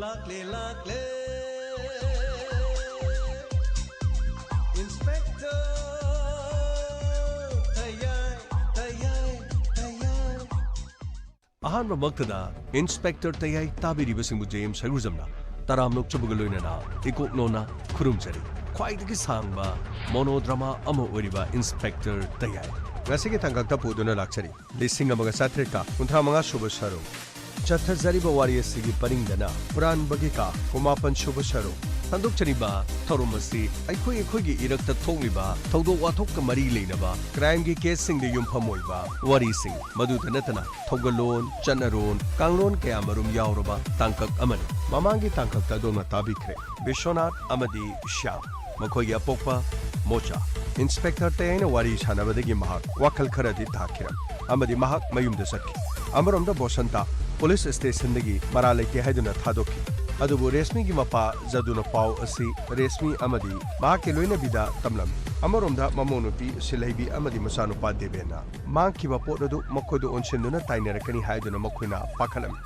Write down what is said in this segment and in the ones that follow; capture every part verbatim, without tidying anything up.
ꯂꯥꯛꯂꯦ, ꯂꯥꯛꯂꯦ, Inspector ꯇꯌꯥꯏ, ꯇꯌꯥꯏ, ꯇꯌꯥꯏ꯫ ꯑꯍꯥꯟꯕꯃꯛꯇꯗ Inspector ꯇꯌꯥꯏ ꯇꯥꯕꯤꯔꯤꯕꯁꯤꯡꯕꯨ J M ꯁꯩꯒꯨꯖꯝꯅ ꯇꯔꯥꯝꯅ ꯑꯣꯛꯆꯕꯒ ꯂꯣꯏꯅꯅ ꯏꯀꯣꯛ ꯅꯣꯟꯅ ꯈꯨꯔꯨꯝꯖꯔꯤ꯫ ꯈ꯭ꯋꯥꯏꯗꯒꯤ ꯁꯥꯡꯕ monodrama ꯑꯃ ꯑꯣꯏꯔꯤꯕ Inspector ꯇꯌꯥꯏ ꯉꯁꯤꯒꯤ ꯇꯥꯡꯀꯛꯇ ꯄꯨꯗꯨꯅ ꯂꯥꯛꯆꯔꯤ꯫ ꯂꯤꯁꯤꯡ ꯑꯃꯒ ꯆꯥꯇ꯭ꯔꯦꯠꯀ ꯀꯨꯟꯊ꯭ꯔꯥ ꯃꯉꯥ ꯁꯨꯕ ꯁꯔꯨꯛ꯫ ꯆꯠꯊꯖꯔꯤꯕ ꯋꯥꯔꯤ ꯑꯁꯤꯒꯤ ꯄꯔꯤꯡꯗꯅ ꯍꯨꯔꯥꯟꯕꯒꯤ ꯀꯥ ꯀꯨꯟꯃꯥꯄꯟ ꯁꯨꯕ ꯁꯔꯨꯛ꯫ ꯁꯟꯗꯣꯛꯆꯔꯤꯕ ꯊꯧꯔꯝ ꯑꯁꯤ ꯑꯩꯈꯣꯏ ꯑꯩꯈꯣꯏꯒꯤ ꯏꯔꯛꯇ ꯊꯣꯛꯂꯤꯕ ꯊꯧꯗꯣꯛ ꯋꯥꯊꯣꯛꯀ ꯃꯔꯤ ꯂꯩꯅꯕ crimeꯒꯤ caseꯁꯤꯡꯗ ꯌꯨꯝꯐꯝ ꯑꯣꯏꯕ ꯋꯥꯔꯤꯁꯤꯡ, ꯃꯗꯨꯗ ꯅꯠꯇꯅ ꯊꯧꯒꯜꯂꯣꯟ, ꯆꯠꯅꯔꯣꯟ, ꯀꯥꯡꯂꯣꯟ ꯀꯌꯥꯃꯔꯨꯝ ꯌꯥꯎꯔꯕ ꯇꯥꯡꯀꯛ ꯑꯃꯅꯤ꯫ ꯃꯃꯥꯡꯒꯤ ꯇꯥꯡꯀꯛꯇ ꯑꯗꯣꯝꯅ ꯇꯥꯕꯤꯈ꯭ꯔꯦ꯫ ꯕꯤꯁ꯭ꯋꯅꯥꯊ ꯑꯃꯗꯤ ꯁ꯭ꯌꯥꯝ, ꯃꯈꯣꯏꯒꯤ ꯑꯄꯣꯛꯄ ꯃꯣꯆꯥ꯫ Inspector ꯇꯌꯥꯏꯅ ꯋꯥꯔꯤ ꯁꯥꯟꯅꯕꯗꯒꯤ ꯃꯍꯥꯛ ꯋꯥꯈꯜ ꯈꯔꯗꯤ ꯇꯥꯈꯤꯔꯝꯃꯤ ꯑꯃꯗꯤ ꯃꯍꯥꯛ ꯃꯌꯨꯝꯗ ꯆꯠꯈꯤ꯫ ꯑꯃꯔꯣꯝꯗ ꯕꯣꯁꯟꯇ police stationꯗꯒꯤ ꯃꯔꯥꯜ ꯂꯩꯇꯦ ꯍꯥꯏꯗꯨꯅ ꯊꯥꯗꯣꯛꯈꯤ꯫ ꯑꯗꯨꯕꯨ ꯔꯦꯁꯃꯤꯒꯤ ꯃꯄꯥ ꯖꯗꯨꯅ ꯄꯥꯎ ꯑꯁꯤ ꯔꯦꯁꯃꯤ ꯑꯃꯗꯤ ꯃꯍꯥꯛꯀꯤ ꯂꯣꯏꯅꯕꯤꯗ ꯇꯝꯂꯝꯃꯤ꯫ ꯑꯃꯔꯣꯝꯗ ꯃꯃꯧ ꯅꯨꯄꯤ ꯁꯤꯜꯍꯩꯕꯤ ꯑꯃꯗꯤ ꯃꯆꯥꯅꯨꯄꯥ ꯗꯦꯕꯦꯟꯅ ꯃꯥꯡꯈꯤꯕ ꯄꯣꯠ ꯑꯗꯨ ꯃꯈꯣꯏꯗ ꯑꯣꯟꯁꯤꯟꯗꯨꯅ ꯇꯥꯏꯅꯔꯛꯀꯅꯤ ꯍꯥꯏꯗꯨꯅ ꯃꯈꯣꯏꯅ ꯄꯥꯈꯠꯂꯝꯃꯤ꯫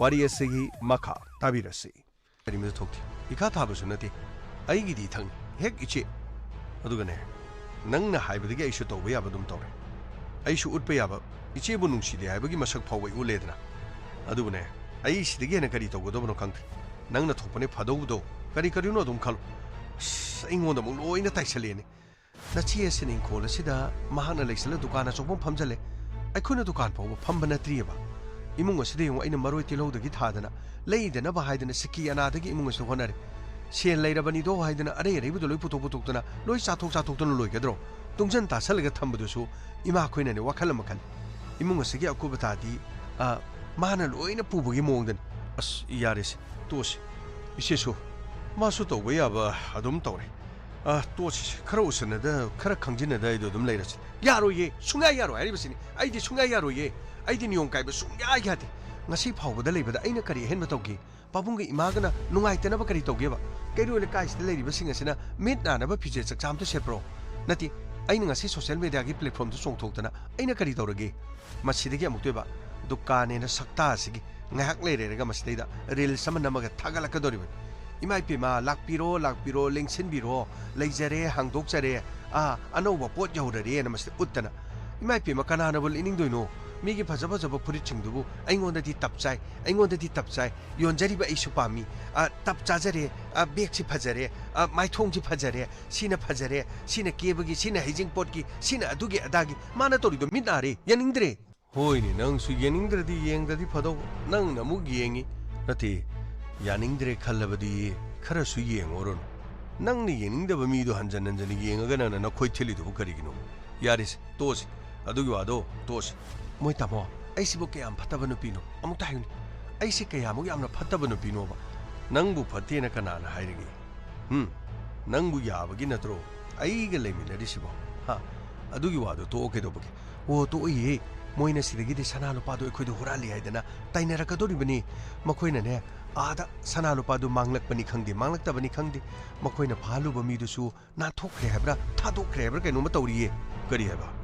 ꯋꯥꯔꯤ ꯑꯁꯤꯒꯤ ꯃꯈꯥ ꯇꯥꯕꯤꯔꯁꯤ꯫ ꯀꯔꯤꯃꯠꯇ ꯊꯣꯛꯇꯦ꯫ ꯏꯈꯥ ꯊꯥꯕꯁꯨ ꯅꯠꯇꯦ꯫ ꯑꯩꯒꯤꯗꯤ ꯏꯊꯛꯅꯤ꯫ ꯍꯦꯛ ꯏꯆꯦ꯫ ꯑꯗꯨꯒꯅꯦ, ꯅꯪꯅ ꯍꯥꯏꯕꯗꯒꯤ ꯑꯩꯁꯨ ꯇꯧꯕ ꯌꯥꯕ ꯑꯗꯨꯝ ꯇꯧꯔꯦ꯫ ꯑꯩꯁꯨ ꯎꯠꯄ ꯌꯥꯕ, ꯏꯆꯦꯕꯨ ꯅꯨꯡꯁꯤꯗꯦ ꯍꯥꯏꯕꯒꯤ ꯃꯁꯛ ꯐꯥꯎꯕ ꯑꯩ ꯎꯠꯂꯦꯗꯅ꯫ ꯑꯗꯨꯕꯨꯅꯦ, ꯑꯩ ꯁꯤꯗꯒꯤ ꯍꯦꯟꯅ ꯀꯔꯤ ꯇꯧꯒꯗꯕꯅꯣ ꯈꯪꯗ꯭ꯔꯦ꯫ ꯅꯪꯅ ꯊꯣꯛꯄꯅꯦ ꯐꯗꯧꯕꯗꯣ꯫ ꯀꯔꯤ ꯀꯔꯤꯅꯣ ꯑꯗꯨꯝ ꯈꯜꯂꯣ꯫ ꯑꯁ, ꯑꯩꯉꯣꯟꯗ ꯑꯃꯨꯛ ꯂꯣꯏꯅ ꯇꯥꯏꯁꯜꯂꯛꯑꯦꯅꯦ꯫ ꯅꯆꯦ ꯑꯁꯤꯅ ꯏꯪꯈꯣꯜ ꯑꯁꯤꯗ ꯃꯍꯥꯛꯅ ꯂꯩꯁꯜꯂ ꯗꯨꯀꯥꯟ ꯑꯆꯧꯕ ꯑꯃ ꯐꯝꯖꯜꯂꯦ꯫ ꯑꯩꯈꯣꯏꯅ ꯗꯨꯀꯥꯟ ꯐꯥꯎꯕ ꯐꯝꯕ ꯅꯠꯇ꯭ꯔꯤꯑꯕ꯫ ꯏꯃꯨꯡ ꯑꯁꯤꯗ ꯌꯦꯡꯉꯨ, ꯑꯩꯅ ꯃꯔꯣꯏ ꯇꯤꯜꯍꯧꯗꯒꯤ ꯊꯥꯗꯅ, ꯂꯩꯗꯅꯕ ꯍꯥꯏꯗꯅ ꯁꯤꯀꯤ ꯑꯅꯥꯗꯒꯤ ꯏꯃꯨꯡ ꯑꯁꯤꯗ ꯍꯣꯠꯅꯔꯦ꯫ ꯁꯦꯜ ꯂꯩꯔꯕꯅꯤꯗꯣ ꯍꯥꯏꯗꯅ ꯑꯔꯩ ꯑꯔꯩꯕꯗꯣ ꯂꯣꯏ ꯄꯨꯊꯣꯛ ꯄꯨꯊꯣꯛꯇꯅ ꯂꯣꯏ ꯆꯥꯊꯣꯛ ꯆꯥꯊꯣꯛꯇꯅ ꯂꯣꯏꯒꯗ꯭ꯔꯣ? ꯇꯨꯡꯖꯟ ꯇꯥꯁꯜꯂꯒ ꯊꯝꯕꯗꯨꯁꯨ ꯏꯃꯥ ꯑꯩꯈꯣꯏꯅꯅꯦ ꯋꯥꯈꯜ ꯑꯃ ꯈꯜꯂꯤ꯫ ꯏꯃꯨꯡ ꯑꯁꯤꯒꯤ ꯑꯀꯨꯞ ꯑꯇꯥꯗꯤ, ꯑ, ꯃꯥꯅ ꯂꯣꯏꯅ ꯄꯨꯕꯒꯤ ꯃꯑꯣꯡꯗꯅꯤ꯫ ꯑꯁ, ꯌꯥꯔꯦꯁꯦ, ꯇꯣꯛꯑꯁꯤ꯫ ꯏꯆꯦꯁꯨ, ꯃꯥꯁꯨ ꯇꯧꯕ ꯌꯥꯕ ꯑꯗꯨꯝ ꯇꯧꯔꯦ꯫ ꯑ, ꯇꯣꯛꯑꯁꯤ, ꯈꯔ ꯎꯁꯟꯅꯗ, ꯈꯔ ꯈꯪꯖꯤꯟꯅꯗ ꯑꯩꯗꯣ ꯑꯗꯨꯝ ꯂꯩꯔꯁꯤ꯫ ꯌꯥꯔꯣꯏꯌꯦ, ꯁꯨꯡꯌꯥ ꯌꯥꯔꯣꯏ ꯍꯥꯏꯔꯤꯕꯁꯤꯅꯤ꯫ ꯑꯩꯗꯤ ꯁꯨꯡꯌꯥ ꯌꯥꯔꯣꯏꯌꯦ꯫ ꯑꯩꯗꯤ ꯅꯤꯌꯣꯝ ꯀꯥꯏꯕ ꯁꯨꯡꯌꯥ ꯌꯥꯗꯦ꯫ ꯉꯁꯤ ꯐꯥꯎꯕꯗ ꯂꯩꯕꯗ ꯑꯩꯅ ꯀꯔꯤ ꯑꯍꯦꯟꯕ ꯇꯧꯒꯦ? ꯄꯥꯕꯨꯡꯒ ꯏꯃꯥꯒꯅ ꯅꯨꯡꯉꯥꯏꯇꯅꯕ ꯀꯔꯤ ꯇꯧꯒꯦꯕ? ꯀꯩꯔꯣꯏ ꯂꯩꯀꯥꯏꯁꯤꯗ ꯂꯩꯔꯤꯕꯁꯤꯡ ꯑꯁꯤꯅ ꯃꯤꯠ ꯅꯥꯅꯕ ꯐꯤꯖꯦꯠ ꯆꯛꯆꯥ ꯑꯝꯇ ꯁꯦꯠꯄ꯭ꯔꯣ? ꯅꯠꯇꯦ, ꯑꯩꯅ ꯉꯁꯤ social mediaꯒꯤ platformꯗ ꯆꯣꯡꯊꯣꯛꯇꯅ ꯑꯩꯅ ꯀꯔꯤ ꯇꯧꯔꯒꯦ? ꯃꯁꯤꯗꯒꯤ ꯑꯃꯨꯛꯇꯣꯏꯕ ꯗꯨꯀꯥꯟꯅꯦꯅ ꯁꯛꯇꯥ ꯑꯁꯤꯒꯤ ꯉꯥꯏꯍꯥꯛ ꯂꯩꯔꯦꯔꯒ ꯃꯁꯤꯗꯩꯗ reels ꯑꯃ ꯅꯝꯃꯒ ꯊꯥꯒꯠꯂꯛꯀꯗꯧꯔꯤꯕꯅꯤ꯫ "ꯏꯃꯥ ꯏꯄꯦꯝꯃ, ꯂꯥꯛꯄꯤꯔꯣ, ꯂꯥꯛꯄꯤꯔꯣ, ꯂꯦꯡꯁꯤꯟꯕꯤꯔꯣ, ꯂꯩꯖꯔꯦ, ꯍꯥꯡꯗꯣꯛꯆꯔꯦ, ꯑꯥ, ꯑꯅꯧꯕ ꯄꯣꯠ ꯌꯧꯔꯔꯦꯅ" ꯃꯁꯤꯗ ꯎꯠꯇꯅ꯫ ꯏꯃꯥ ꯏꯄꯦꯝꯃ, ꯀꯅꯥꯅꯕꯨ ꯂꯩꯅꯤꯡꯗꯣꯏꯅꯣ? ꯃꯤꯒꯤ ꯐꯖ ꯐꯖꯕ ꯐꯨꯔꯤꯠꯁꯤꯡꯗꯨꯕꯨ ꯑꯩꯉꯣꯟꯗꯗꯤ ꯇꯞ ꯆꯥꯏ, ꯑꯩꯉꯣꯟꯗꯗꯤ ꯇꯞ ꯆꯥꯏ, ꯌꯣꯟꯖꯔꯤꯕ ꯑꯩꯁꯨ ꯄꯥꯝꯃꯤ, ꯑꯥ, ꯇꯞ ꯆꯥꯖꯔꯦ, ꯑꯥ, ꯕꯦꯒꯁꯤ ꯐꯖꯔꯦ, ꯑꯥ, ꯃꯥꯏꯊꯣꯡꯁꯤ ꯐꯖꯔꯦ, ꯁꯤꯅ ꯐꯖꯔꯦ, ꯁꯤꯅ ꯀꯦꯕꯒꯤ, ꯁꯤꯅ ꯍꯩꯖꯤꯡꯄꯣꯠꯀꯤ, ꯁꯤꯅ ꯑꯗꯨꯒꯤ ꯑꯗꯥꯒꯤ꯫ ꯃꯥꯅ ꯇꯧꯔꯤꯗꯣ ꯃꯤꯠ ꯅꯥꯔꯦ, ꯌꯥꯅꯤꯡꯗ꯭ꯔꯦ꯫ ꯍꯣꯏꯅꯦ, ꯅꯪꯁꯨ ꯌꯦꯡꯅꯤꯡꯗ꯭ꯔꯗꯤ ꯌꯦꯡꯗ꯭ꯔꯗꯤ ꯐꯗꯧꯕ, ꯅꯪꯅ ꯑꯃꯨꯛ ꯌꯦꯡꯉꯤ꯫ ꯅꯠꯇꯦ, ꯌꯥꯅꯤꯡꯗ꯭ꯔꯦ ꯈꯜꯂꯕꯗꯤ ꯈꯔꯁꯨ ꯌꯦꯡꯉꯨꯔꯣꯅꯨ꯫ ꯅꯪꯅ ꯌꯦꯡꯅꯤꯡꯗꯕ ꯃꯤꯗꯣ ꯍꯟꯖꯟ ꯍꯟꯖꯟ ꯌꯦꯡꯉꯒ ꯅꯪꯅ ꯅꯈꯣꯏ ꯊꯤꯜꯂꯤꯗꯨꯕꯨ ꯀꯔꯤꯒꯤꯅꯣ? ꯌꯥꯔꯦꯁꯦ, ꯇꯣꯛꯑꯁꯤ꯫ ꯑꯗꯨꯒꯤ ꯋꯥꯗꯣ ꯇꯣꯛꯑꯁꯤ꯫ ꯃꯣꯏ ꯇꯥꯃꯣ, ꯑꯩꯁꯤꯕꯨ ꯀꯌꯥꯝ ꯐꯠꯇꯕ ꯅꯨꯄꯤꯅꯣ? ꯑꯃꯨꯛꯇ ꯍꯥꯏꯌꯨꯅꯦ꯫ ꯑꯩꯁꯦ ꯀꯌꯥꯃꯨꯛ ꯌꯥꯝꯅ ꯐꯠꯇꯕ ꯅꯨꯄꯤꯅꯣꯕ? ꯅꯪꯕꯨ ꯐꯠꯇꯦꯅ ꯀꯅꯥꯅ ꯍꯥꯏꯔꯒꯦ? ꯍꯨꯝ, ꯅꯪꯕꯨ ꯌꯥꯕꯒꯤ ꯅꯠꯇ꯭ꯔꯣ ꯑꯩꯒ ꯂꯩꯃꯤꯟꯅꯔꯤꯁꯤꯕꯣ? ꯍꯥ? ꯑꯗꯨꯒꯤ ꯋꯥꯗꯣ ꯇꯣꯛꯑꯣ ꯀꯩꯗꯧꯕꯒꯦ? ꯑꯣ, ꯇꯣꯛꯑꯣꯏꯌꯦ꯫ ꯃꯣꯏꯅ ꯁꯤꯗꯒꯤꯗꯤ ꯁꯅꯥ ꯂꯨꯄꯥꯗꯣ ꯑꯩꯈꯣꯏꯗ ꯍꯨꯔꯥꯜꯂꯤ ꯍꯥꯏꯗꯅ ꯇꯥꯏꯅꯔꯛꯀꯗꯧꯔꯤꯕꯅꯤ꯫ ꯃꯈꯣꯏꯅꯅꯦ, ꯑꯥꯗ ꯁꯅꯥ ꯂꯨꯄꯥꯗꯨ ꯃꯥꯡꯂꯛꯄꯅꯤ ꯈꯪꯗꯦ, ꯃꯥꯡꯂꯛꯇꯕꯅꯤ ꯈꯪꯗꯦ, ꯃꯈꯣꯏꯅ ꯐꯥꯍꯜꯂꯨꯕ ꯃꯤꯗꯨꯁꯨ ꯅꯥꯟꯊꯣꯛꯈ꯭ꯔꯦ ꯍꯥꯏꯕ꯭ꯔꯥ, ꯊꯥꯗꯣꯛꯈ꯭ꯔꯦ ꯍꯥꯏꯕ꯭ꯔꯥ ꯀꯩꯅꯣꯝꯃ ꯇꯧꯔꯤꯌꯦ꯫ ꯀꯔꯤ ꯍꯥꯏꯕ?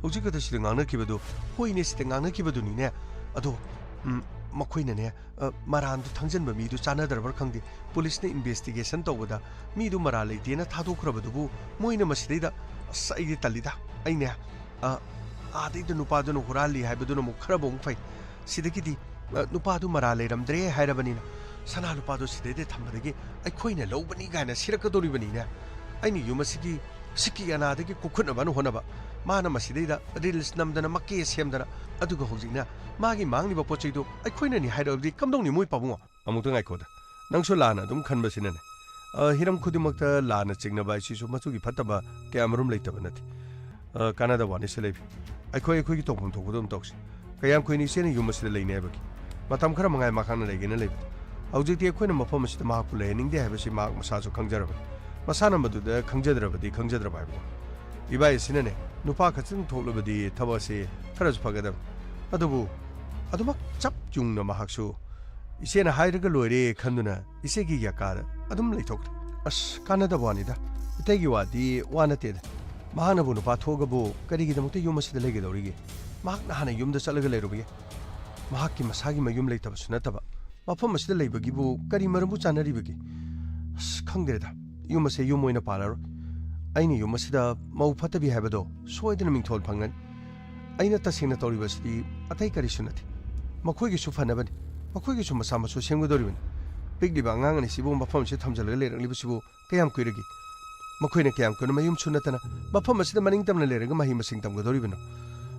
ꯍꯧꯖꯤꯛ ꯈꯛꯇ ꯁꯤꯗ ꯉꯥꯡꯅꯈꯤꯕꯗꯨ? ꯍꯣꯏꯅꯦ, ꯁꯤꯗ ꯉꯥꯡꯅꯈꯤꯕꯗꯨꯅꯤꯅꯦ꯫ ꯑꯗꯣ, ꯎꯝ, ꯃꯈꯣꯏꯅꯅꯦ, ꯑ, ꯃꯔꯥꯟꯗꯨ ꯊꯪꯖꯟꯕ ꯃꯤꯗꯨ ꯆꯥꯟꯅꯗ꯭ꯔꯕ꯭ꯔꯥ ꯈꯪꯗꯦ꯫ ꯄꯨꯂꯤꯁꯅ investigation ꯇꯧꯕꯗ ꯃꯤꯗꯨ ꯃꯔꯥꯜ ꯂꯩꯇꯦꯅ ꯊꯥꯗꯣꯛꯈ꯭ꯔꯕꯗꯨꯕꯨ ꯃꯣꯏꯅ ꯃꯁꯤꯗꯩꯗ, ꯑꯁ, ꯑꯩꯗꯤ ꯇꯜꯂꯤꯗ꯫ ꯑꯩꯅꯦ, ꯑ, ꯑꯥꯗꯩꯗ ꯅꯨꯄꯥꯗꯨꯅ ꯍꯨꯔꯥꯜꯂꯤ ꯍꯥꯏꯕꯗꯨꯅ ꯑꯃꯨꯛ ꯈꯔꯕꯨ ꯑꯃꯨꯛ ꯐꯩ꯫ ꯁꯤꯗꯒꯤꯗꯤ, ꯑ, ꯅꯨꯄꯥꯗꯨ ꯃꯔꯥꯜ ꯂꯩꯔꯝꯗ꯭ꯔꯦ ꯍꯥꯏꯔꯕꯅꯤꯅ, ꯁꯅꯥ ꯂꯨꯄꯥꯗꯨ ꯁꯤꯗꯩꯗ ꯊꯝꯕꯗꯒꯤ ꯑꯩꯈꯣꯏꯅ ꯂꯧꯕꯅꯤ ꯀꯥꯏꯅ ꯁꯤꯔꯛꯀꯗꯧꯔꯤꯕꯅꯤꯅꯦ꯫ ꯑꯩꯅ ꯌꯨꯝ ꯑꯁꯤꯒꯤ ꯁꯤꯀꯤ ꯑꯅꯥꯗꯒꯤ ꯀꯣꯛꯈꯠꯅꯕꯅ ꯍꯣꯠꯅꯕ, ꯃꯥꯅ ꯃꯁꯤꯗꯩꯗ reels ꯅꯝꯗꯅ, ꯃꯀꯦ ꯁꯦꯝꯗꯅ, ꯑꯗꯨꯒ ꯍꯧꯖꯤꯛꯅ ꯃꯥꯒꯤ ꯃꯥꯡꯂꯤꯕ ꯄꯣꯠ ꯆꯩꯗꯨ ꯑꯩꯈꯣꯏꯅꯅꯤ ꯍꯥꯏꯔꯕꯗꯤ ꯀꯝꯗꯧꯅꯤ ꯃꯣꯏ ꯄꯥꯕꯨꯡꯉꯣ? ꯑꯃꯨꯛꯇ ꯉꯥꯏꯈꯣꯗ, ꯅꯪꯁꯨ ꯂꯥꯟꯅ ꯑꯗꯨꯝ ꯈꯟꯕꯁꯤꯅꯅꯦ꯫ ꯑ, ꯍꯤꯔꯝ ꯈꯨꯗꯤꯡꯃꯛꯇ ꯂꯥꯟꯅ ꯆꯤꯡꯅꯕ ꯍꯥꯏꯁꯤꯁꯨ ꯃꯆꯨꯒꯤ ꯐꯠꯇꯕ ꯀꯌꯥꯃꯔꯨꯝ ꯂꯩꯇꯕ ꯅꯠꯇꯦ꯫ ꯑ, ꯀꯥꯟꯅꯗꯕ ꯋꯥꯅꯤ, ꯁꯦ ꯂꯩꯕꯤ꯫ ꯑꯩꯈꯣꯏ ꯑꯩꯈꯣꯏꯒꯤ ꯇꯧꯐꯝ ꯊꯣꯛꯄꯗꯨ ꯑꯗꯨꯝ ꯇꯧꯁꯤ꯫ ꯀꯌꯥꯝ ꯀꯨꯏꯅ ꯏꯆꯦꯅ ꯌꯨꯝ ꯑꯁꯤꯗ ꯂꯩꯅꯤ ꯍꯥꯏꯕꯒꯦ? ꯃꯇꯝ ꯈꯔ ꯃꯉꯥꯏ ꯃꯍꯥꯛꯅ ꯂꯩꯒꯦꯅ ꯂꯩꯕꯅꯤ꯫ ꯍꯧꯖꯤꯛꯇꯤ ꯑꯩꯈꯣꯏꯅ ꯃꯐꯝ ꯑꯁꯤꯗ ꯃꯍꯥꯛꯄꯨ ꯂꯩꯍꯟꯅꯤꯡꯗꯦ ꯍꯥꯏꯕꯁꯤ ꯃꯍꯥꯛ ꯃꯁꯥꯁꯨ ꯈꯪꯖꯔꯕꯅꯤ꯫ ꯃꯁꯥꯅ ꯃꯗꯨꯗ ꯈꯪꯖꯗ꯭ꯔꯕꯗꯤ ꯈꯪꯖꯗ꯭ꯔꯕ ꯍꯥꯏꯕꯗꯣ꯫ ꯏꯕꯥꯏ ꯑꯁꯤꯅꯅꯦ, ꯅꯨꯄꯥ ꯈꯛꯇꯪ ꯊꯣꯛꯂꯕꯗꯤ ꯊꯕꯛ ꯑꯁꯤ ꯈꯔꯁꯨ ꯐꯒꯗꯕꯅꯤ꯫ ꯑꯗꯨꯕꯨ ꯑꯗꯨꯃꯛ ꯆꯞ ꯌꯨꯡꯅ ꯃꯍꯥꯛꯁꯨ ꯏꯆꯦꯅ ꯍꯥꯏꯔꯒ ꯂꯣꯏꯔꯦ ꯈꯟꯗꯨꯅ ꯏꯆꯦꯒꯤ ꯌꯥꯀꯥꯗ ꯑꯗꯨꯝ ꯂꯩꯊꯣꯛꯈ꯭ꯔꯦ꯫ ꯑꯁ, ꯀꯥꯟꯅꯗꯕ ꯋꯥꯅꯤꯗ꯫ ꯑꯇꯩꯒꯤ ꯋꯥꯗꯤ ꯋꯥ ꯅꯠꯇꯦꯗ꯫ ꯃꯍꯥꯛꯅꯕꯨ ꯅꯨꯄꯥ ꯊꯣꯛꯑꯒꯕꯨ ꯀꯔꯤꯒꯤꯗꯃꯛꯇ ꯌꯨꯝ ꯑꯁꯤꯗ ꯂꯩꯒꯗꯧꯔꯤꯒꯦ? ꯃꯍꯥꯛꯅ ꯍꯥꯟꯅ ꯌꯨꯝꯗ ꯆꯠꯂꯒ ꯂꯩꯔꯨꯕ ꯌꯥꯏ꯫ ꯃꯍꯥꯛꯀꯤ ꯃꯁꯥꯒꯤ ꯃꯌꯨꯝ ꯂꯩꯇꯕꯁꯨ ꯅꯠꯇꯕ꯫ ꯃꯐꯝ ꯑꯁꯤꯗ ꯂꯩꯕꯒꯤꯕꯨ ꯀꯔꯤ ꯃꯔꯝꯕꯨ ꯆꯥꯅꯔꯤꯕꯒꯦ? ꯑꯁ, ꯈꯪꯗ꯭ꯔꯦꯗ꯫ ꯌꯨꯝ ꯑꯁꯦ ꯌꯨꯝ ꯑꯣꯏꯅ ꯄꯥꯜꯂꯔꯣꯏ꯫ ꯑꯩꯅ ꯌꯨꯝ ꯑꯁꯤꯗ ꯃꯧ ꯐꯠꯇꯕꯤ ꯍꯥꯏꯕꯗꯣ ꯁꯣꯏꯗꯅ ꯃꯤꯡꯊꯣꯜ ꯐꯪꯒꯅꯤ꯫ ꯑꯩꯅ ꯇꯁꯦꯡꯅ ꯇꯧꯔꯤꯕꯁꯤꯗꯤ ꯑꯇꯩ ꯀꯔꯤꯁꯨ ꯅꯠꯇꯦ꯫ ꯃꯈꯣꯏꯒꯤꯁꯨ ꯐꯅꯕꯅꯤ꯫ ꯃꯈꯣꯏꯒꯤꯁꯨ ꯃꯆꯥ ꯃꯁꯨ ꯁꯦꯝꯒꯗꯧꯔꯤꯕꯅꯤ꯫ ꯄꯤꯛꯂꯤꯕ ꯑꯉꯥꯡ ꯑꯅꯤꯁꯤꯕꯨ ꯃꯐꯝ ꯑꯁꯤꯗ ꯊꯝꯖꯤꯜꯂꯒ ꯂꯩꯔꯛꯂꯤꯕꯁꯤꯕꯨ ꯀꯌꯥꯝ ꯀꯨꯏꯔꯒꯦ? ꯃꯈꯣꯏꯅ ꯀꯌꯥꯝ ꯀꯨꯏꯅ ꯃꯌꯨꯝꯁꯨ ꯅꯠꯇꯅ ꯃꯐꯝ ꯑꯁꯤꯗ ꯃꯅꯤꯡ ꯇꯝꯅ ꯂꯩꯔꯒ ꯃꯍꯩ ꯃꯁꯤꯡ ꯇꯝꯒꯗꯧꯔꯤꯕꯅꯣ?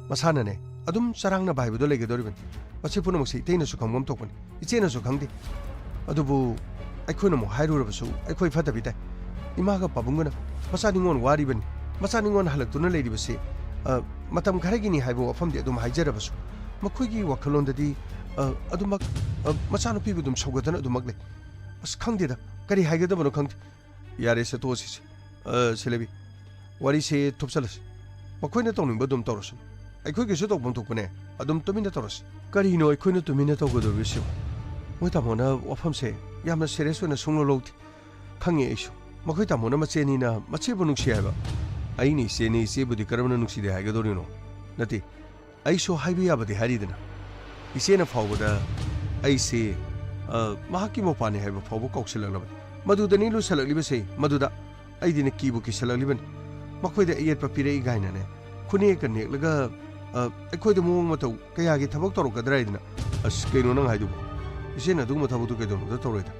ꯃꯁꯥꯅꯅꯦ, ꯑꯗꯨꯝ ꯆꯔꯥꯡꯅꯕ ꯍꯥꯏꯕꯗꯣ ꯂꯩꯒꯗꯧꯔꯤꯕꯅꯤ꯫ ꯃꯁꯤ ꯄꯨꯝꯅꯃꯛꯁꯤ ꯏꯇꯩꯅꯁꯨ ꯈꯪꯐꯝ ꯊꯣꯛꯄꯅꯤ, ꯏꯆꯦꯅꯁꯨ ꯈꯪꯗꯦ꯫ ꯑꯗꯨꯕꯨ ꯑꯩꯈꯣꯏꯅ ꯑꯃꯨꯛ ꯍꯥꯏꯔꯨꯔꯕꯁꯨ ꯑꯩꯈꯣꯏ ꯐꯠꯇꯕꯤ ꯇꯥꯏ꯫ ꯏꯃꯥꯒ ꯄꯥꯕꯨꯡꯒꯅ ꯃꯆꯥ ꯅꯤꯉꯣꯜ ꯋꯥꯔꯤꯕꯅꯤ, ꯃꯆꯥ ꯅꯤꯉꯣꯜ ꯍꯜꯂꯛꯇꯨꯅ ꯂꯩꯔꯤꯕꯁꯤ, ꯑ, ꯃꯇꯝ ꯈꯔꯒꯤꯅꯤ ꯍꯥꯏꯕ ꯋꯥꯐꯝꯗꯤ ꯑꯗꯨꯝ ꯍꯥꯏꯖꯔꯕꯁꯨ, ꯃꯈꯣꯏꯒꯤ ꯋꯥꯈꯜꯂꯣꯟꯗꯗꯤ, ꯑ, ꯑꯗꯨꯃꯛ, ꯑ, ꯃꯆꯥꯅꯨꯄꯤꯕꯨ ꯑꯗꯨꯝ ꯁꯧꯒꯠꯇꯅ ꯑꯗꯨꯃꯛ ꯂꯩ꯫ ꯑꯁ, ꯈꯪꯗꯦꯗ, ꯀꯔꯤ ꯍꯥꯏꯒꯗꯕꯅꯣ ꯈꯪꯗꯦ꯫ ꯌꯥꯔꯦꯁꯦ, ꯇꯣꯛꯑꯁꯤꯁꯦ꯫ ꯑ, ꯁꯤꯂꯦꯕꯤ, ꯋꯥꯔꯤꯁꯦ ꯊꯨꯞꯆꯜꯂꯁꯤ꯫ ꯃꯈꯣꯏꯅ ꯇꯧꯅꯤꯡꯕ ꯑꯗꯨꯝ ꯇꯧꯔꯁꯅꯨ꯫ ꯑꯩꯈꯣꯏꯒꯤꯁꯨ ꯇꯧꯐꯝ ꯊꯣꯛꯄꯅꯦ꯫ ꯑꯗꯨꯝ ꯇꯨꯃꯤꯟꯅ ꯇꯧꯔꯁꯤ꯫ ꯀꯔꯤꯅꯣ ꯑꯩꯈꯣꯏꯅ ꯇꯨꯃꯤꯟꯅ ꯇꯧꯒꯗꯧꯔꯤꯕꯁꯤꯕꯨ? ꯃꯣꯏ ꯇꯥꯃꯣꯅ ꯋꯥꯐꯝꯁꯦ ꯌꯥꯝꯅ serious ꯑꯣꯏꯅ ꯁꯨꯡꯂꯧ ꯂꯧꯗꯦ꯫ ꯈꯪꯉꯦ ꯑꯩꯁꯨ꯫ ꯃꯈꯣꯏ ꯇꯥꯃꯣꯅ ꯃꯆꯦꯅꯤꯅ ꯃꯆꯦꯕꯨ ꯅꯨꯡꯁꯤ ꯍꯥꯏꯕ꯫ ꯑꯩꯅ ꯏꯆꯦꯅꯤ, ꯏꯆꯦꯕꯨꯗꯤ ꯀꯔꯝꯅ ꯅꯨꯡꯁꯤꯗꯦ ꯍꯥꯏꯒꯗꯧꯔꯤꯅꯣ? ꯅꯠꯇꯦ, ꯑꯩꯁꯨ ꯍꯥꯏꯕ ꯌꯥꯕꯗꯤ ꯍꯥꯏꯔꯤꯗꯅ꯫ ꯏꯆꯦꯅ ꯐꯥꯎꯕꯗ ꯑꯩꯁꯦ, ꯑ, ꯃꯍꯥꯛꯀꯤ ꯃꯧꯄꯥꯅꯤ ꯍꯥꯏꯕ ꯐꯥꯎꯕ ꯀꯥꯎꯁꯤꯜꯂꯛꯂꯕꯅꯤ꯫ ꯃꯗꯨꯗꯅꯤ ꯂꯨꯁꯜꯂꯛꯂꯤꯕꯁꯦ, ꯃꯗꯨꯗ꯫ ꯑꯩꯗꯤꯅꯦ ꯀꯤꯕꯨ ꯀꯤꯁꯜꯂꯛꯂꯤꯕꯅꯤ꯫ ꯃꯈꯣꯏꯗ ꯑꯌꯦꯠꯄ ꯄꯤꯔꯛꯏ ꯀꯥꯏꯅꯅꯦ, ꯈꯨꯅꯦꯛꯀ ꯅꯦꯛꯂꯒ, ꯑ, ꯑꯩꯈꯣꯏꯗ ꯃꯑꯣꯡ ꯃꯇꯧ ꯀꯌꯥꯒꯤ ꯊꯕꯛ ꯇꯧꯔꯛꯀꯗ꯭ꯔꯥ ꯍꯥꯏꯗꯅ꯫ ꯑꯁ, ꯀꯩꯅꯣ ꯅꯪ ꯍꯥꯏꯗꯨꯕꯣ? ꯏꯆꯦꯅ ꯑꯗꯨꯒꯨꯝꯕ ꯊꯕꯛꯇꯨ ꯀꯩꯗꯧꯅꯨꯡꯗ ꯇꯧꯔꯣꯏꯗ꯫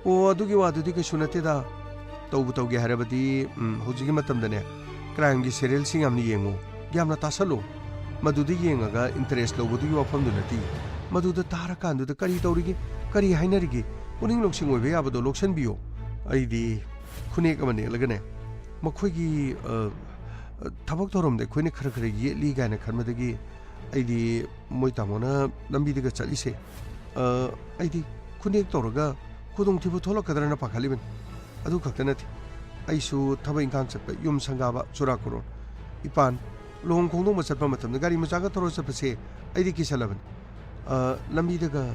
ꯑꯣ, ꯑꯗꯨꯒꯤ ꯋꯥꯗꯨꯗꯤ ꯀꯩꯁꯨ ꯅꯠꯇꯦꯗ꯫ ꯇꯧꯕꯨ ꯇꯧꯒꯦ ꯍꯥꯏꯔꯕꯗꯤ, ꯎꯝ, ꯍꯧꯖꯤꯛꯀꯤ ꯃꯇꯝꯗꯅꯦ, crimeꯒꯤ serialꯁꯤꯡ ꯌꯥꯝꯅ ꯌꯦꯡꯉꯨ, ꯌꯥꯝꯅ ꯇꯥꯁꯜꯂꯨ꯫ ꯃꯗꯨꯗ ꯌꯦꯡꯉꯒ interest ꯂꯧꯕꯗꯨꯒꯤ ꯋꯥꯐꯝꯗꯨ ꯅꯠꯇꯦ꯫ ꯃꯗꯨꯗ ꯇꯥꯔꯀꯥꯟꯗꯨꯗ ꯀꯔꯤ ꯇꯧꯔꯤꯒꯦ, ꯀꯔꯤ ꯍꯥꯏꯅꯔꯤꯒꯦ, ꯄꯨꯛꯅꯤꯡ ꯂꯧꯁꯤꯡ ꯑꯣꯏꯕ ꯌꯥꯕꯗꯣ ꯂꯧꯁꯟꯕꯤꯌꯣ꯫ ꯑꯩꯗꯤ ꯈꯨꯅꯦꯛ ꯑꯃ ꯅꯦꯛꯂꯒꯅꯦ, ꯃꯈꯣꯏꯒꯤ, ꯑ, ꯑ, ꯊꯕꯛ ꯊꯧꯔꯝꯗ ꯑꯩꯈꯣꯏꯅ ꯈꯔ ꯈꯔ ꯌꯦꯠꯂꯤ ꯀꯥꯏꯅ ꯈꯟꯕꯗꯒꯤ ꯑꯩꯗꯤ ꯃꯣꯏ ꯇꯥꯃꯣꯅ ꯂꯝꯕꯤꯗꯒ ꯆꯠꯂꯤꯁꯦ, ꯑ, ꯑꯩꯗꯤ ꯈꯨꯅꯦꯛ ꯇꯧꯔꯒ ꯈꯨꯗꯣꯡꯊꯤꯕ ꯊꯣꯛꯂꯛꯀꯗ꯭ꯔꯅ ꯄꯥꯈꯠꯂꯤꯕꯅꯤ꯫ ꯑꯗꯨ ꯈꯛꯇ ꯅꯠꯇꯦ, ꯑꯩꯁꯨ ꯊꯕꯛ ꯏꯪꯈꯥꯡ ꯆꯠꯄ, ꯌꯨꯝ ꯁꯪꯒꯥꯕ, ꯆꯨꯔꯥꯀꯣꯔꯣꯟ, ꯏꯄꯥꯟ, ꯂꯨꯍꯣꯡ ꯈꯣꯡꯗꯣꯡꯕ ꯆꯠꯄ ꯃꯇꯝꯗ ꯒꯥꯔꯤ ꯃꯆꯥꯒ ꯊꯧꯔ ꯆꯠꯄꯁꯦ ꯑꯩꯗꯤ ꯀꯤꯁꯜꯂꯕꯅꯤ꯫ ꯑ, ꯂꯝꯕꯤꯗꯒ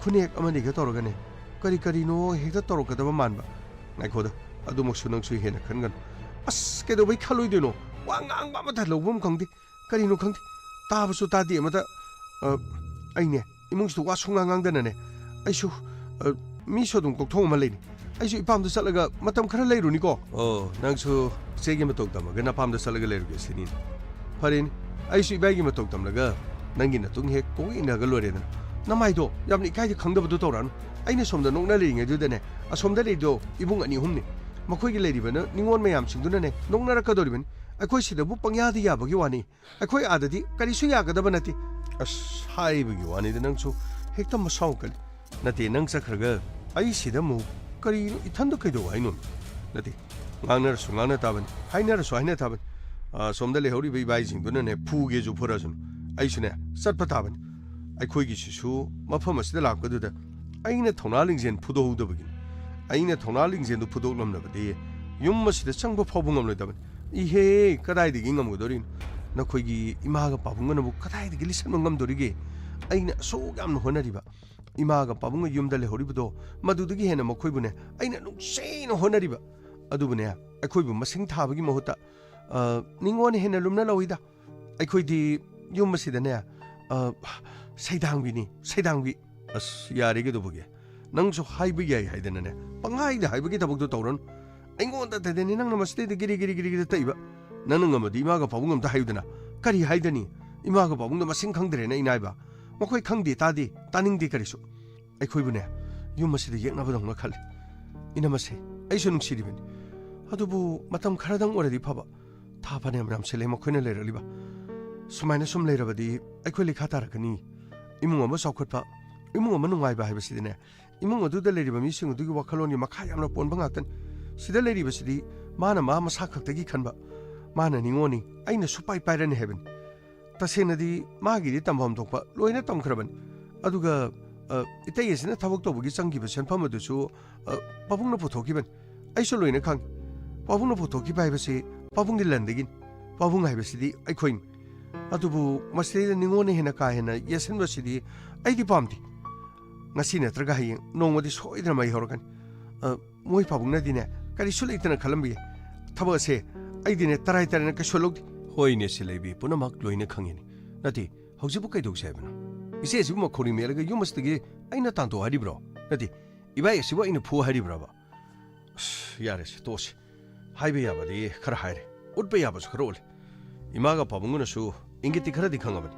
ꯈꯨꯅꯦꯛ ꯑꯃꯅꯤꯒ ꯇꯧꯔꯒꯅꯦ, ꯀꯔꯤ ꯀꯔꯤꯅꯣ ꯍꯦꯛꯇ ꯇꯧꯔꯛꯀꯗꯕ ꯃꯥꯟꯕ꯫ ꯉꯥꯏꯈꯣꯗ, ꯑꯗꯨꯃꯛꯁꯨ ꯅꯪꯁꯨ ꯍꯦꯟꯅ ꯈꯟꯒꯅꯨ꯫ ꯑꯁ, ꯀꯩꯗꯧꯕꯩ ꯈꯜꯂꯣꯏꯗꯣꯏꯅꯣ? ꯋꯥ ꯉꯥꯡꯕ ꯑꯃꯇ ꯂꯧꯐꯝ ꯈꯪꯗꯦ꯫ ꯀꯔꯤꯅꯣ ꯈꯪꯗꯦ, ꯇꯥꯕꯁꯨ ꯇꯥꯗꯦ ꯑꯃꯗ꯫ ꯑ, ꯑꯩꯅꯦ, ꯏꯃꯨꯡꯁꯤꯗ ꯋꯥ ꯁꯨꯡꯉꯥꯡ ꯉꯥꯡꯗꯅꯅꯦ, ꯑꯩꯁꯨ, ꯑ, ꯃꯤꯁꯨ ꯑꯗꯨꯝ ꯀꯣꯛꯊꯣꯡ ꯑꯃ ꯂꯩꯅꯤ꯫ ꯑꯩꯁꯨ ꯏꯄꯥꯝꯗ ꯆꯠꯂꯒ ꯃꯇꯝ ꯈꯔ ꯂꯩꯔꯨꯅꯤꯀꯣ꯫ ꯑꯣ, ꯅꯪꯁꯨ ꯆꯦꯒꯤ ꯃꯇꯧ ꯇꯝꯃꯒ ꯅꯄꯥꯝꯗ ꯆꯠꯂꯒ ꯂꯩꯔꯨꯒꯦ ꯁꯤꯅꯤ꯫ ꯐꯔꯦꯅꯦ, ꯑꯩꯁꯨ ꯏꯕꯥꯏꯒꯤ ꯃꯇꯧ ꯇꯝꯂꯒ ꯅꯪꯒꯤ ꯅꯇꯨꯡ ꯍꯦꯛ ꯀꯣꯛ ꯏꯟꯅꯔꯒ ꯂꯣꯏꯔꯦꯗꯅ꯫ ꯅꯃꯥꯏꯗꯣ ꯌꯥꯝꯅ ꯏꯀꯥꯏꯗꯤ ꯈꯪꯗꯕꯗꯣ ꯇꯧꯔꯛꯑꯅꯨ꯫ ꯑꯩꯅ ꯁꯣꯝꯗ ꯅꯣꯛꯅ ꯂꯩꯔꯤꯉꯩꯗꯨꯗꯅꯦ, ꯑꯁꯣꯝꯗ ꯂꯩꯔꯤꯗꯣ ꯏꯕꯨꯡ ꯑꯅꯤ ꯑꯍꯨꯝꯅꯤ꯫ ꯃꯈꯣꯏꯒꯤ ꯂꯩꯔꯤꯕꯅ ꯅꯤꯉꯣꯜ ꯃꯌꯥꯝꯁꯤꯡꯗꯨꯅꯅꯦ ꯅꯣꯛꯅꯔꯛꯀꯗꯧꯔꯤꯕꯅꯤ꯫ ꯑꯩꯈꯣꯏ ꯁꯤꯗꯕꯨ ꯄꯪꯌꯥꯗ ꯌꯥꯕꯒꯤ ꯋꯥꯅꯤ꯫ ꯑꯩꯈꯣꯏ ꯑꯥꯗꯗꯤ ꯀꯔꯤꯁꯨ ꯌꯥꯒꯗꯕ ꯅꯠꯇꯦ꯫ ꯑꯁ, ꯍꯥꯏꯕꯒꯤ ꯋꯥꯅꯤꯗ, ꯅꯪꯁꯨ ꯍꯦꯛꯇ ꯃꯁꯥꯎ ꯀꯜꯂꯤ꯫ ꯅꯠꯇꯦ, ꯅꯪ ꯆꯠꯈ꯭ꯔꯒ ꯑꯩ ꯁꯤꯗ ꯑꯃꯨꯛ ꯀꯔꯤꯅꯣ, ꯏꯊꯟꯗ ꯀꯩꯗꯧ ꯍꯥꯏꯅꯣ? ꯅꯠꯇꯦ, ꯉꯥꯡꯅꯔꯁꯨ ꯉꯥꯡꯅ ꯇꯥꯕꯅꯤ, ꯍꯥꯏꯅꯔꯁꯨ ꯍꯥꯏꯅ ꯇꯥꯕꯅꯤ꯫ ꯑꯥ, ꯁꯣꯝꯗ ꯂꯩꯍꯧꯔꯤꯕ ꯏꯕꯥꯏꯁꯤꯡꯗꯨꯅꯅꯦ ꯐꯨꯒꯦꯁꯨ ꯐꯨꯔꯁꯅꯨ, ꯑꯩꯁꯨꯅꯦ ꯆꯠꯄ ꯇꯥꯕꯅꯤ꯫ ꯑꯩꯈꯣꯏꯒꯤꯁꯤꯁꯨ ꯃꯐꯝ ꯑꯁꯤꯗ ꯂꯥꯛꯄꯗꯨꯗ ꯑꯩꯅ ꯊꯧꯅꯥ ꯂꯤꯡꯖꯦꯜ ꯐꯨꯗꯣꯛꯍꯧꯗꯕꯒꯤꯅꯤ꯫ ꯑꯩꯅ ꯊꯧꯅꯥ ꯂꯤꯡꯖꯦꯜꯗꯨ ꯐꯨꯗꯣꯛꯂꯝꯂꯕꯗꯤ ꯌꯨꯝ ꯑꯁꯤꯗ ꯆꯪꯕ ꯐꯥꯎꯕ ꯉꯝꯂꯣꯏꯗꯕꯅꯤ꯫ ꯏꯍꯦ, ꯀꯗꯥꯏꯗꯒꯤ ꯉꯝꯒꯗꯣꯔꯤꯅꯣ? ꯅꯈꯣꯏꯒꯤ ꯏꯃꯥꯒ ꯄꯥꯕꯨꯡꯒꯅꯕꯨ ꯀꯗꯥꯏꯗꯒꯤ ꯂꯤꯁꯟꯕ ꯉꯝꯗꯣꯔꯤꯒꯦ? ꯑꯩꯅ ꯑꯁꯨꯛ ꯌꯥꯝꯅ ꯍꯣꯠꯅꯔꯤꯕ, ꯏꯃꯥꯒ ꯄꯥꯕꯨꯡꯒ ꯌꯨꯝꯗ ꯂꯩꯍꯧꯔꯤꯕꯗꯣ, ꯃꯗꯨꯗꯒꯤ ꯍꯦꯟꯅ ꯃꯈꯣꯏꯕꯨꯅꯦ ꯑꯩꯅ ꯅꯨꯡꯁꯤꯅ ꯍꯣꯠꯅꯔꯤꯕ꯫ ꯑꯗꯨꯕꯨꯅꯦ, ꯑꯩꯈꯣꯏꯕꯨ ꯃꯁꯤꯡ ꯊꯥꯕꯒꯤ ꯃꯍꯨꯠꯇ, ꯑ, ꯅꯤꯉꯣꯟꯅ ꯍꯦꯟꯅ ꯂꯨꯝꯅ ꯂꯧꯏꯗ꯫ ꯑꯩꯈꯣꯏꯗꯤ ꯌꯨꯝ ꯑꯁꯤꯗꯅꯦ, ꯑ, ꯁꯩꯗꯥꯡꯕꯤꯅꯤ, ꯁꯩꯗꯥꯡꯕꯤ꯫ ꯑꯁ, ꯌꯥꯔꯦ ꯀꯩꯗꯧꯕꯒꯤ? ꯅꯪꯁꯨ ꯍꯥꯏꯕ ꯌꯥꯏ ꯍꯥꯏꯗꯅꯅꯦ ꯄꯪꯍꯥꯏꯗ ꯍꯥꯏꯕꯒꯤ ꯊꯕꯛꯇꯣ ꯇꯧꯔꯅꯨ꯫ ꯑꯩꯉꯣꯟꯗ ꯇꯩꯗꯅꯤ ꯅꯪꯅ ꯃꯁꯤꯗꯩꯗ ꯒꯤꯔꯤ ꯒꯤꯔꯤ ꯒꯤꯔꯤ ꯒꯤꯔꯤ ꯇꯛꯏꯕ꯫ ꯅꯪꯅ ꯉꯝꯃꯗꯤ ꯏꯃꯥꯒ ꯄꯥꯕꯨꯡ ꯑꯝꯇ ꯍꯥꯏꯌꯨꯗꯅ꯫ ꯀꯔꯤ ꯍꯥꯏꯗꯅꯤ? ꯏꯃꯥꯒ ꯄꯥꯕꯨꯡꯗ ꯃꯁꯤꯡ ꯈꯪꯗ꯭ꯔꯦꯅ ꯑꯩꯅ ꯍꯥꯏꯕ꯫ ꯃꯈꯣꯏ ꯈꯪꯗꯦ, ꯇꯥꯗꯦ, ꯇꯥꯅꯤꯡꯗꯦ ꯀꯔꯤꯁꯨ꯫ ꯑꯩꯈꯣꯏꯕꯨꯅꯦ, ꯌꯨꯝ ꯑꯁꯤꯗ ꯌꯦꯛꯅꯕꯗꯧꯅ ꯈꯜꯂꯤ꯫ ꯏꯅꯝꯃꯁꯦ, ꯑꯩꯁꯨ ꯅꯨꯡꯁꯤꯔꯤꯕꯅꯤ꯫ ꯑꯗꯨꯕꯨ ꯃꯇꯝ ꯈꯔꯗꯪ ꯑꯣꯏꯔꯗꯤ ꯐꯕ꯫ ꯊꯥ ꯐꯅꯌꯥꯝ ꯌꯥꯝꯁꯤꯜꯂꯦ ꯃꯈꯣꯏꯅ ꯂꯩꯔꯛꯂꯤꯕ꯫ ꯁꯨꯃꯥꯏꯅ ꯁꯨꯝ ꯂꯩꯔꯕꯗꯤ ꯑꯩꯈꯣꯏ ꯂꯩꯈꯥ ꯇꯥꯔꯛꯀꯅꯤ꯫ ꯏꯃꯨꯡ ꯑꯃ ꯆꯥꯎꯈꯠꯄ, ꯏꯃꯨꯡ ꯑꯃ ꯅꯨꯡꯉꯥꯏꯕ ꯍꯥꯏꯕꯁꯤꯗꯤꯅꯦ, ꯏꯃꯨꯡ ꯑꯗꯨꯗ ꯂꯩꯔꯤꯕ ꯃꯤꯁꯤꯡ ꯑꯗꯨꯒꯤ ꯋꯥꯈꯜꯂꯣꯟꯒꯤ ꯃꯈꯥ ꯌꯥꯝꯅ ꯄꯣꯟꯕ ꯉꯥꯛꯇꯅꯤ꯫ ꯁꯤꯗ ꯂꯩꯔꯤꯕꯁꯤꯗꯤ ꯃꯥꯅ ꯃꯥ ꯃꯁꯥ ꯈꯛꯇꯒꯤ ꯈꯟꯕ, ꯃꯥꯅ ꯅꯤꯉꯣꯜꯅꯤ, ꯑꯩꯅ ꯁꯨꯄꯥꯏ ꯄꯥꯏꯔꯅꯤ ꯍꯥꯏꯕꯅꯤ꯫ ꯇꯁꯦꯡꯅꯗꯤ ꯃꯥꯒꯤꯗꯤ ꯇꯝꯐꯝ ꯊꯣꯛꯄ ꯂꯣꯏꯅ ꯇꯝꯈ꯭ꯔꯕꯅꯤ꯫ ꯑꯗꯨꯒ, ꯑ, ꯏꯇꯩ ꯑꯁꯤꯅ ꯊꯕꯛ ꯇꯧꯕꯒꯤ ꯆꯪꯈꯤꯕ ꯁꯦꯟꯐꯝ ꯑꯗꯨꯁꯨ, ꯑ, ꯄꯥꯕꯨꯡꯅ ꯄꯨꯊꯣꯛꯈꯤꯕꯅꯤ꯫ ꯑꯩꯁꯨ ꯂꯣꯏꯅ ꯈꯪꯉꯤ꯫ ꯄꯥꯕꯨꯡꯅ ꯄꯨꯊꯣꯛꯈꯤꯕ ꯍꯥꯏꯕꯁꯤ ꯄꯥꯕꯨꯡꯒꯤ ꯂꯟꯗꯒꯤꯅꯤ꯫ ꯄꯥꯕꯨꯡ ꯍꯥꯏꯕꯁꯤꯗꯤ ꯑꯩꯈꯣꯏꯅꯤ꯫ ꯑꯗꯨꯕꯨ ꯃꯁꯤꯗꯩꯗ ꯅꯤꯉꯣꯜꯅ ꯍꯦꯟꯅ ꯀꯥ ꯍꯦꯟꯅ ꯌꯦꯠꯁꯤꯟꯕꯁꯤꯗꯤ ꯑꯩꯗꯤ ꯄꯥꯝꯗꯦ꯫ ꯉꯁꯤ ꯅꯠꯇ꯭ꯔꯒ ꯍꯌꯦꯡ ꯅꯣꯡꯃꯗꯤ ꯁꯣꯏꯗꯅ ꯃꯩ ꯍꯧꯔꯛꯀꯅꯤ꯫ ꯑ, ꯃꯣꯏ ꯄꯥꯕꯨꯡꯅꯗꯤꯅꯦ, ꯀꯔꯤꯁꯨ ꯂꯩꯇꯅ ꯈꯜꯂꯝꯕ ꯌꯥꯏ꯫ ꯊꯕꯛ ꯑꯁꯦ ꯑꯩꯗꯤꯅꯦ, ꯇꯔꯥꯏ ꯇꯔꯥꯏꯅ ꯀꯩꯁꯨ ꯂꯧꯗꯦ꯫ ꯍꯣꯏꯅꯦ, ꯁꯤꯂꯩꯕꯤ, ꯄꯨꯝꯅꯃꯛ ꯂꯣꯏꯅ ꯈꯪꯉꯤꯅꯦ꯫ ꯅꯠꯇꯦ, ꯍꯧꯖꯤꯛꯄꯨ ꯀꯩꯗꯧꯁꯦ ꯍꯥꯏꯕꯅꯣ? ꯏꯆꯦꯁꯤꯕꯨ ꯃꯈꯧꯔꯤ ꯃꯦꯠꯂꯒ ꯌꯨꯝ ꯑꯁꯤꯗꯒꯤ ꯑꯩꯅ ꯇꯥꯟꯊꯣꯛ ꯍꯥꯏꯔꯤꯕ꯭ꯔꯣ? ꯅꯠꯇꯦ, ꯏꯕꯥꯏ ꯑꯁꯤꯕꯨ ꯑꯩꯅ ꯐꯨ ꯍꯥꯏꯔꯤꯕ꯭ꯔꯕ? ꯑꯁ, ꯌꯥꯔꯦꯁꯦ, ꯇꯣꯛꯑꯁꯤ꯫ ꯍꯥꯏꯕ ꯌꯥꯕꯗꯤ ꯈꯔ ꯍꯥꯏꯔꯦ, ꯎꯠꯄ ꯌꯥꯕꯁꯨ ꯈꯔ ꯎꯠꯂꯦ꯫ ꯏꯃꯥꯒ ꯄꯥꯕꯨꯡꯒꯅꯁꯨ ꯏꯪꯒꯤꯠꯇꯤ ꯈꯔꯗꯤ ꯈꯪꯉꯕꯅꯤ꯫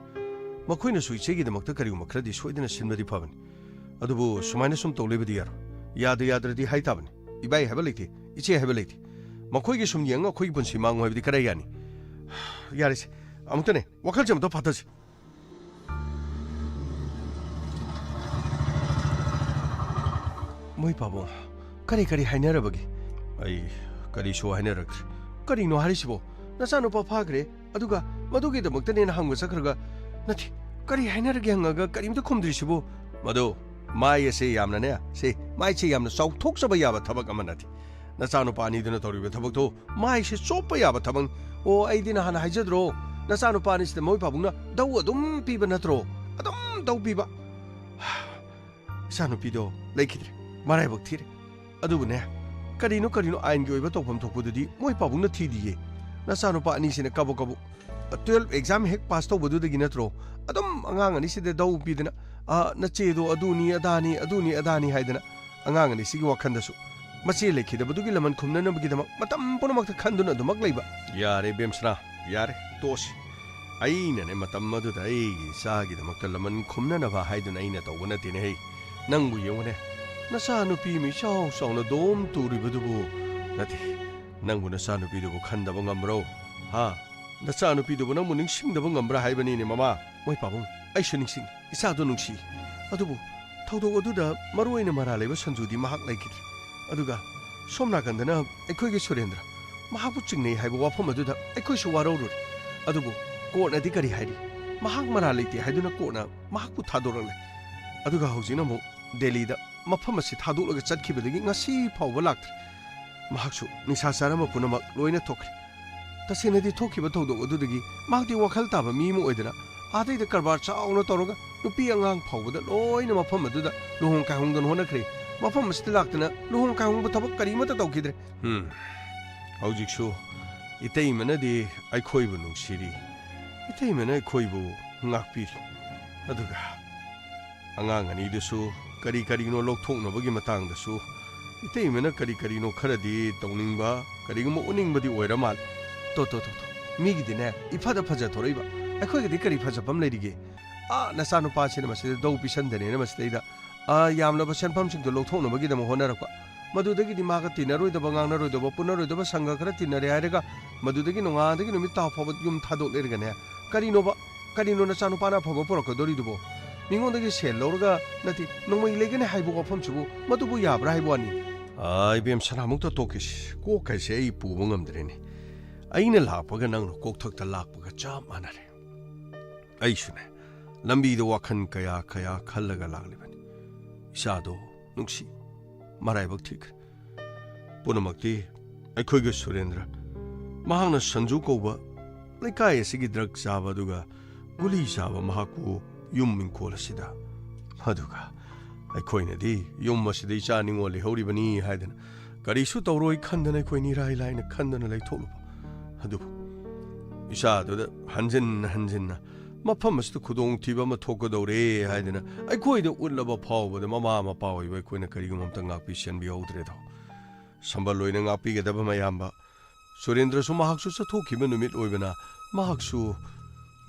ꯃꯈꯣꯏꯅꯁꯨ ꯏꯆꯦꯒꯤꯗꯃꯛꯇ ꯀꯔꯤꯒꯨꯝꯕ ꯈꯔꯗꯤ ꯁꯣꯏꯗꯅ ꯁꯤꯟꯕꯗꯤ ꯐꯕꯅꯤ꯫ ꯑꯗꯨꯕꯨ ꯁꯨꯃꯥꯏꯅ ꯁꯨꯝ ꯇꯧ ꯂꯩꯕꯗꯤ ꯌꯥꯔꯣꯏ꯫ ꯌꯥꯗ ꯌꯥꯗ꯭ꯔꯗꯤ ꯍꯥꯏ ꯇꯥꯕꯅꯤ꯫ ꯏꯕꯥꯏ ꯍꯥꯏꯕ ꯂꯩꯇꯦ, ꯏꯆꯦ ꯍꯥꯏꯕ ꯂꯩꯇꯦ꯫ ꯃꯈꯣꯏꯒꯤ ꯁꯨꯝ ꯌꯦꯡꯉ ꯑꯩꯈꯣꯏꯒꯤ ꯄꯨꯟꯁꯤ ꯃꯥꯡꯉꯨ ꯍꯥꯏꯕꯗꯤ ꯀꯔꯥꯏ ꯌꯥꯅꯤ? ꯌꯥꯔꯦꯁꯦ, ꯑꯃꯨꯛꯇꯅꯦ, ꯋꯥꯈꯜꯁꯦ ꯑꯃꯨꯛꯇ ꯐꯥꯊꯁꯤ꯫ ꯃꯣꯏ ꯄꯥꯕꯨꯡ, ꯀꯔꯤ ꯀꯔꯤ ꯍꯥꯏꯅꯔꯕꯒꯦ? ꯑꯩ ꯀꯔꯤꯁꯨ ꯍꯥꯏꯅꯔꯛꯇ꯭ꯔꯤ꯫ ꯀꯔꯤꯅꯣ ꯍꯥꯏꯔꯤꯁꯤꯕꯣ? ꯅꯆꯥꯅꯨꯄꯥ ꯐꯥꯈ꯭ꯔꯦ, ꯑꯗꯨꯒ ꯃꯗꯨꯒꯤꯗꯃꯛꯇꯅꯦꯅ ꯍꯪꯕ ꯆꯠꯈ꯭ꯔꯒ, ꯅꯠꯇꯦ, ꯀꯔꯤ ꯍꯥꯏꯅꯔꯒꯦ ꯍꯪꯉꯒ ꯀꯔꯤꯝꯇ ꯈꯨꯝꯗ꯭ꯔꯤꯁꯤꯕꯣ? ꯃꯗꯨ ꯃꯥꯏ ꯑꯁꯦ ꯌꯥꯝꯅꯅꯦ, ꯁꯦ, ꯃꯥꯏꯁꯦ ꯌꯥꯝꯅ ꯆꯥꯎꯊꯣꯛꯆꯕ ꯌꯥꯕ ꯊꯕꯛ ꯑꯃ ꯅꯠꯇꯦ꯫ ꯅꯆꯥꯅꯨꯄꯥ ꯑꯅꯤꯗꯨꯅ ꯇꯧꯔꯤꯕ ꯊꯕꯛꯇꯣ ꯃꯥꯏꯁꯦ ꯆꯣꯞꯄ ꯌꯥꯕ ꯊꯕꯛꯅꯤ꯫ ꯑꯣ, ꯑꯩꯗꯤ ꯅꯍꯥꯟ ꯍꯥꯏꯖꯗ꯭ꯔꯣ, ꯅꯆꯥꯅꯨꯄꯥ ꯑꯅꯤꯁꯤꯗ ꯃꯣꯏ ꯄꯥꯕꯨꯡꯅ ꯗꯧ ꯑꯗꯨꯝ ꯄꯤꯕ ꯅꯠꯇ꯭ꯔꯣ? ꯑꯗꯨꯝ ꯗꯧ ꯄꯤꯕ꯫ ꯏꯆꯥꯅꯨꯄꯤꯗꯣ ꯂꯩꯈꯤꯗ꯭ꯔꯦ, ꯃꯔꯥꯏꯕꯛ ꯊꯤꯔꯦ꯫ ꯑꯗꯨꯕꯨꯅꯦ, ꯀꯔꯤꯅꯣ ꯀꯔꯤꯅꯣ ꯑꯥꯏꯟꯒꯤ ꯑꯣꯏꯕ ꯇꯧꯐꯝ ꯊꯣꯛꯄꯗꯨꯗꯤ ꯃꯣꯏ ꯄꯥꯕꯨꯡꯅ ꯊꯤꯗꯤꯌꯦ꯫ ꯅꯆꯥꯅꯨꯄꯥ ꯑꯅꯤꯁꯤꯅ ꯀꯕꯛ ꯀꯕꯛ ꯇꯨꯌꯦꯜꯐ ꯑꯦꯛꯖꯥꯝ ꯍꯦꯛ ꯄꯥꯁ ꯇꯧꯕꯗꯨꯗꯒꯤ ꯅꯠꯇ꯭ꯔꯣ ꯑꯗꯨꯝ ꯑꯉꯥꯡ ꯑꯅꯤꯁꯤꯗ ꯗꯧ ꯄꯤꯗꯅ, "ꯑ, ꯅꯆꯦꯗꯣ ꯑꯗꯨꯅꯤ ꯑꯗꯥꯅꯤ, ꯑꯗꯨꯅꯤ ꯑꯗꯥꯅꯤ" ꯍꯥꯏꯗꯅ ꯑꯉꯥꯡ ꯑꯅꯤꯁꯤꯒꯤ ꯋꯥꯈꯜꯗꯁꯨ ꯃꯆꯦ ꯂꯩꯈꯤꯗꯕꯗꯨꯒꯤ ꯂꯃꯟ ꯈꯨꯝꯅꯅꯕꯒꯤꯗꯃꯛ ꯃꯇꯝ ꯄꯨꯝꯅꯃꯛꯇ ꯈꯟꯗꯨꯅ ꯑꯗꯨꯃꯛ ꯂꯩꯕ꯫ ꯌꯥꯔꯦ, ꯕꯦꯝꯁꯅꯥ, ꯌꯥꯔꯦ, ꯇꯣꯛꯑꯁꯤ꯫ ꯑꯩꯅꯅꯦ ꯃꯇꯝ ꯑꯗꯨꯗ ꯑꯩꯒꯤ ꯏꯆꯥꯒꯤꯗꯃꯛꯇ ꯂꯃꯟ ꯈꯨꯝꯅꯅꯕ ꯍꯥꯏꯗꯨꯅ ꯑꯩꯅ ꯇꯧꯕ ꯅꯠꯇꯦꯅꯦ ꯍꯩ꯫ ꯅꯪꯕꯨ ꯌꯦꯡꯉꯨꯅꯦ, ꯅꯆꯥꯅꯨꯄꯤ ꯑꯃ ꯏꯆꯥꯎ ꯆꯥꯎꯅ ꯗꯣꯝ ꯇꯨꯔꯤꯕꯗꯨꯕꯨ, ꯅꯠꯇꯦ, ꯅꯪꯕꯨ ꯅꯆꯥꯅꯨꯄꯤꯗꯨꯕꯨ ꯈꯟꯗꯕ ꯉꯝꯕ꯭ꯔꯣ? ꯍꯥ? ꯅꯆꯥꯅꯨꯄꯤꯗꯨꯕꯨ ꯅꯪꯕꯨ ꯅꯤꯡꯁꯤꯡꯗꯕ ꯉꯝꯕ꯭ꯔꯥ ꯍꯥꯏꯕꯅꯤꯅꯦ, ꯃꯃꯥ꯫ ꯃꯣꯏ ꯄꯥꯕꯨꯡ, ꯑꯩꯁꯨ ꯅꯤꯡꯁꯤꯡꯉꯤ꯫ ꯏꯆꯥꯗꯣ ꯅꯨꯡꯁꯤ꯫ ꯑꯗꯨꯕꯨ ꯊꯧꯗꯣꯛ ꯑꯗꯨꯗ ꯃꯔꯨ ꯑꯣꯏꯅ ꯃꯔꯥꯜ ꯂꯩꯕ ꯁꯟꯖꯨꯗꯤ ꯃꯍꯥꯛ ꯂꯩꯈꯤꯗ꯭ꯔꯦ꯫ ꯑꯗꯨꯒ ꯁꯣꯝ ꯅꯥꯀꯟꯗꯅ ꯑꯩꯈꯣꯏꯒꯤ ꯁꯨꯔꯦꯟꯗ꯭ꯔ, ꯃꯍꯥꯛꯄꯨ ꯆꯤꯡꯅꯩ ꯍꯥꯏꯕ ꯋꯥꯐꯝ ꯑꯗꯨꯗ ꯑꯩꯈꯣꯏꯁꯨ ꯋꯥꯔꯧꯔꯨꯔꯦ꯫ ꯑꯗꯨꯕꯨ ꯀꯣꯔꯠꯅꯗꯤ ꯀꯔꯤ ꯍꯥꯏꯔꯤ? ꯃꯍꯥꯛ ꯃꯔꯥꯜ ꯂꯩꯇꯦ ꯍꯥꯏꯗꯨꯅ ꯀꯣꯔꯠꯅ ꯃꯍꯥꯛꯄꯨ ꯊꯥꯗꯣꯔꯛꯂꯦ꯫ ꯑꯗꯨꯒ ꯍꯧꯖꯤꯛꯅ ꯑꯃꯨꯛ ꯗꯦꯜꯂꯤꯗ ꯃꯐꯝ ꯑꯁꯤ ꯊꯥꯗꯣꯛꯂꯒ ꯆꯠꯈꯤꯕꯗꯒꯤ ꯉꯁꯤ ꯐꯥꯎꯕ ꯂꯥꯛꯇ꯭ꯔꯤ꯫ ꯃꯍꯥꯛꯁꯨ ꯅꯤꯡꯁꯥ ꯆꯥꯔꯝꯕ ꯄꯨꯝꯅꯃꯛ ꯂꯣꯏꯅ ꯊꯣꯛꯈ꯭ꯔꯦ꯫ ꯇꯁꯦꯡꯅꯗꯤ ꯊꯣꯛꯈꯤꯕ ꯊꯧꯗꯣꯛ ꯑꯗꯨꯗꯒꯤ ꯃꯍꯥꯛꯇꯤ ꯋꯥꯈꯜ ꯇꯥꯕ ꯃꯤ ꯑꯃ ꯑꯣꯏꯗꯅ ꯑꯥꯗꯩꯗ ꯀꯔꯕꯥꯔ ꯆꯥꯎꯅ ꯇꯧꯔꯒ ꯅꯨꯄꯤ ꯑꯉꯥꯡ ꯐꯥꯎꯕꯗ ꯂꯣꯏꯅ ꯃꯐꯝ ꯑꯗꯨꯗ ꯂꯨꯍꯣꯡ ꯀꯥꯏꯍꯣꯡꯗꯅ ꯍꯣꯠꯅꯈ꯭ꯔꯦ꯫ ꯃꯐꯝ ꯑꯁꯤꯗ ꯂꯥꯛꯇꯅ ꯂꯨꯍꯣꯡ ꯀꯥꯏꯍꯣꯡꯕ ꯊꯕꯛ ꯀꯔꯤꯃꯠꯇ ꯇꯧꯈꯤꯗ꯭ꯔꯦ꯫ ꯎꯝ꯫ ꯍꯧꯖꯤꯛꯁꯨ ꯏꯇꯩꯃꯅꯗꯤ ꯑꯩꯈꯣꯏꯕꯨ ꯅꯨꯡꯁꯤꯔꯤ꯫ ꯏꯇꯩꯃꯅ ꯑꯩꯈꯣꯏꯕꯨ ꯉꯥꯛꯄꯤꯔꯤ꯫ ꯑꯗꯨꯒ ꯑꯉꯥꯡ ꯑꯅꯤꯗꯨꯁꯨ ꯀꯔꯤ ꯀꯔꯤꯅꯣ ꯂꯧꯊꯣꯛꯅꯕꯒꯤ ꯃꯇꯥꯡꯗꯁꯨ ꯏꯇꯩꯃꯅ ꯀꯔꯤ ꯀꯔꯤꯅꯣ ꯈꯔꯗꯤ ꯇꯧꯅꯤꯡꯕ, ꯀꯔꯤꯒꯨꯝꯕ ꯎꯠꯅꯤꯡꯕꯗꯤ ꯑꯣꯏꯔ ꯃꯥꯜꯂꯦ꯫ ꯇꯣ, ꯇꯣ, ꯇꯣ, ꯇꯣ꯫ ꯃꯤꯒꯤꯗꯤꯅꯦ, ꯏꯐꯗ ꯐꯖꯊꯣꯔꯛꯏꯕ꯫ ꯑꯩꯈꯣꯏꯒꯤꯗꯤ ꯀꯔꯤ ꯐꯖꯐꯝ ꯂꯩꯔꯤꯒꯦ? ꯑꯥ, ꯅꯆꯥꯅꯨꯄꯥꯁꯤꯅ ꯃꯁꯤꯗ ꯗꯧ ꯄꯤꯁꯟꯗꯅꯦꯅ ꯃꯁꯤꯗꯩꯗ, ꯑꯥ, ꯌꯥꯝꯂꯕ ꯁꯦꯟꯐꯝꯁꯤꯡꯗꯣ ꯂꯧꯊꯣꯛꯅꯕꯒꯤꯗꯃꯛ ꯍꯣꯠꯅꯔꯛꯄ꯫ ꯃꯗꯨꯗꯒꯤꯗꯤ ꯃꯥꯒ ꯇꯤꯟꯅꯔꯣꯏꯗꯕ, ꯉꯥꯡꯅꯔꯣꯏꯗꯕ, ꯄꯨꯟꯅꯔꯣꯏꯗꯕ ꯁꯪꯒ ꯈꯔ ꯇꯤꯟꯅꯔꯦ ꯍꯥꯏꯔꯒ ꯃꯗꯨꯗꯒꯤ ꯅꯣꯡꯉꯥꯟꯗꯒꯤ ꯅꯨꯃꯤꯠ ꯇꯥ ꯐꯥꯎꯕ ꯌꯨꯝ ꯊꯥꯗꯣꯛ ꯂꯩꯔꯒꯅꯦ, ꯀꯔꯤꯅꯣꯕ? ꯀꯔꯤꯅꯣ ꯅꯆꯥꯅꯨꯄꯥꯅ ꯑꯐꯕ ꯄꯨꯔꯛꯀꯗꯧꯔꯤꯗꯨꯕꯣ? ꯃꯤꯉꯣꯟꯗꯒꯤ ꯁꯦꯜ ꯂꯧꯔꯒ ꯅꯠꯇꯦ, ꯅꯣꯡꯃꯩ ꯂꯩꯒꯅꯤ ꯍꯥꯏꯕ ꯋꯥꯐꯝꯁꯤꯕꯨ ꯃꯗꯨꯕꯨ ꯌꯥꯕ꯭ꯔꯥ ꯍꯥꯏꯕ ꯋꯥꯅꯤ꯫ ꯑꯥ, ꯏꯕꯦꯝ ꯁꯅꯥꯃꯨꯛꯇ ꯇꯣꯛꯈꯤꯁꯤ꯫ ꯀꯣꯛ ꯀꯥꯏꯁꯦ ꯑꯩ ꯄꯨꯕ ꯉꯝꯗ꯭ꯔꯦꯅꯦ꯫ ꯑꯩꯅ ꯂꯥꯛꯄꯒ ꯅꯪꯅ ꯀꯣꯛꯊꯛꯇ ꯂꯥꯛꯄꯒ ꯆꯞ ꯃꯥꯟꯅꯔꯦ꯫ ꯑꯩꯁꯨꯅꯦ, ꯂꯝꯕꯤꯗ ꯋꯥꯈꯜ ꯀꯌꯥ ꯀꯌꯥ ꯈꯜꯂꯒ ꯂꯥꯛꯂꯤꯕꯅꯤ꯫ ꯏꯆꯥꯗꯣ ꯅꯨꯡꯁꯤ, ꯃꯔꯥꯏꯕꯛ ꯊꯤꯈ꯭ꯔꯦ꯫ ꯄꯨꯝꯅꯃꯛꯇꯤ ꯑꯩꯈꯣꯏꯒꯤ ꯁꯨꯔꯦꯟꯗ꯭ꯔ, ꯃꯍꯥꯛꯅ ꯁꯟꯖꯨ ꯀꯧꯕ ꯂꯩꯀꯥꯏ ꯑꯁꯤꯒꯤ ꯗ꯭ꯔꯒ ꯆꯥꯕ ꯑꯗꯨꯒ ꯒꯨꯂꯤ ꯆꯥꯕ ꯃꯍꯥꯛꯄꯨ ꯌꯨꯝ ꯏꯪꯈꯣꯜ ꯑꯁꯤꯗ, ꯑꯗꯨꯒ ꯑꯩꯈꯣꯏꯅꯗꯤ ꯌꯨꯝ ꯑꯁꯤꯗ ꯏꯆꯥ ꯅꯤꯉꯣꯜ ꯂꯩꯍꯧꯔꯤꯕꯅꯤ ꯍꯥꯏꯗꯅ ꯀꯔꯤꯁꯨ ꯇꯧꯔꯣꯏ ꯈꯟꯗꯅ ꯑꯩꯈꯣꯏ ꯅꯤꯔꯥꯏ ꯂꯥꯏꯅ ꯈꯟꯗꯅ ꯂꯩꯊꯣꯛꯂꯨꯕ꯫ ꯑꯗꯨꯕꯨ ꯏꯆꯥꯗꯨꯗ ꯍꯟꯖꯤꯟ ꯍꯟꯖꯤꯟꯅ ꯃꯐꯝ ꯑꯁꯤꯗ ꯈꯨꯗꯣꯡꯊꯤꯕ ꯑꯃ ꯊꯣꯛꯀꯗꯧꯔꯦ ꯍꯥꯏꯗꯅ ꯑꯩꯈꯣꯏꯗ ꯎꯠꯂꯕ ꯐꯥꯎꯕꯗ ꯃꯃꯥ ꯃꯄꯥ ꯑꯣꯏꯕ ꯑꯩꯈꯣꯏꯅ ꯀꯔꯤꯒꯨꯝꯕ ꯑꯝꯇ ꯉꯥꯛꯄꯤ ꯁꯦꯟꯕꯤꯍꯧꯗ꯭ꯔꯦꯗꯣ꯫ ꯁꯝꯕꯜ ꯑꯣꯏꯅ ꯉꯥꯛꯄꯤꯒꯗꯕ ꯃꯌꯥꯝꯕ ꯁꯨꯔꯦꯟꯗ꯭ꯔꯁꯨ ꯃꯍꯥꯛꯁꯨ ꯆꯠꯊꯣꯛꯈꯤꯕ ꯅꯨꯃꯤꯠ ꯑꯣꯏꯕꯅ ꯃꯍꯥꯛꯁꯨ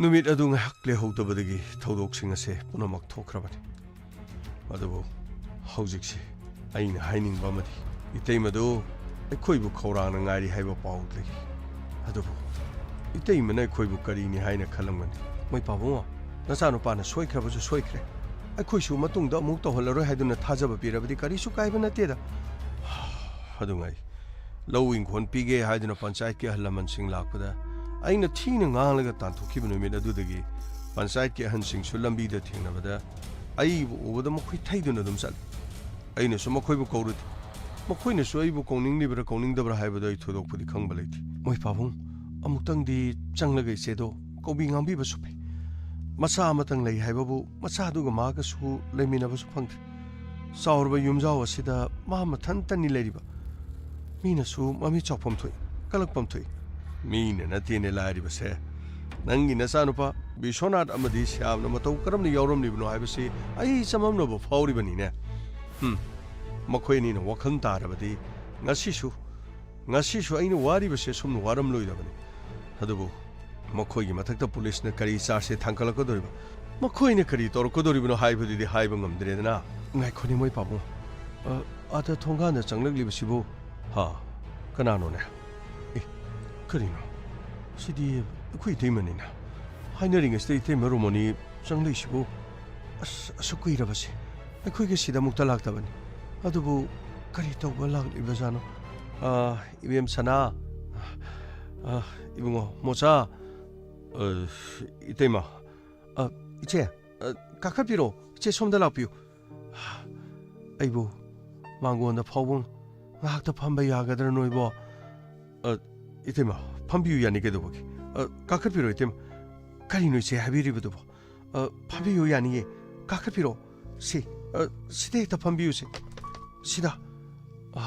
ꯅꯨꯃꯤꯠ ꯑꯗꯨ ꯉꯥꯏꯍꯥꯛ ꯂꯩꯍꯧꯗꯕꯗꯒꯤ ꯊꯧꯗꯣꯛꯁꯤꯡ ꯑꯁꯦ ꯄꯨꯝꯅꯃꯛ ꯊꯣꯛꯈ꯭ꯔꯕꯅꯤ꯫ ꯑꯗꯨꯕꯨ ꯍꯧꯖꯤꯛꯁꯤ ꯑꯩꯅ ꯍꯥꯏꯅꯤꯡꯕ ꯑꯃꯗꯤ ꯏꯇꯩꯃꯗꯨ ꯑꯩꯈꯣꯏꯕꯨ ꯈꯧꯔꯥꯡꯅ ꯉꯥꯏꯔꯤ ꯍꯥꯏꯕ ꯄꯥꯎ ꯂꯩ꯫ ꯑꯗꯨꯕꯨ ꯏꯇꯩꯃꯅ ꯑꯩꯈꯣꯏꯕꯨ ꯀꯔꯤꯅꯤ ꯍꯥꯏꯅ ꯈꯜꯂꯝꯒꯅꯤ? ꯃꯣꯏ ꯄꯥꯕꯨꯡꯉꯣ, ꯅꯆꯥꯅꯨꯄꯥꯅ ꯁꯣꯏꯈ꯭ꯔꯕꯁꯨ ꯁꯣꯏꯈ꯭ꯔꯦ꯫ ꯑꯩꯈꯣꯏꯁꯨ ꯃꯇꯨꯡꯗ ꯑꯃꯨꯛ ꯇꯧꯍꯜꯂꯔꯣꯏ ꯍꯥꯏꯗꯨꯅ ꯊꯥꯖꯕ ꯄꯤꯔꯕꯗꯤ ꯀꯔꯤꯁꯨ ꯀꯥꯏꯕ ꯅꯠꯇꯦꯗ꯫ ꯑꯗꯨꯉꯥꯏ, ꯂꯧ ꯏꯪꯈꯣꯜ ꯄꯤꯒꯦ ꯍꯥꯏꯗꯨꯅ ꯄꯟꯆꯥꯌꯠꯀꯤ ꯑꯍꯜ ꯂꯃꯟꯁꯤꯡ ꯂꯥꯛꯄꯗ ꯑꯩꯅ ꯊꯤꯅ ꯉꯥꯡꯂꯒ ꯇꯥꯟꯊꯣꯛꯈꯤꯕ ꯅꯨꯃꯤꯠ ꯑꯗꯨꯗꯒꯤ ꯄꯟꯆꯥꯌꯠꯀꯤ ꯑꯍꯟꯁꯤꯡꯁꯨ ꯂꯝꯕꯤꯗ ꯊꯦꯡꯅꯕꯗ ꯑꯩꯕꯨ ꯎꯕꯗ ꯃꯈꯣꯏ ꯊꯩꯗꯨꯅ ꯑꯗꯨꯝ ꯆꯠꯂꯤ꯫ ꯑꯩꯅꯁꯨ ꯃꯈꯣꯏꯕꯨ ꯀꯧꯔꯨꯗꯦ꯫ ꯃꯈꯣꯏꯅꯁꯨ ꯑꯩꯕꯨ ꯀꯧꯅꯤꯡꯂꯤꯕ꯭ꯔꯥ ꯀꯧꯅꯤꯡꯗꯕ꯭ꯔꯥ ꯍꯥꯏꯕꯗꯨ ꯑꯩ ꯊꯣꯏꯗꯣꯛꯄꯗꯤ ꯈꯪꯕ ꯂꯩꯇꯦ꯫ ꯃꯣꯏ ꯄꯥꯕꯨꯡ, ꯑꯃꯨꯛꯇꯪꯗꯤ ꯆꯪꯂꯒ ꯏꯆꯦꯗꯣ ꯀꯧꯕꯤ ꯉꯥꯡꯕꯤꯕꯁꯨ ꯐꯩ꯫ ꯃꯆꯥ ꯑꯃꯇꯪ ꯂꯩ ꯍꯥꯏꯕꯕꯨ ꯃꯆꯥꯗꯨꯒ ꯃꯥꯒꯁꯨ ꯂꯩꯃꯤꯟꯅꯕꯁꯨ ꯐꯪꯗ꯭ꯔꯦ꯫ ꯆꯥꯎꯔꯕ ꯌꯨꯝꯖꯥꯎ ꯑꯁꯤꯗ ꯃꯥ ꯃꯊꯟꯇꯅꯤ ꯂꯩꯔꯤꯕ꯫ ꯃꯤꯅꯁꯨ ꯃꯃꯤꯠ ꯆꯥꯎꯐꯝ ꯊꯣꯛꯏ, ꯀꯜꯂꯛꯐꯝ ꯊꯣꯛꯏ꯫ ꯃꯤꯅ ꯅꯠꯇꯦꯅꯦ ꯂꯥꯏꯔꯤꯕꯁꯦ, ꯅꯪꯒꯤ ꯅꯆꯥꯅꯨꯄꯥ ꯕꯤꯁ꯭ꯋꯅꯥꯊ ꯑꯃꯗꯤ ꯁ꯭ꯌꯥꯝꯅ ꯃꯇꯧ ꯀꯔꯝꯅ ꯌꯥꯎꯔꯝꯂꯤꯕꯅꯣ ꯍꯥꯏꯕꯁꯤ ꯑꯩ ꯆꯃꯝꯅꯕ ꯐꯥꯎꯔꯤꯕꯅꯤꯅꯦ꯫ ꯍꯝ, ꯃꯈꯣꯏ ꯑꯅꯤꯅ ꯋꯥꯈꯜ ꯇꯥꯔꯕꯗꯤ ꯉꯁꯤꯁꯨ, ꯉꯁꯤꯁꯨ ꯑꯩꯅ ꯋꯥꯔꯤꯕꯁꯦ ꯑꯁꯨꯝꯅ ꯋꯥꯔꯝꯂꯣꯏꯗꯕꯅꯤ꯫ ꯑꯗꯨꯕꯨ ꯃꯈꯣꯏꯒꯤ ꯃꯊꯛꯇ ꯄꯨꯂꯤꯁꯅ ꯀꯔꯤ ꯆꯥꯔꯖꯁꯦ ꯊꯥꯡꯒꯠꯂꯛꯀꯗꯧꯔꯤꯕ, ꯃꯈꯣꯏꯅ ꯀꯔꯤ ꯇꯧꯔꯛꯀꯗꯧꯔꯤꯕꯅꯣ ꯍꯥꯏꯕꯗꯨꯗꯤ ꯍꯥꯏꯕ ꯉꯝꯗ꯭ꯔꯦꯗꯅ꯫ ꯉꯥꯏꯈꯣꯅꯦ ꯃꯣꯏ ꯄꯥꯕꯨꯡ, ꯑ, ꯑꯥꯗ ꯊꯣꯡꯒꯥꯟꯗ ꯆꯪꯂꯛꯂꯤꯕꯁꯤꯕꯨ? ꯍꯥ? ꯀꯅꯥꯅꯣꯅꯦ? ꯑꯦ, ꯀꯔꯤꯅꯣ? ꯁꯤꯗꯤ ꯑꯩꯈꯣꯏ ꯏꯇꯩꯃꯅꯤꯅ꯫ ꯍꯥꯏꯅꯔꯤꯉꯩꯁꯤꯗ ꯏꯇꯩꯃ ꯔꯣꯃꯣꯅꯤ ꯆꯪꯂꯛꯏꯁꯤꯕꯨ? ꯑꯁ, ꯑꯁꯨꯛ ꯀꯨꯏꯔꯕꯁꯦ ꯑꯩꯈꯣꯏꯒ ꯁꯤꯗ ꯑꯃꯨꯛꯇ ꯂꯥꯛꯇꯕꯅꯤ꯫ ꯑꯗꯨꯕꯨ ꯀꯔꯤ ꯇꯧꯕ ꯂꯥꯛꯂꯤꯕꯖꯥꯠꯅꯣ? ꯑ, ꯏꯕꯦꯝ ꯁꯅꯥ, ꯑ, ꯏꯕꯨꯡꯉꯣ ꯃꯣꯆꯥ, ꯑ, ꯏꯇꯩꯃ, ꯑ, ꯏꯆꯦ, ꯑ, ꯀꯥꯈꯠꯄꯤꯔꯣ, ꯏꯆꯦ ꯁꯣꯝꯗ ꯂꯥꯛꯄꯤꯌꯨ꯫ ꯑꯩꯕꯨ ꯃꯥꯡꯒꯣꯟꯗ ꯐꯥꯎꯕ ꯉꯥꯏꯍꯥꯛꯇ ꯐꯝꯕ ꯌꯥꯒꯗ꯭ꯔꯥ ꯅꯣꯏꯕꯣ? ꯑ, ꯏꯇꯩꯃ, ꯐꯝꯕꯤꯌꯨ ꯌꯥꯅꯤ ꯀꯩꯗꯧꯕꯒꯤ? ꯑ, ꯀꯥꯈꯠꯄꯤꯔꯣ ꯏꯇꯩꯃ꯫ ꯀꯔꯤꯅꯣ ꯏꯆꯦ ꯍꯥꯏꯕꯤꯔꯤꯕꯗꯨꯕꯣ? ꯑ, ꯐꯝꯕꯤꯌꯨ ꯌꯥꯅꯤꯌꯦ, ꯀꯥꯈꯠꯄꯤꯔꯣ꯫ ꯁꯤ, ꯑ, ꯁꯤꯗ ꯍꯦꯛꯇ ꯐꯝꯕꯤꯌꯨꯁꯦ꯫ ꯁꯤꯗ꯫ ꯑ,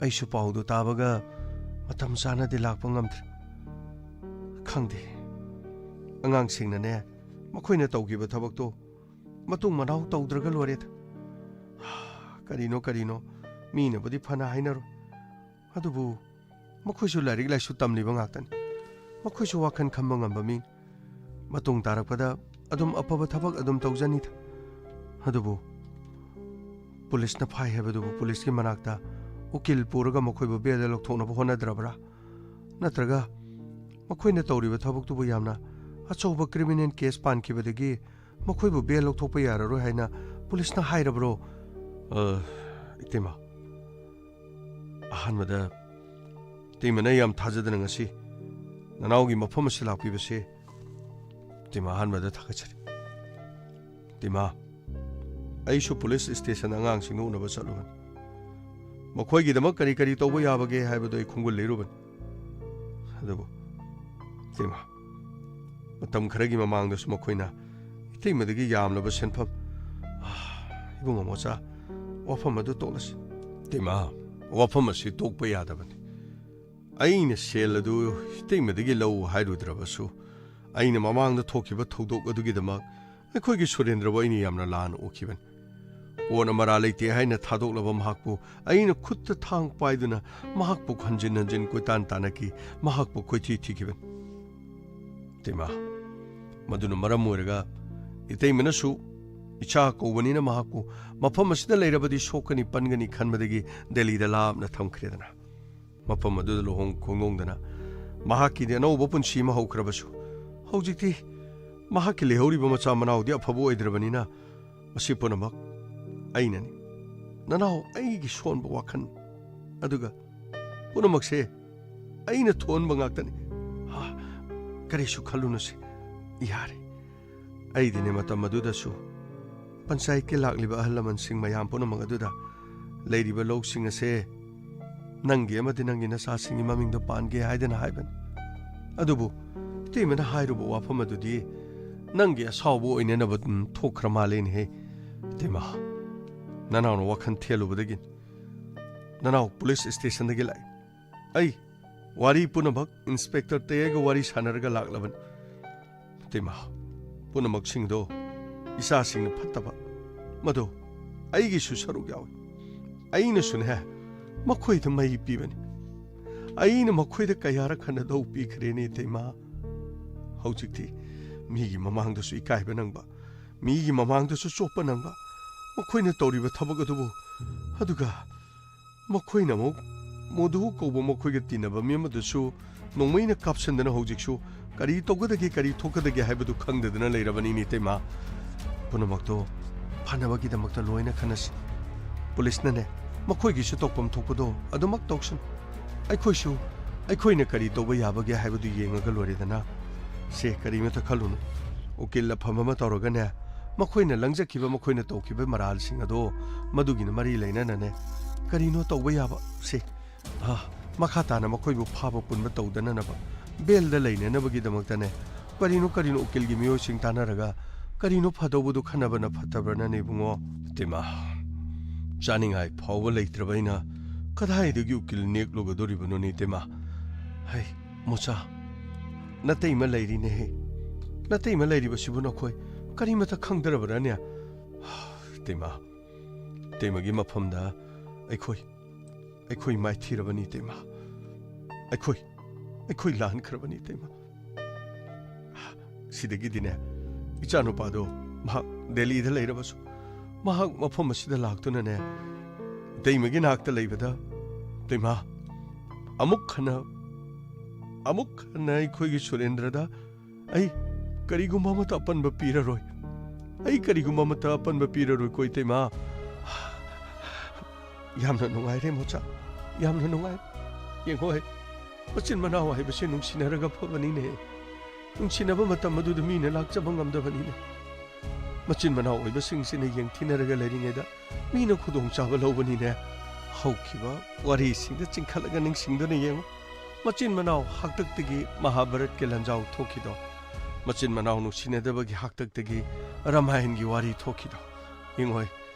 ꯑꯩꯁꯨ ꯄꯥꯎꯗꯨ ꯇꯥꯕꯒ ꯃꯇꯝ ꯆꯥꯅꯗꯤ ꯂꯥꯛꯄ ꯉꯝꯗ꯭ꯔꯦ꯫ ꯈꯪꯗꯦ꯫ ꯑꯉꯥꯡꯁꯤꯡꯅꯅꯦ, ꯃꯈꯣꯏꯅ ꯇꯧꯈꯤꯕ ꯊꯕꯛꯇꯣ ꯃꯇꯨꯡ ꯃꯅꯥꯎ ꯇꯧꯗ꯭ꯔꯒ ꯂꯣꯏꯔꯦꯗ꯫ ꯀꯔꯤꯅꯣ ꯀꯔꯤꯅꯣ, ꯃꯤꯅꯕꯨꯗꯤ ꯐꯅ ꯍꯥꯏꯅꯔꯣꯏ, ꯑꯗꯨꯕꯨ ꯃꯈꯣꯏꯁꯨ ꯂꯥꯏꯔꯤꯛ ꯂꯥꯏꯁꯨ ꯇꯝꯂꯤꯕ ꯉꯥꯛꯇꯅꯤ꯫ ꯃꯈꯣꯏꯁꯨ ꯋꯥꯈꯜ ꯈꯟꯕ ꯉꯝꯕ ꯃꯤ꯫ ꯃꯇꯨꯡ ꯇꯥꯔꯛꯄꯗ ꯑꯗꯨꯝ ꯑꯐꯕ ꯊꯕꯛ ꯑꯗꯨꯝ ꯇꯧꯖꯅꯤꯗ꯫ ꯑꯗꯨꯕꯨ ꯄꯨꯂꯤꯁꯅ ꯐꯥꯏ ꯍꯥꯏꯕꯗꯨꯕꯨ ꯄꯨꯂꯤꯁꯀꯤ ꯃꯅꯥꯛꯇ ꯎꯀꯤꯜ ꯄꯨꯔꯒ ꯃꯈꯣꯏꯕꯨ ꯕꯦꯜꯗ ꯂꯧꯊꯣꯛꯅꯕ ꯍꯣꯠꯅꯗ꯭ꯔꯕ꯭ꯔꯥ? ꯅꯠꯇ꯭ꯔꯒ ꯃꯈꯣꯏꯅ ꯇꯧꯔꯤꯕ ꯊꯕꯛꯇꯨꯕꯨ ꯌꯥꯝꯅ ꯑꯆꯧꯕ ꯀ꯭ꯔꯤꯃꯤꯅꯦꯜ ꯀꯦꯁ ꯄꯥꯟꯈꯤꯕꯗꯒꯤ ꯃꯈꯣꯏꯕꯨ ꯕꯦꯜ ꯂꯧꯊꯣꯛꯄ ꯌꯥꯔꯔꯣꯏ ꯍꯥꯏꯅ ꯄꯨꯂꯤꯁꯅ ꯍꯥꯏꯔꯕ꯭ꯔꯣ? ꯑ, ꯏꯇꯩꯃ, ꯑꯍꯥꯟꯕꯗ ꯏꯇꯩꯃꯅ ꯌꯥꯝ ꯊꯥꯖꯗꯅ ꯉꯁꯤ ꯅꯅꯥꯎꯒꯤ ꯃꯐꯝ ꯑꯁꯤ ꯂꯥꯛꯄꯤꯕꯁꯦ ꯏꯇꯩꯃ ꯑꯍꯥꯟꯕꯗ ꯊꯥꯒꯠꯆꯔꯤ꯫ ꯏꯇꯩꯃ, ꯑꯩꯁꯨ ꯄꯨꯂꯤꯁ ꯁ꯭ꯇꯦꯁꯟ ꯑꯉꯥꯡꯁꯤꯡꯒ ꯎꯅꯕ ꯆꯠꯂꯨꯕꯅꯤ꯫ ꯃꯈꯣꯏꯒꯤꯗꯃꯛ ꯀꯔꯤ ꯀꯔꯤ ꯇꯧꯕ ꯌꯥꯕꯒꯦ ꯍꯥꯏꯕꯗꯨ ꯑꯩ ꯈꯣꯡꯒꯨꯜ ꯂꯩꯔꯨꯕꯅꯤ꯫ ꯑꯗꯨꯕꯨ ꯏꯇꯩꯃ, ꯃꯇꯝ ꯈꯔꯒꯤ ꯃꯃꯥꯡꯗꯁꯨ ꯃꯈꯣꯏꯅ ꯏꯇꯩꯃꯗꯒꯤ ꯌꯥꯝꯂꯕ ꯁꯦꯟꯐꯝ, ꯑꯥ, ꯏꯕꯨꯡꯉꯣ ꯃꯣꯆꯥ, ꯋꯥꯐꯝ ꯑꯗꯨ ꯇꯣꯛꯂꯁꯤ꯫ ꯏꯇꯩꯃ, ꯋꯥꯐꯝ ꯑꯁꯤ ꯇꯣꯛꯄ ꯌꯥꯗꯕꯅꯤ꯫ ꯑꯩꯅ ꯁꯦꯜ ꯑꯗꯨ ꯏꯇꯩꯃꯗꯒꯤ ꯂꯧ ꯍꯥꯏꯔꯨꯗ꯭ꯔꯕꯁꯨ, ꯑꯩꯅ ꯃꯃꯥꯡꯗ ꯊꯣꯛꯈꯤꯕ ꯊꯧꯗꯣꯛ ꯑꯗꯨꯒꯤꯗꯃꯛ ꯑꯩꯈꯣꯏꯒꯤ ꯁꯨꯔꯦꯟꯗ꯭ꯔꯕꯨ ꯑꯩꯅ ꯌꯥꯝꯅ ꯂꯥꯟꯅ ꯎꯈꯤꯕꯅꯤ꯫ ꯀꯣꯟꯅ ꯃꯔꯥ ꯂꯩꯇꯦ ꯍꯥꯏꯅ ꯊꯥꯗꯣꯛꯂꯕ ꯃꯍꯥꯛꯄꯨ ꯑꯩꯅ ꯈꯨꯠꯇ ꯊꯥꯡ ꯄꯥꯏꯗꯨꯅ ꯃꯍꯥꯛꯄꯨ ꯍꯟꯖꯤꯟ ꯍꯟꯖꯤꯟ ꯀꯣꯏꯇꯥꯟ ꯇꯥꯟꯅꯈꯤ, ꯃꯍꯥꯛꯄꯨ ꯀꯣꯏꯊꯤ ꯊꯤꯈꯤꯕꯅꯤ꯫ ꯏꯇꯩꯃ, ꯃꯗꯨꯅ ꯃꯔꯝ ꯑꯣꯏꯔꯒ ꯏꯇꯩꯃꯅꯁꯨ ꯏꯆꯥ ꯀꯧꯕꯅꯤꯅ ꯃꯍꯥꯛꯄꯨ ꯃꯐꯝ ꯑꯁꯤꯗ ꯂꯩꯔꯕꯗꯤ ꯁꯣꯛꯀꯅꯤ ꯄꯟꯒꯅꯤ ꯈꯟꯕꯗꯒꯤ ꯗꯦꯜꯂꯤꯗ ꯂꯥꯞꯅ ꯊꯝꯈ꯭ꯔꯦꯗꯅ꯫ ꯃꯐꯝ ꯑꯗꯨꯗ ꯂꯨꯍꯣꯡ ꯈꯣꯡꯗꯣꯡꯗꯅ ꯃꯍꯥꯛꯀꯤꯗꯤ ꯑꯅꯧꯕ ꯄꯨꯟꯁꯤ ꯑꯃ ꯍꯧꯈ꯭ꯔꯕꯁꯨ, ꯍꯧꯖꯤꯛꯇꯤ ꯃꯍꯥꯛꯀꯤ ꯂꯩꯍꯧꯔꯤꯕ ꯃꯆꯥ ꯃꯅꯥꯎꯗꯤ ꯑꯐꯕ ꯑꯣꯏꯗ꯭ꯔꯕꯅꯤꯅ, ꯃꯁꯤ ꯄꯨꯝꯅꯃꯛ ꯑꯩꯅꯅꯤ꯫ ꯅꯅꯥꯎ ꯑꯩꯒꯤ ꯁꯣꯟꯕ ꯋꯥꯈꯜ ꯑꯗꯨꯒ ꯄꯨꯝꯅꯃꯛꯁꯦ ꯑꯩꯅ ꯊꯣꯛꯍꯟꯕ ꯉꯥꯛꯇꯅꯤ꯫ ꯍꯥ, ꯀꯔꯤꯁꯨ ꯈꯜꯂꯨꯅꯨꯁꯦ, ꯌꯥꯔꯦ꯫ ꯑꯩꯗꯤꯅꯦ, ꯃꯇꯝ ꯑꯗꯨꯗꯁꯨ ꯄꯟꯆꯥꯌꯠꯀꯤ ꯂꯥꯛꯂꯤꯕ ꯑꯍꯜ ꯂꯃꯟꯁꯤꯡ ꯃꯌꯥꯝ ꯄꯨꯝꯅꯃꯛ ꯑꯗꯨꯗ ꯂꯩꯔꯤꯕ ꯂꯧꯁꯤꯡ ꯑꯁꯦ ꯅꯪꯒꯤ ꯑꯃꯗꯤ ꯅꯪꯒꯤ ꯅꯆꯥꯁꯤꯡꯒꯤ ꯃꯃꯤꯡꯗ ꯄꯥꯟꯒꯦ ꯍꯥꯏꯗꯅ ꯍꯥꯏꯕꯅꯤ꯫ ꯑꯗꯨꯕꯨ ꯏꯇꯩꯃꯅ ꯍꯥꯏꯔꯨꯕ ꯋꯥꯐꯝ ꯑꯗꯨꯗꯤ ꯅꯪꯒꯤ ꯑꯁꯥꯎꯕ ꯑꯣꯏꯅꯅꯕ, ꯎꯝ, ꯊꯣꯛꯈ꯭ꯔ ꯃꯥꯜꯂꯦꯅꯦꯍꯦ꯫ ꯏꯇꯩꯃ, ꯅꯅꯥꯎꯅ ꯋꯥꯈꯜ ꯊꯦꯜꯂꯨꯕꯗꯒꯤ ꯅꯅꯥꯎ ꯄꯨꯂꯤꯁ ꯁ꯭ꯇꯦꯁꯟꯗꯒꯤ ꯂꯥꯛꯏ꯫ ꯑꯩ ꯋꯥꯔꯤ ꯄꯨꯝꯅꯃꯛ ꯏꯟꯁꯄꯦꯛꯇꯔ ꯇꯌꯥꯏꯒ ꯋꯥꯔꯤ ꯁꯥꯟꯅꯔꯒ ꯂꯥꯛꯂꯕꯅꯤ꯫ ꯏꯇꯩꯃ, ꯄꯨꯝꯅꯃꯛꯁꯤꯡꯗꯣ ꯏꯆꯥꯁꯤꯡꯅ ꯐꯠꯇꯕ, ꯃꯗꯣ ꯑꯩꯒꯤꯁꯨ ꯁꯔꯨꯛ ꯌꯥꯎꯏ꯫ ꯑꯩꯅꯁꯨꯅꯦ, ꯃꯈꯣꯏꯗ ꯃꯩ ꯄꯤꯕꯅꯤ꯫ ꯑꯩꯅ ꯃꯈꯣꯏꯗ ꯀꯌꯥꯔꯛ ꯍꯟꯅ ꯙꯧ ꯄꯤꯈ꯭ꯔꯦꯅꯦ, ꯏꯇꯩꯃ꯫ ꯍꯧꯖꯤꯛꯇꯤ ꯃꯤꯒꯤ ꯃꯃꯥꯡꯗꯁꯨ ꯏꯀꯥꯏꯕ ꯅꯪꯕ, ꯃꯤꯒꯤ ꯃꯃꯥꯡꯗꯁꯨ ꯆꯣꯞꯄ ꯅꯪꯕ, ꯃꯈꯣꯏꯅ ꯇꯧꯔꯤꯕ ꯊꯕꯛ ꯑꯗꯨꯕꯨ, ꯑꯗꯨꯒ ꯃꯈꯣꯏꯅ ꯑꯃꯨꯛ ꯃꯣꯙꯨ ꯀꯧꯕ ꯃꯈꯣꯏꯒ ꯇꯤꯟꯅꯕ ꯃꯤ ꯑꯃꯗꯨꯁꯨ ꯅꯣꯡꯃꯩꯅ ꯀꯥꯞꯁꯤꯟꯗꯅ ꯍꯧꯖꯤꯛꯁꯨ ꯀꯔꯤ ꯇꯧꯒꯗꯒꯦ, ꯀꯔꯤ ꯊꯣꯛꯀꯗꯒꯦ ꯍꯥꯏꯕꯗꯨ ꯈꯪꯗꯗꯅ ꯂꯩꯔꯕꯅꯤꯅꯦ, ꯏꯇꯩꯃ꯫ ꯄꯨꯝꯅꯃꯛꯇꯣ ꯐꯅꯕꯒꯤꯗꯃꯛꯇ ꯂꯣꯏꯅ ꯈꯟꯅꯁꯤ꯫ ꯄꯨꯂꯤꯁꯅꯅꯦ, ꯃꯈꯣꯏꯒꯤꯁꯨ ꯇꯧꯐꯝ ꯊꯣꯛꯄꯗꯣ ꯑꯗꯨꯃꯛ ꯇꯧꯁꯅꯨ꯫ ꯑꯩꯈꯣꯏꯁꯨ, ꯑꯩꯈꯣꯏꯅ ꯀꯔꯤ ꯇꯧꯕ ꯌꯥꯕꯒꯦ ꯍꯥꯏꯕꯗꯨ ꯌꯦꯡꯉꯒ ꯂꯣꯏꯔꯦꯗꯅ꯫ ꯁꯦ, ꯀꯔꯤꯃꯇ ꯈꯜꯂꯨꯅꯨ꯫ ꯎꯀꯤꯜ ꯑꯐꯕ ꯑꯃ ꯇꯧꯔꯒꯅꯦ, ꯃꯈꯣꯏꯅ ꯂꯪꯖꯈꯤꯕ, ꯃꯈꯣꯏꯅ ꯇꯧꯈꯤꯕ ꯃꯔꯥꯜꯁꯤꯡ ꯑꯗꯣ ꯃꯗꯨꯒꯤꯅ ꯃꯔꯤ ꯂꯩꯅꯅꯅꯦ, ꯀꯔꯤꯅꯣ ꯇꯧꯕ ꯌꯥꯕ? ꯁꯦ, ꯑꯥ, ꯃꯈꯥ ꯇꯥꯅ ꯃꯈꯣꯏꯕꯨ ꯐꯥꯕ ꯄꯨꯟꯕ ꯇꯧꯗꯅꯅꯕ, ꯕꯦꯜꯗ ꯂꯩꯅꯅꯕꯒꯤꯗꯃꯛꯇꯅꯦ, ꯀꯔꯤꯅꯣ ꯀꯔꯤꯅꯣ ꯎꯀꯤꯜꯒꯤ ꯃꯤꯑꯣꯏꯁꯤꯡ ꯇꯥꯟꯅꯔꯒ ꯀꯔꯤꯅꯣ ꯐꯗꯧꯕꯗꯨ ꯈꯟꯅꯕꯅ ꯐꯠꯇꯕ꯭ꯔꯅꯦ, ꯏꯕꯨꯡꯉꯣ? ꯏꯇꯩꯃ, ꯆꯥꯅꯤꯡꯉꯥꯏ ꯐꯥꯎꯕ ꯂꯩꯇ꯭ꯔꯕ ꯑꯩꯅ ꯀꯗꯥꯏꯗꯒꯤ ꯎꯀꯤꯜ ꯅꯦꯛꯂꯨꯒꯗꯣꯔꯤꯕꯅꯣꯅꯦ, ꯏꯇꯩꯃ? ꯍꯩ, ꯃꯣꯆꯥ, ꯅꯇꯩꯃ ꯂꯩꯔꯤꯅꯦꯍꯦ꯫ ꯅꯇꯩꯃ ꯂꯩꯔꯤꯕꯁꯤꯕꯨ ꯅꯈꯣꯏ ꯀꯔꯤꯃꯇ ꯈꯪꯗ꯭ꯔꯕꯔꯅꯦ? ꯏꯇꯩꯃ, ꯏꯇꯩꯃꯒꯤ ꯃꯐꯝꯗ ꯑꯩꯈꯣꯏ, ꯑꯩꯈꯣꯏ ꯃꯥꯏꯊꯤꯔꯕꯅꯤ ꯏꯇꯩꯃ꯫ ꯑꯩꯈꯣꯏ, ꯑꯩꯈꯣꯏ ꯂꯥꯟꯈ꯭ꯔꯕꯅꯤ ꯏꯇꯩꯃ꯫ ꯁꯤꯗꯒꯤꯗꯤꯅꯦ, ꯏꯆꯥꯅꯨꯄꯥꯗꯣ ꯃꯍꯥꯛ ꯗꯦꯜꯂꯤꯗ ꯂꯩꯔꯕꯁꯨ, ꯃꯍꯥꯛ ꯃꯐꯝ ꯑꯁꯤꯗ ꯂꯥꯛꯇꯨꯅꯅꯦ, ꯏꯇꯩꯃꯒꯤ ꯅꯥꯛꯇ ꯂꯩꯕꯗ, "ꯏꯇꯩꯃ, ꯑꯃꯨꯛ ꯍꯟꯅ, ꯑꯃꯨꯛ ꯍꯟꯅ ꯑꯩꯈꯣꯏꯒꯤ ꯁꯨꯔꯦꯟꯗ꯭ꯔꯗ ꯑꯩ ꯀꯔꯤꯒꯨꯝꯕ ꯑꯃꯠꯇ ꯑꯄꯟꯕ ꯄꯤꯔꯔꯣꯏ꯫ ꯑꯩ ꯀꯔꯤꯒꯨꯝꯕ ꯑꯃꯠꯇ ꯑꯄꯟꯕ ꯄꯤꯔꯔꯣꯏꯀꯣ, ꯏꯇꯩꯃ꯫" ꯌꯥꯝꯅ ꯅꯨꯡꯉꯥꯏꯔꯦ, ꯃꯣꯆꯥ꯫ ꯌꯥꯝꯅ ꯅꯨꯡꯉꯥꯏꯔꯦ꯫ ꯌꯦꯡꯉꯣ ꯍꯦ, ꯃꯆꯤꯟ ꯃꯅꯥꯎ ꯍꯥꯏꯕꯁꯦ ꯅꯨꯡꯁꯤꯅꯔꯒ ꯐꯕꯅꯤꯅꯦ꯫ ꯅꯨꯡꯁꯤꯅꯕ ꯃꯇꯝ ꯑꯗꯨꯗ ꯃꯤꯅ ꯂꯥꯛꯆꯕ ꯉꯝꯗꯕꯅꯤꯅꯦ꯫ ꯃꯆꯤꯟ ꯃꯅꯥꯎ ꯑꯣꯏꯕꯁꯤꯡꯁꯤꯅ ꯌꯦꯡꯊꯤꯅꯔꯒ ꯂꯩꯔꯤꯉꯩꯗ ꯃꯤꯅ ꯈꯨꯗꯣꯡꯆꯥꯕ ꯂꯧꯕꯅꯤꯅꯦ꯫ ꯍꯧꯈꯤꯕ ꯋꯥꯔꯤꯁꯤꯡꯗ ꯆꯤꯡꯈꯠꯂꯒ ꯅꯤꯡꯁꯤꯡꯗꯨꯅ ꯌꯦꯡꯉꯨ꯫ ꯃꯆꯤꯟ ꯃꯅꯥꯎ ꯍꯥꯛꯇꯛꯇꯒꯤ ꯃꯍꯥꯚꯥꯔꯠꯀꯤ ꯂꯥꯟꯖꯥꯎ ꯊꯣꯛꯈꯤꯗꯣ꯫ ꯃꯆꯤꯟ ꯃꯅꯥꯎ ꯅꯨꯡꯁꯤꯅꯗꯕꯒꯤ ꯍꯥꯛꯇꯛꯇꯒꯤ ꯔꯥꯃꯥꯌꯟꯒꯤ ꯋꯥꯔꯤ ꯊꯣꯛꯈꯤꯗꯣ꯫ ꯌꯦꯡꯉꯣꯏ,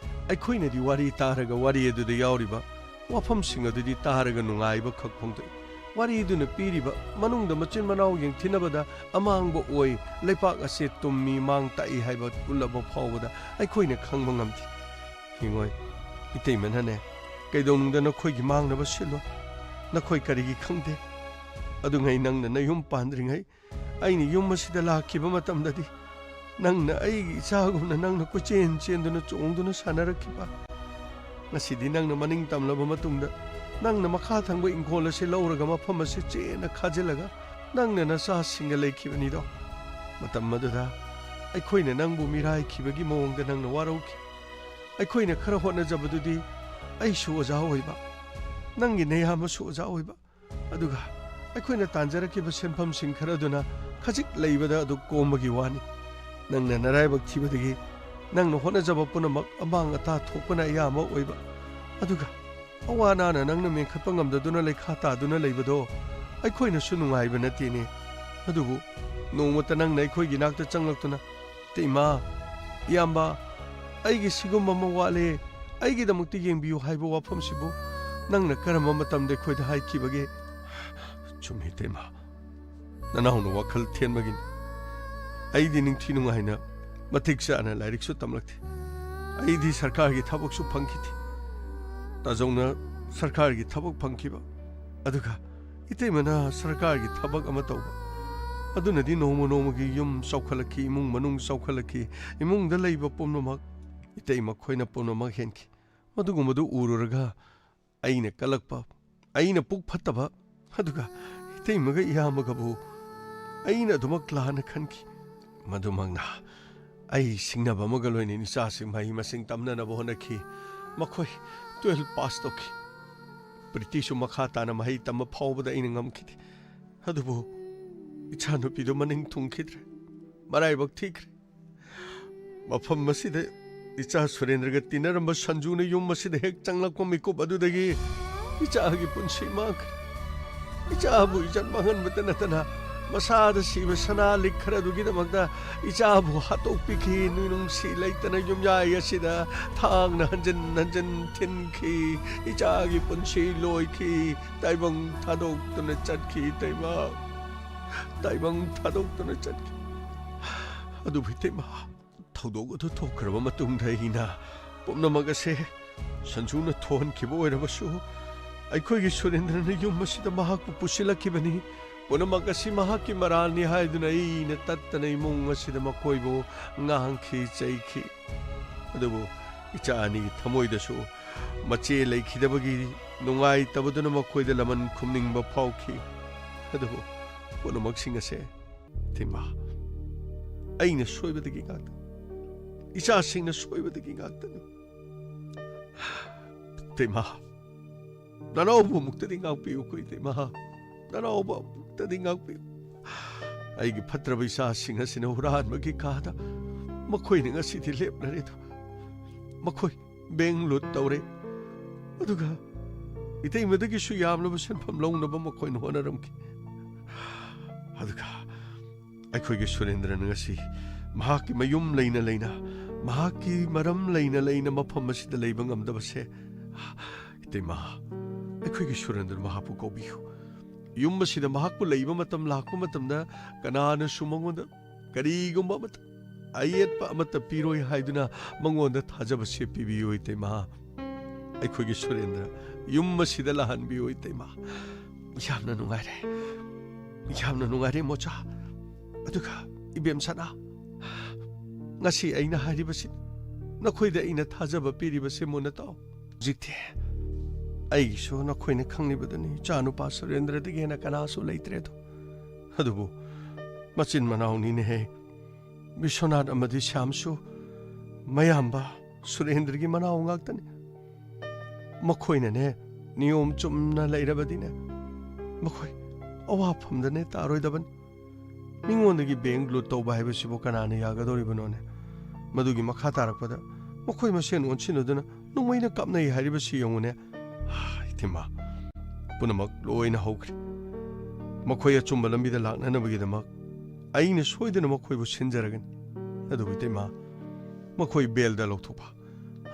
ꯑꯩꯈꯣꯏꯅꯗꯤ ꯋꯥꯔꯤ ꯇꯥꯔꯒ ꯋꯥꯔꯤ ꯑꯗꯨꯗ ꯌꯥꯎꯔꯤꯕ ꯋꯥꯐꯝꯁꯤꯡ ꯑꯗꯨꯗꯤ ꯇꯥꯔꯒ ꯅꯨꯡꯉꯥꯏꯕ ꯈꯛ ꯐꯣꯡꯗꯣꯛꯏ꯫ ꯋꯥꯔꯤꯗꯨꯅ ꯄꯤꯔꯤꯕ ꯃꯅꯨꯡꯗ ꯃꯆꯤꯟ ꯃꯅꯥꯎ ꯌꯦꯡꯊꯤꯅꯕꯗ ꯑꯃꯥꯡꯕ ꯑꯣꯏ, ꯂꯩꯄꯥꯛ ꯑꯁꯦ ꯇꯨꯝꯃꯤ, ꯃꯥꯡ ꯇꯥꯛꯏ ꯍꯥꯏꯕ ꯎꯠꯂꯕ ꯐꯥꯎꯕꯗ ꯑꯩꯈꯣꯏꯅ ꯈꯪꯕ ꯉꯝꯗꯦ꯫ ꯌꯦꯡꯉꯣꯏ, ꯏꯇꯩꯃꯅꯅꯦ, ꯀꯩꯗꯧꯅꯨꯡꯗ ꯅꯈꯣꯏꯒꯤ ꯃꯥꯡꯅꯕ ꯁꯤꯜꯂꯣꯏ꯫ ꯅꯈꯣꯏ ꯀꯔꯤꯒꯤ ꯈꯪꯗꯦ? ꯑꯗꯨꯉꯩ ꯅꯪꯅ ꯅꯌꯨꯝ ꯄꯥꯟꯗ꯭ꯔꯤꯉꯩ ꯑꯩꯅ ꯌꯨꯝ ꯑꯁꯤꯗ ꯂꯥꯛꯈꯤꯕ ꯃꯇꯝꯗꯗꯤ ꯅꯪꯅ ꯑꯩꯒꯤ ꯏꯆꯥꯒꯨꯝꯅ ꯅꯪꯅ ꯀꯣꯏꯆꯦꯟ ꯆꯦꯟꯗꯨꯅ ꯆꯣꯡꯗꯨꯅ ꯁꯥꯟꯅꯔꯛꯈꯤꯕ꯫ ꯉꯁꯤꯗꯤ ꯅꯪꯅ ꯃꯅꯤꯡ ꯇꯝꯂꯕ ꯃꯇꯨꯡꯗ ꯅꯪꯅ ꯃꯈꯥ ꯊꯪꯕ ꯏꯪꯈꯣꯜ ꯑꯁꯤ ꯂꯧꯔꯒ ꯃꯐꯝ ꯑꯁꯤ ꯆꯦꯠꯅ ꯈꯥꯖꯤꯜꯂꯒ ꯅꯪꯅ ꯅꯆꯥꯁꯤꯡꯒ ꯂꯩꯈꯤꯕꯅꯤꯗꯣ꯫ ꯃꯇꯝ ꯑꯗꯨꯗ ꯑꯩꯈꯣꯏꯅ ꯅꯪꯕꯨ ꯃꯤꯔꯥꯏꯈꯤꯕꯒꯤ ꯃꯑꯣꯡꯗ ꯅꯪꯅ ꯋꯥꯔꯧꯈꯤ꯫ ꯑꯩꯈꯣꯏꯅ ꯈꯔ ꯍꯣꯠꯅꯖꯕꯗꯨꯗꯤ ꯑꯩꯁꯨ ꯑꯣꯖꯥ ꯑꯣꯏꯕ, ꯅꯪꯒꯤ ꯅꯌꯥꯝꯕꯁꯨ ꯑꯣꯖꯥ ꯑꯣꯏꯕ, ꯑꯗꯨꯒ ꯑꯩꯈꯣꯏꯅ ꯇꯥꯟꯖꯔꯛꯈꯤꯕ ꯁꯦꯟꯐꯝꯁꯤꯡ ꯈꯔꯗꯨꯅ ꯈꯖꯤꯛ ꯂꯩꯕꯗ ꯑꯗꯨ ꯀꯣꯝꯕꯒꯤ ꯋꯥꯅꯤ꯫ ꯅꯪꯅ ꯅꯔꯥꯏꯕꯛ ꯊꯤꯕꯗꯒꯤ ꯅꯪꯅ ꯍꯣꯠꯅꯖꯕ ꯄꯨꯝꯅꯃꯛ ꯑꯃꯥꯡ ꯑꯇꯥ ꯊꯣꯛꯄꯅ ꯑꯌꯥꯝꯕ ꯑꯣꯏꯕ, ꯑꯗꯨꯒ ꯑꯋꯥ ꯑꯅꯥꯅ ꯅꯪꯅ ꯃꯦꯟꯈꯠꯄ ꯉꯝꯗꯗꯨꯅ ꯂꯩꯈꯥ ꯇꯥꯗꯨꯅ ꯂꯩꯕꯗꯣ ꯑꯩꯈꯣꯏꯅꯁꯨ ꯅꯨꯡꯉꯥꯏꯕ ꯅꯠꯇꯦꯅꯦ꯫ ꯑꯗꯨꯕꯨ ꯅꯣꯡꯃꯇ ꯅꯪꯅ ꯑꯩꯈꯣꯏꯒꯤ ꯅꯥꯛꯇ ꯆꯪꯂꯛꯇꯨꯅ, "ꯏꯇꯩꯃ, ꯏꯌꯥꯝꯕ, ꯑꯩꯒꯤ ꯁꯤꯒꯨꯝꯕ ꯑꯃ ꯋꯥꯠꯂꯦ, ꯑꯩꯒꯤꯗꯃꯛꯇ ꯌꯦꯡꯕꯤꯌꯨ" ꯍꯥꯏꯕ ꯋꯥꯐꯝꯁꯤꯕꯨ ꯅꯪꯅ ꯀꯔꯝꯕ ꯃꯇꯝꯗ ꯑꯩꯈꯣꯏꯗ ꯍꯥꯏꯈꯤꯕꯒꯦ? "ꯆꯨꯝꯃꯤ, ꯏꯇꯩꯃ꯫ ꯅꯅꯥꯎꯅ ꯋꯥꯈꯜ ꯊꯦꯟꯕꯒꯤꯅꯤ꯫ ꯑꯩꯗꯤ ꯅꯤꯡꯊꯤ ꯅꯨꯡꯉꯥꯏꯅ ꯃꯇꯤꯛ ꯆꯥꯅ ꯂꯥꯏꯔꯤꯛꯁꯨ ꯇꯝꯂꯛꯇꯦ꯫ ꯑꯩꯗꯤ ꯁꯔꯀꯥꯔꯒꯤ ꯊꯕꯛꯁꯨ ꯐꯪꯈꯤꯗꯦ꯫ ꯇꯥꯖꯧꯅ ꯁꯔꯀꯥꯔꯒꯤ ꯊꯕꯛ ꯐꯪꯈꯤꯕ, ꯑꯗꯨꯒ ꯏꯇꯩꯃꯅ ꯁꯔꯀꯥꯔꯒꯤ ꯊꯕꯛ ꯑꯃ ꯇꯧꯕ꯫ ꯑꯗꯨꯅꯗꯤ ꯅꯣꯡꯃ ꯅꯣꯡꯃꯒꯤ ꯌꯨꯝ ꯆꯥꯎꯈꯠꯂꯛꯈꯤ, ꯏꯃꯨꯡ ꯃꯅꯨꯡ ꯆꯥꯎꯈꯠꯂꯛꯈꯤ, ꯏꯃꯨꯡꯗ ꯂꯩꯕ ꯄꯨꯝꯅꯃꯛ ꯏꯇꯩꯃ ꯈꯣꯏꯅ ꯄꯨꯝꯅꯃꯛ ꯍꯦꯟꯈꯤ꯫ ꯃꯗꯨꯒꯨꯝꯕꯗꯨ ꯎꯔꯨꯔꯒ ꯑꯩꯅ ꯀꯜꯂꯛꯄ, ꯑꯩꯅ ꯄꯨꯛ ꯐꯠꯇꯕ, ꯑꯗꯨꯒ ꯏꯇꯩꯃꯒ ꯏꯌꯥꯝꯕꯒꯕꯨ ꯑꯩꯅ ꯑꯗꯨꯃꯛ ꯂꯥꯟꯅ ꯈꯟꯈꯤ꯫ ꯃꯗꯨꯃꯛꯅ ꯑꯩ ꯁꯤꯡꯅꯕ ꯑꯃꯒ ꯂꯣꯏꯅꯅ ꯏꯆꯥꯁꯤꯡ ꯃꯍꯩ ꯃꯁꯤꯡ ꯇꯝꯅꯅꯕ ꯍꯣꯠꯅꯈꯤ꯫ ꯃꯈꯣꯏ ꯇꯨꯌꯦꯜꯐ ꯄꯥꯁ ꯇꯧꯈꯤ꯫ ꯄ꯭ꯔꯤꯇꯤꯁꯨ ꯃꯈꯥ ꯇꯥꯅ ꯃꯍꯩ ꯇꯝꯕ ꯐꯥꯎꯕꯗ ꯑꯩꯅ ꯉꯝꯈꯤꯗꯦ꯫ ꯑꯗꯨꯕꯨ ꯏꯆꯥꯅꯨꯄꯤꯗꯨ ꯃꯅꯤꯡ ꯊꯨꯡꯈꯤꯗ꯭ꯔꯦ, ꯃꯔꯥꯏꯕꯛ ꯊꯤꯈ꯭ꯔꯦ꯫ ꯃꯐꯝ ꯑꯁꯤꯗ ꯏꯆꯥ ꯁꯨꯔꯦꯟꯗ꯭ꯔꯒ ꯇꯤꯟꯅꯔꯝꯕ ꯁꯟꯖꯨꯅ ꯌꯨꯝ ꯑꯁꯤꯗ ꯍꯦꯛ ꯆꯪꯂꯛꯄ ꯃꯤꯀꯨꯞ ꯑꯗꯨꯗꯒꯤ ꯏꯆꯥꯒꯤ ꯄꯨꯟꯁꯤ ꯃꯥꯡꯈ꯭ꯔꯦ꯫ ꯏꯆꯥꯕꯨ ꯏꯖꯠ ꯃꯥꯡꯍꯟꯕꯇ ꯅꯠꯇꯅ ꯃꯁꯥꯗ ꯁꯤꯕ ꯁꯅꯥ ꯂꯤꯛ ꯈꯔꯗꯨꯒꯤꯗꯃꯛꯇ ꯏꯆꯥꯕꯨ ꯍꯥꯠꯇꯣꯛꯄꯤꯈꯤ꯫ ꯅꯨꯡꯁꯤ ꯂꯩꯇꯅ ꯌꯨꯝꯌꯥꯏ ꯑꯁꯤꯗ ꯊꯥꯡꯅ ꯍꯟꯖꯤꯟ ꯍꯟꯖꯤꯟ ꯊꯤꯟꯈꯤ꯫ ꯏꯆꯥꯒꯤ ꯄꯨꯟꯁꯤ ꯂꯣꯏꯈꯤ꯫ ꯇꯥꯏꯕꯪ ꯊꯥꯗꯣꯛꯇꯨꯅ ꯆꯠꯈꯤ, ꯏꯇꯩꯃ꯫ ꯇꯥꯏꯕꯪ ꯊꯥꯗꯣꯛꯇꯨꯅ ꯆꯠꯈꯤ꯫ ꯑꯗꯨꯕꯨ ꯏꯇꯩꯃ, ꯊꯧꯗꯣꯛ ꯑꯗꯨ ꯊꯣꯛꯈ꯭ꯔꯕ ꯃꯇꯨꯡꯗ ꯑꯩꯅ ꯄꯨꯝꯅꯃꯛ ꯑꯁꯦ ꯁꯟꯖꯨꯅ ꯊꯣꯛꯍꯟꯈꯤꯕ ꯑꯣꯏꯔꯕꯁꯨ, ꯑꯩꯈꯣꯏꯒꯤ ꯁꯨꯔꯦꯟꯗ꯭ꯔꯅ ꯌꯨꯝ ꯑꯁꯤꯗ ꯃꯍꯥꯛꯄꯨ ꯄꯨꯁꯤꯜꯂꯛꯈꯤꯕꯅꯤ꯫ ꯄꯨꯝꯅꯃꯛ ꯑꯁꯤ ꯃꯍꯥꯛꯀꯤ ꯃꯔꯥꯜꯅꯤ ꯍꯥꯏꯗꯨꯅ ꯑꯩꯅ ꯇꯠꯇꯅ ꯏꯃꯨꯡ ꯑꯁꯤꯗ ꯃꯈꯣꯏꯕꯨ ꯉꯥꯡꯈꯤ, ꯆꯩꯈꯤ꯫ ꯑꯗꯨꯕꯨ ꯏꯆꯥ ꯑꯅꯤꯒꯤ ꯊꯃꯣꯏꯗꯁꯨ ꯃꯆꯦ ꯂꯩꯈꯤꯗꯕꯒꯤ ꯅꯨꯡꯉꯥꯏꯇꯕꯗꯨꯅ ꯃꯈꯣꯏꯗ ꯂꯃꯟ ꯈꯨꯝꯅꯤꯡꯕ ꯐꯥꯎꯈꯤ꯫ ꯑꯗꯨꯕꯨ ꯄꯨꯝꯅꯃꯛꯁꯤꯡ ꯑꯁꯦ, ꯏꯇꯩꯃ, ꯑꯩꯅ ꯁꯣꯏꯕꯗꯒꯤ ꯉꯥꯛꯇꯅꯤ꯫ ꯏꯆꯥꯁꯤꯡꯅ ꯁꯣꯏꯕꯗꯒꯤ ꯉꯥꯛꯇꯅꯤ꯫ ꯏꯇꯩꯃ, ꯅꯅꯥꯎꯕꯨ ꯑꯃꯨꯛꯇꯗꯤ ꯉꯥꯛꯄꯤꯌꯨꯀꯣ, ꯏꯇꯩꯃ꯫ ꯅꯅꯥꯎꯕꯨ ꯑꯃꯨꯛꯇꯗꯤ ꯉꯥꯛꯄꯤꯌꯨ꯫ ꯑꯩꯒꯤ ꯐꯠꯇ꯭ꯔꯕ ꯏꯆꯥꯁꯤꯡ ꯑꯁꯤꯅ ꯍꯨꯔꯥꯟꯕꯒꯤ ꯀꯥꯗ ꯃꯈꯣꯏꯅ ꯉꯁꯤꯗꯤ ꯂꯦꯞꯂꯔꯦꯗꯣ꯫ ꯃꯈꯣꯏ ꯕꯦꯡ ꯂꯨꯠ ꯇꯧꯔꯦ꯫ ꯑꯗꯨꯒ ꯏꯇꯩꯃꯗꯒꯤꯁꯨ ꯌꯥꯝꯂꯕ ꯁꯦꯟꯐꯝ ꯂꯧꯅꯕ ꯃꯈꯣꯏꯅ ꯍꯣꯠꯅꯔꯝꯈꯤ꯫ ꯑꯗꯨꯒ ꯑꯩꯈꯣꯏꯒꯤ ꯁꯨꯔꯦꯟꯗ꯭ꯔꯅ ꯉꯁꯤ ꯃꯍꯥꯛꯀꯤ ꯃꯌꯨꯝ ꯂꯩꯅ ꯂꯩꯅ, ꯃꯍꯥꯛꯀꯤ ꯃꯔꯝ ꯂꯩꯅ ꯂꯩꯅ ꯃꯐꯝ ꯑꯁꯤꯗ ꯂꯩꯕ ꯉꯝꯗꯕꯁꯦ, ꯏꯇꯩꯃ, ꯑꯩꯈꯣꯏꯒꯤ ꯁꯨꯔꯦꯟꯗ꯭ꯔ ꯃꯍꯥꯛꯄꯨ ꯀꯧꯕꯤꯌꯨ꯫ ꯌꯨꯝ ꯑꯁꯤꯗ ꯃꯍꯥꯛꯄꯨ ꯂꯩꯕ ꯃꯇꯝ ꯂꯥꯛꯄ ꯃꯇꯝꯗ ꯀꯅꯥꯅꯁꯨ ꯃꯉꯣꯟꯗ ꯀꯔꯤꯒꯨꯝꯕ ꯑꯃꯠꯇ, ꯑꯌꯦꯠꯄ ꯑꯃꯠꯇ ꯄꯤꯔꯣꯏ ꯍꯥꯏꯗꯨꯅ ꯃꯉꯣꯟꯗ ꯊꯥꯖꯕꯁꯦ ꯄꯤꯕꯤꯌꯨ, ꯏꯇꯩꯃ꯫ ꯑꯩꯈꯣꯏꯒꯤ ꯁꯨꯔꯦꯟꯗ꯭ꯔ ꯌꯨꯝ ꯑꯁꯤꯗ ꯂꯥꯛꯍꯟꯕꯤꯌꯨ, ꯏꯇꯩꯃ꯫ ꯌꯥꯝꯅ ꯅꯨꯡꯉꯥꯏꯔꯦ, ꯌꯥꯝꯅ ꯅꯨꯡꯉꯥꯏꯔꯦ, ꯃꯣꯆꯥ꯫ ꯑꯗꯨꯒ ꯏꯕꯦꯝꯁꯅꯥ, ꯉꯁꯤ ꯑꯩꯅ ꯍꯥꯏꯔꯤꯕꯁꯤ, ꯅꯈꯣꯏꯗ ꯑꯩꯅ ꯊꯥꯖꯕ ꯄꯤꯔꯤꯕꯁꯤ ꯃꯨꯟꯅ ꯇꯥꯎ꯫ ꯍꯧꯖꯤꯛꯇꯤ ꯑꯩꯒꯤꯁꯨ ꯅꯈꯣꯏꯅ ꯈꯪꯂꯤꯕꯗꯨꯅꯤ, ꯏꯆꯥꯅꯨꯄꯥ ꯁꯨꯔꯦꯟꯗ꯭ꯔꯗꯒꯤ ꯍꯦꯟꯅ ꯀꯅꯥꯁꯨ ꯂꯩꯇ꯭ꯔꯦꯗꯣ꯫ ꯑꯗꯨꯕꯨ ꯃꯆꯤꯟ ꯃꯅꯥꯎꯅꯤꯅꯦꯍꯦ꯫ ꯕꯤꯁ꯭ꯋꯅꯥꯊ ꯑꯃꯗꯤ ꯁ꯭ꯌꯥꯝꯁꯨ ꯃꯌꯥꯝꯕ ꯁꯨꯔꯦꯟꯗ꯭ꯔꯒꯤ ꯃꯅꯥꯎ ꯉꯥꯛꯇꯅꯤ꯫ ꯃꯈꯣꯏꯅꯅꯦ ꯅꯤꯌꯣꯝ ꯆꯨꯝꯅ ꯂꯩꯔꯕꯗꯤꯅꯦ, ꯃꯈꯣꯏ ꯑꯋꯥꯐꯝꯗꯅꯦ ꯇꯥꯔꯣꯏꯗꯕꯅꯤ꯫ ꯃꯤꯉꯣꯟꯗꯒꯤ ꯕꯦꯡꯛ ꯂꯨꯠ ꯇꯧꯕ ꯍꯥꯏꯕꯁꯤꯕꯨ ꯀꯅꯥꯅ ꯌꯥꯒꯗꯧꯔꯤꯕꯅꯣꯅꯦ? ꯃꯗꯨꯒꯤ ꯃꯈꯥ ꯇꯥꯔꯛꯄꯗ ꯃꯈꯣꯏ ꯃꯁꯦꯟ ꯑꯣꯟꯁꯤꯟꯅꯗꯨꯅ ꯅꯣꯡꯃꯩꯅ ꯀꯥꯞꯅꯩ ꯍꯥꯏꯔꯤꯕꯁꯤ ꯌꯦꯡꯉꯨꯅꯦ꯫ ꯍꯥ, ꯏꯇꯩꯃ, ꯄꯨꯝꯅꯃꯛ ꯂꯣꯏꯅ ꯍꯧꯈ꯭ꯔꯦ꯫ ꯃꯈꯣꯏ ꯑꯆꯨꯝꯕ ꯂꯝꯕꯤꯗ ꯂꯥꯛꯅꯅꯕꯒꯤꯗꯃꯛ ꯑꯩꯅ ꯁꯣꯏꯗꯅ ꯃꯈꯣꯏꯕꯨ ꯁꯤꯟꯖꯔꯒꯅꯤ꯫ ꯑꯗꯨꯕꯨ ꯏꯇꯩꯃ, ꯃꯈꯣꯏ ꯕꯦꯜꯗ ꯂꯧꯊꯣꯛꯄ,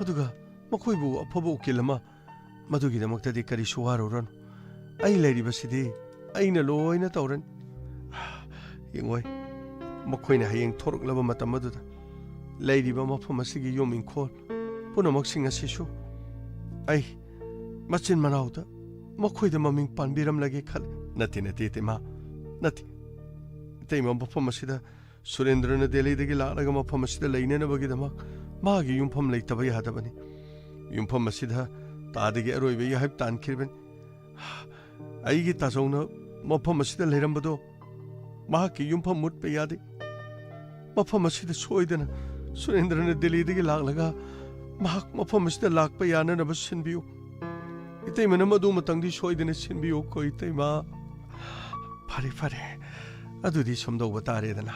ꯑꯗꯨꯒ ꯃꯈꯣꯏꯕꯨ ꯑꯐꯕ ꯎꯀꯤꯜ ꯑꯃ, ꯃꯗꯨꯒꯤꯗꯃꯛꯇꯗꯤ ꯀꯔꯤꯁꯨ ꯋꯥꯔꯨꯔꯅꯨ꯫ ꯑꯩ ꯂꯩꯔꯤꯕꯁꯤꯗꯤ ꯑꯩꯅ ꯂꯣꯏꯅ ꯇꯧꯔꯅꯤ꯫ ꯌꯦꯡꯉꯣꯏ, ꯃꯈꯣꯏꯅ ꯍꯌꯦꯡ ꯊꯣꯔꯛꯂꯕ ꯃꯇꯝ ꯑꯗꯨꯗ ꯂꯩꯔꯤꯕ ꯃꯐꯝ ꯑꯁꯤꯒꯤ ꯌꯨꯝ ꯏꯪꯈꯣꯜ ꯄꯨꯝꯅꯃꯛꯁꯤꯡ ꯑꯁꯤꯁꯨ ꯑꯩ ꯃꯆꯤꯟ ꯃꯅꯥꯎꯗ ꯃꯈꯣꯏꯗ ꯃꯃꯤꯡ ꯄꯥꯟꯕꯤꯔꯝꯂꯒꯦ ꯈꯜꯂꯤ꯫ ꯅꯠꯇꯦ, ꯅꯠꯇꯦ, ꯏꯇꯩꯃ, ꯅꯠꯇꯦ꯫ ꯏꯇꯩꯃ, ꯃꯐꯝ ꯑꯁꯤꯗ ꯁꯨꯔꯦꯟꯗ꯭ꯔꯅ ꯗꯦꯜꯂꯤꯗꯒꯤ ꯂꯥꯛꯂꯒ ꯃꯐꯝ ꯑꯁꯤꯗ ꯂꯩꯅꯅꯕꯒꯤꯗꯃꯛ ꯃꯍꯥꯛꯀꯤ ꯌꯨꯝꯐꯝ ꯂꯩꯇꯕ ꯌꯥꯗꯕꯅꯤ꯫ ꯌꯨꯝꯐꯝ ꯑꯁꯤꯗ ꯇꯥꯗꯒꯤ ꯑꯔꯣꯏꯕ ꯌꯥꯍꯤꯞ ꯇꯥꯟꯈꯤꯕꯅꯤ꯫ ꯑꯩꯒꯤ ꯇꯥꯖꯧꯅ ꯃꯐꯝ ꯑꯁꯤꯗ ꯂꯩꯔꯝꯕꯗꯣ ꯃꯍꯥꯛꯀꯤ ꯌꯨꯝꯐꯝ ꯃꯨꯠꯄ ꯌꯥꯗꯦ꯫ ꯃꯐꯝ ꯑꯁꯤꯗ ꯁꯣꯏꯗꯅ ꯁꯨꯔꯦꯟꯗ꯭ꯔꯅ ꯗꯦꯜꯂꯤꯗꯒꯤ ꯂꯥꯛꯂꯒ ꯃꯍꯥꯛ ꯃꯐꯝ ꯑꯁꯤꯗ ꯂꯥꯛꯄ ꯌꯥꯅꯅꯕ ꯁꯤꯟꯕꯤꯌꯨ꯫ ꯏꯇꯩꯃꯅ ꯃꯗꯨꯃꯇꯪꯗꯤ ꯁꯣꯏꯗꯅ ꯁꯤꯟꯕꯤꯌꯨ ꯀꯣ, ꯏꯇꯩꯃ꯫ ꯐꯔꯦ, ꯐꯔꯦ, ꯑꯗꯨꯗꯤ ꯁꯨꯝ ꯇꯧꯕ ꯇꯥꯔꯦꯗꯅ꯫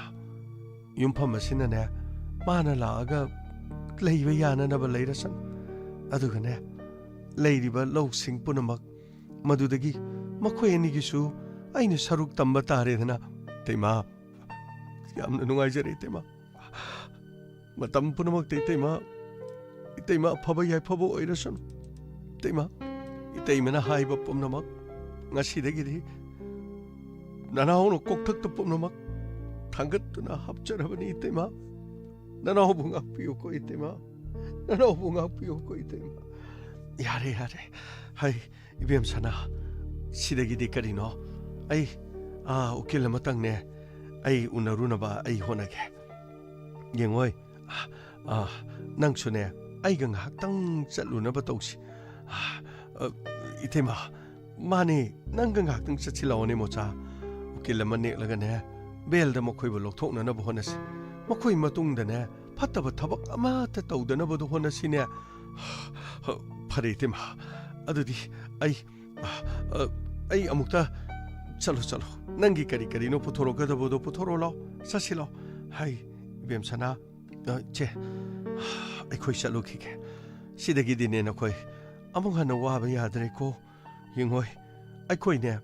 ꯌꯨꯝꯐꯝ ꯑꯁꯤꯅꯅꯦ, ꯃꯥꯅ ꯂꯥꯛꯑꯒ ꯂꯩꯕ ꯌꯥꯅꯅꯕ ꯂꯩꯔꯁꯅꯨ꯫ ꯑꯗꯨꯒꯅꯦ, ꯂꯩꯔꯤꯕ ꯂꯧꯁꯤꯡ ꯄꯨꯝꯅꯃꯛ ꯃꯗꯨꯗꯒꯤ ꯃꯈꯣꯏ ꯑꯅꯤꯒꯤꯁꯨ ꯑꯩꯅ ꯁꯔꯨꯛ ꯇꯝꯕ ꯇꯥꯔꯦꯗꯅ꯫ ꯏꯇꯩꯃ, ꯌꯥꯝꯅ ꯅꯨꯡꯉꯥꯏꯖꯔꯦ, ꯏꯇꯩꯃ꯫ ꯃꯇꯝ ꯄꯨꯝꯅꯃꯛꯇ ꯏꯇꯩꯃ, ꯏꯇꯩꯃ ꯑꯐꯕ ꯌꯥꯏꯐꯕ ꯑꯣꯏꯔꯁꯅꯨ꯫ ꯏꯇꯩꯃ, ꯏꯇꯩꯃꯅ ꯍꯥꯏꯕ ꯄꯨꯝꯅꯃꯛ ꯉꯁꯤꯗꯒꯤꯗꯤ ꯅꯅꯥꯎꯅ ꯀꯣꯛꯊꯛꯇ ꯄꯨꯝꯅꯃꯛ ꯊꯥꯡꯒꯠꯇꯨꯅ ꯍꯥꯞꯆꯔꯕꯅꯤ, ꯏꯇꯩꯃ꯫ ꯅꯅꯥꯎꯕꯨ ꯉꯥꯛꯄꯤꯌꯨꯀꯣ, ꯏꯇꯩꯃ꯫ ꯅꯅꯥꯎꯕꯨ ꯉꯥꯛꯄꯤꯌꯨꯀꯣ, ꯏꯇꯩꯃ꯫ ꯌꯥꯔꯦ, ꯌꯥꯔꯦ꯫ ꯍꯩ, ꯏꯕꯦꯝ ꯁꯅꯥ, ꯁꯤꯗꯒꯤꯗꯤ ꯀꯔꯤꯅꯣ? ꯑꯩ, ꯑꯥ, ꯎꯀꯤꯜ ꯑꯃꯇꯪꯅꯦ꯫ ꯑꯩ ꯎꯅꯔꯨꯅꯕ ꯑꯩ ꯍꯣꯠꯅꯒꯦ꯫ ꯌꯦꯡꯉꯣꯏ, ꯑꯥ, ꯑꯥ, ꯅꯪꯁꯨꯅꯦ, ꯑꯩꯒ ꯉꯥꯏꯍꯥꯛꯇꯪ ꯆꯠꯂꯨꯅꯕ ꯇꯧꯁꯤ꯫ ꯑꯥ, ꯑ, ꯏꯇꯩꯃ, ꯃꯥꯅꯦ, ꯅꯪꯒ ꯉꯥꯏꯍꯥꯛꯇꯪ ꯆꯠꯁꯤꯜꯂꯛꯑꯣꯅꯦ, ꯃꯣꯆꯥ꯫ ꯎꯀꯤꯜ ꯑꯃ ꯅꯦꯛꯂꯒꯅꯦ, ꯕꯦꯜꯗ ꯃꯈꯣꯏꯕꯨ ꯂꯧꯊꯣꯛꯅꯅꯕ ꯍꯣꯠꯅꯁꯤ꯫ ꯃꯈꯣꯏ ꯃꯇꯨꯡꯗꯅꯦ, ꯐꯠꯇꯕ ꯊꯕꯛ ꯑꯃꯠꯇ ꯇꯧꯗꯅꯕꯗꯣ ꯍꯣꯠꯅꯁꯤꯅꯦ꯫ ꯐꯔꯦ, ꯏꯇꯩꯃ꯫ ꯑꯗꯨꯗꯤ ꯑꯩ, ꯑ, ꯑ, ꯑꯩ ꯑꯃꯨꯛꯇ ꯆꯠꯂꯣ, ꯆꯠꯂꯣ꯫ ꯅꯪꯒꯤ ꯀꯔꯤ ꯀꯔꯤꯅꯣ ꯄꯨꯊꯣꯔꯛꯀꯗꯕꯗꯣ ꯄꯨꯊꯣꯔꯛꯑꯣ ꯂꯥꯎ꯫ ꯆꯠꯁꯤ ꯂꯥꯎ꯫ ꯍꯥꯏ, ꯏꯕꯦꯝ ꯁꯅꯥ, ꯑ, ꯏꯆꯦ, ꯑꯩꯈꯣꯏ ꯆꯠꯂꯨꯈꯤꯒꯦ꯫ ꯁꯤꯗꯒꯤꯗꯤꯅꯦ ꯅꯈꯣꯏ ꯑꯃꯨꯛ ꯍꯟꯅ ꯋꯥꯕ ꯌꯥꯗ꯭ꯔꯦꯀꯣ꯫ ꯌꯦꯡꯉꯣꯏ, ꯑꯩꯈꯣꯏꯅꯦ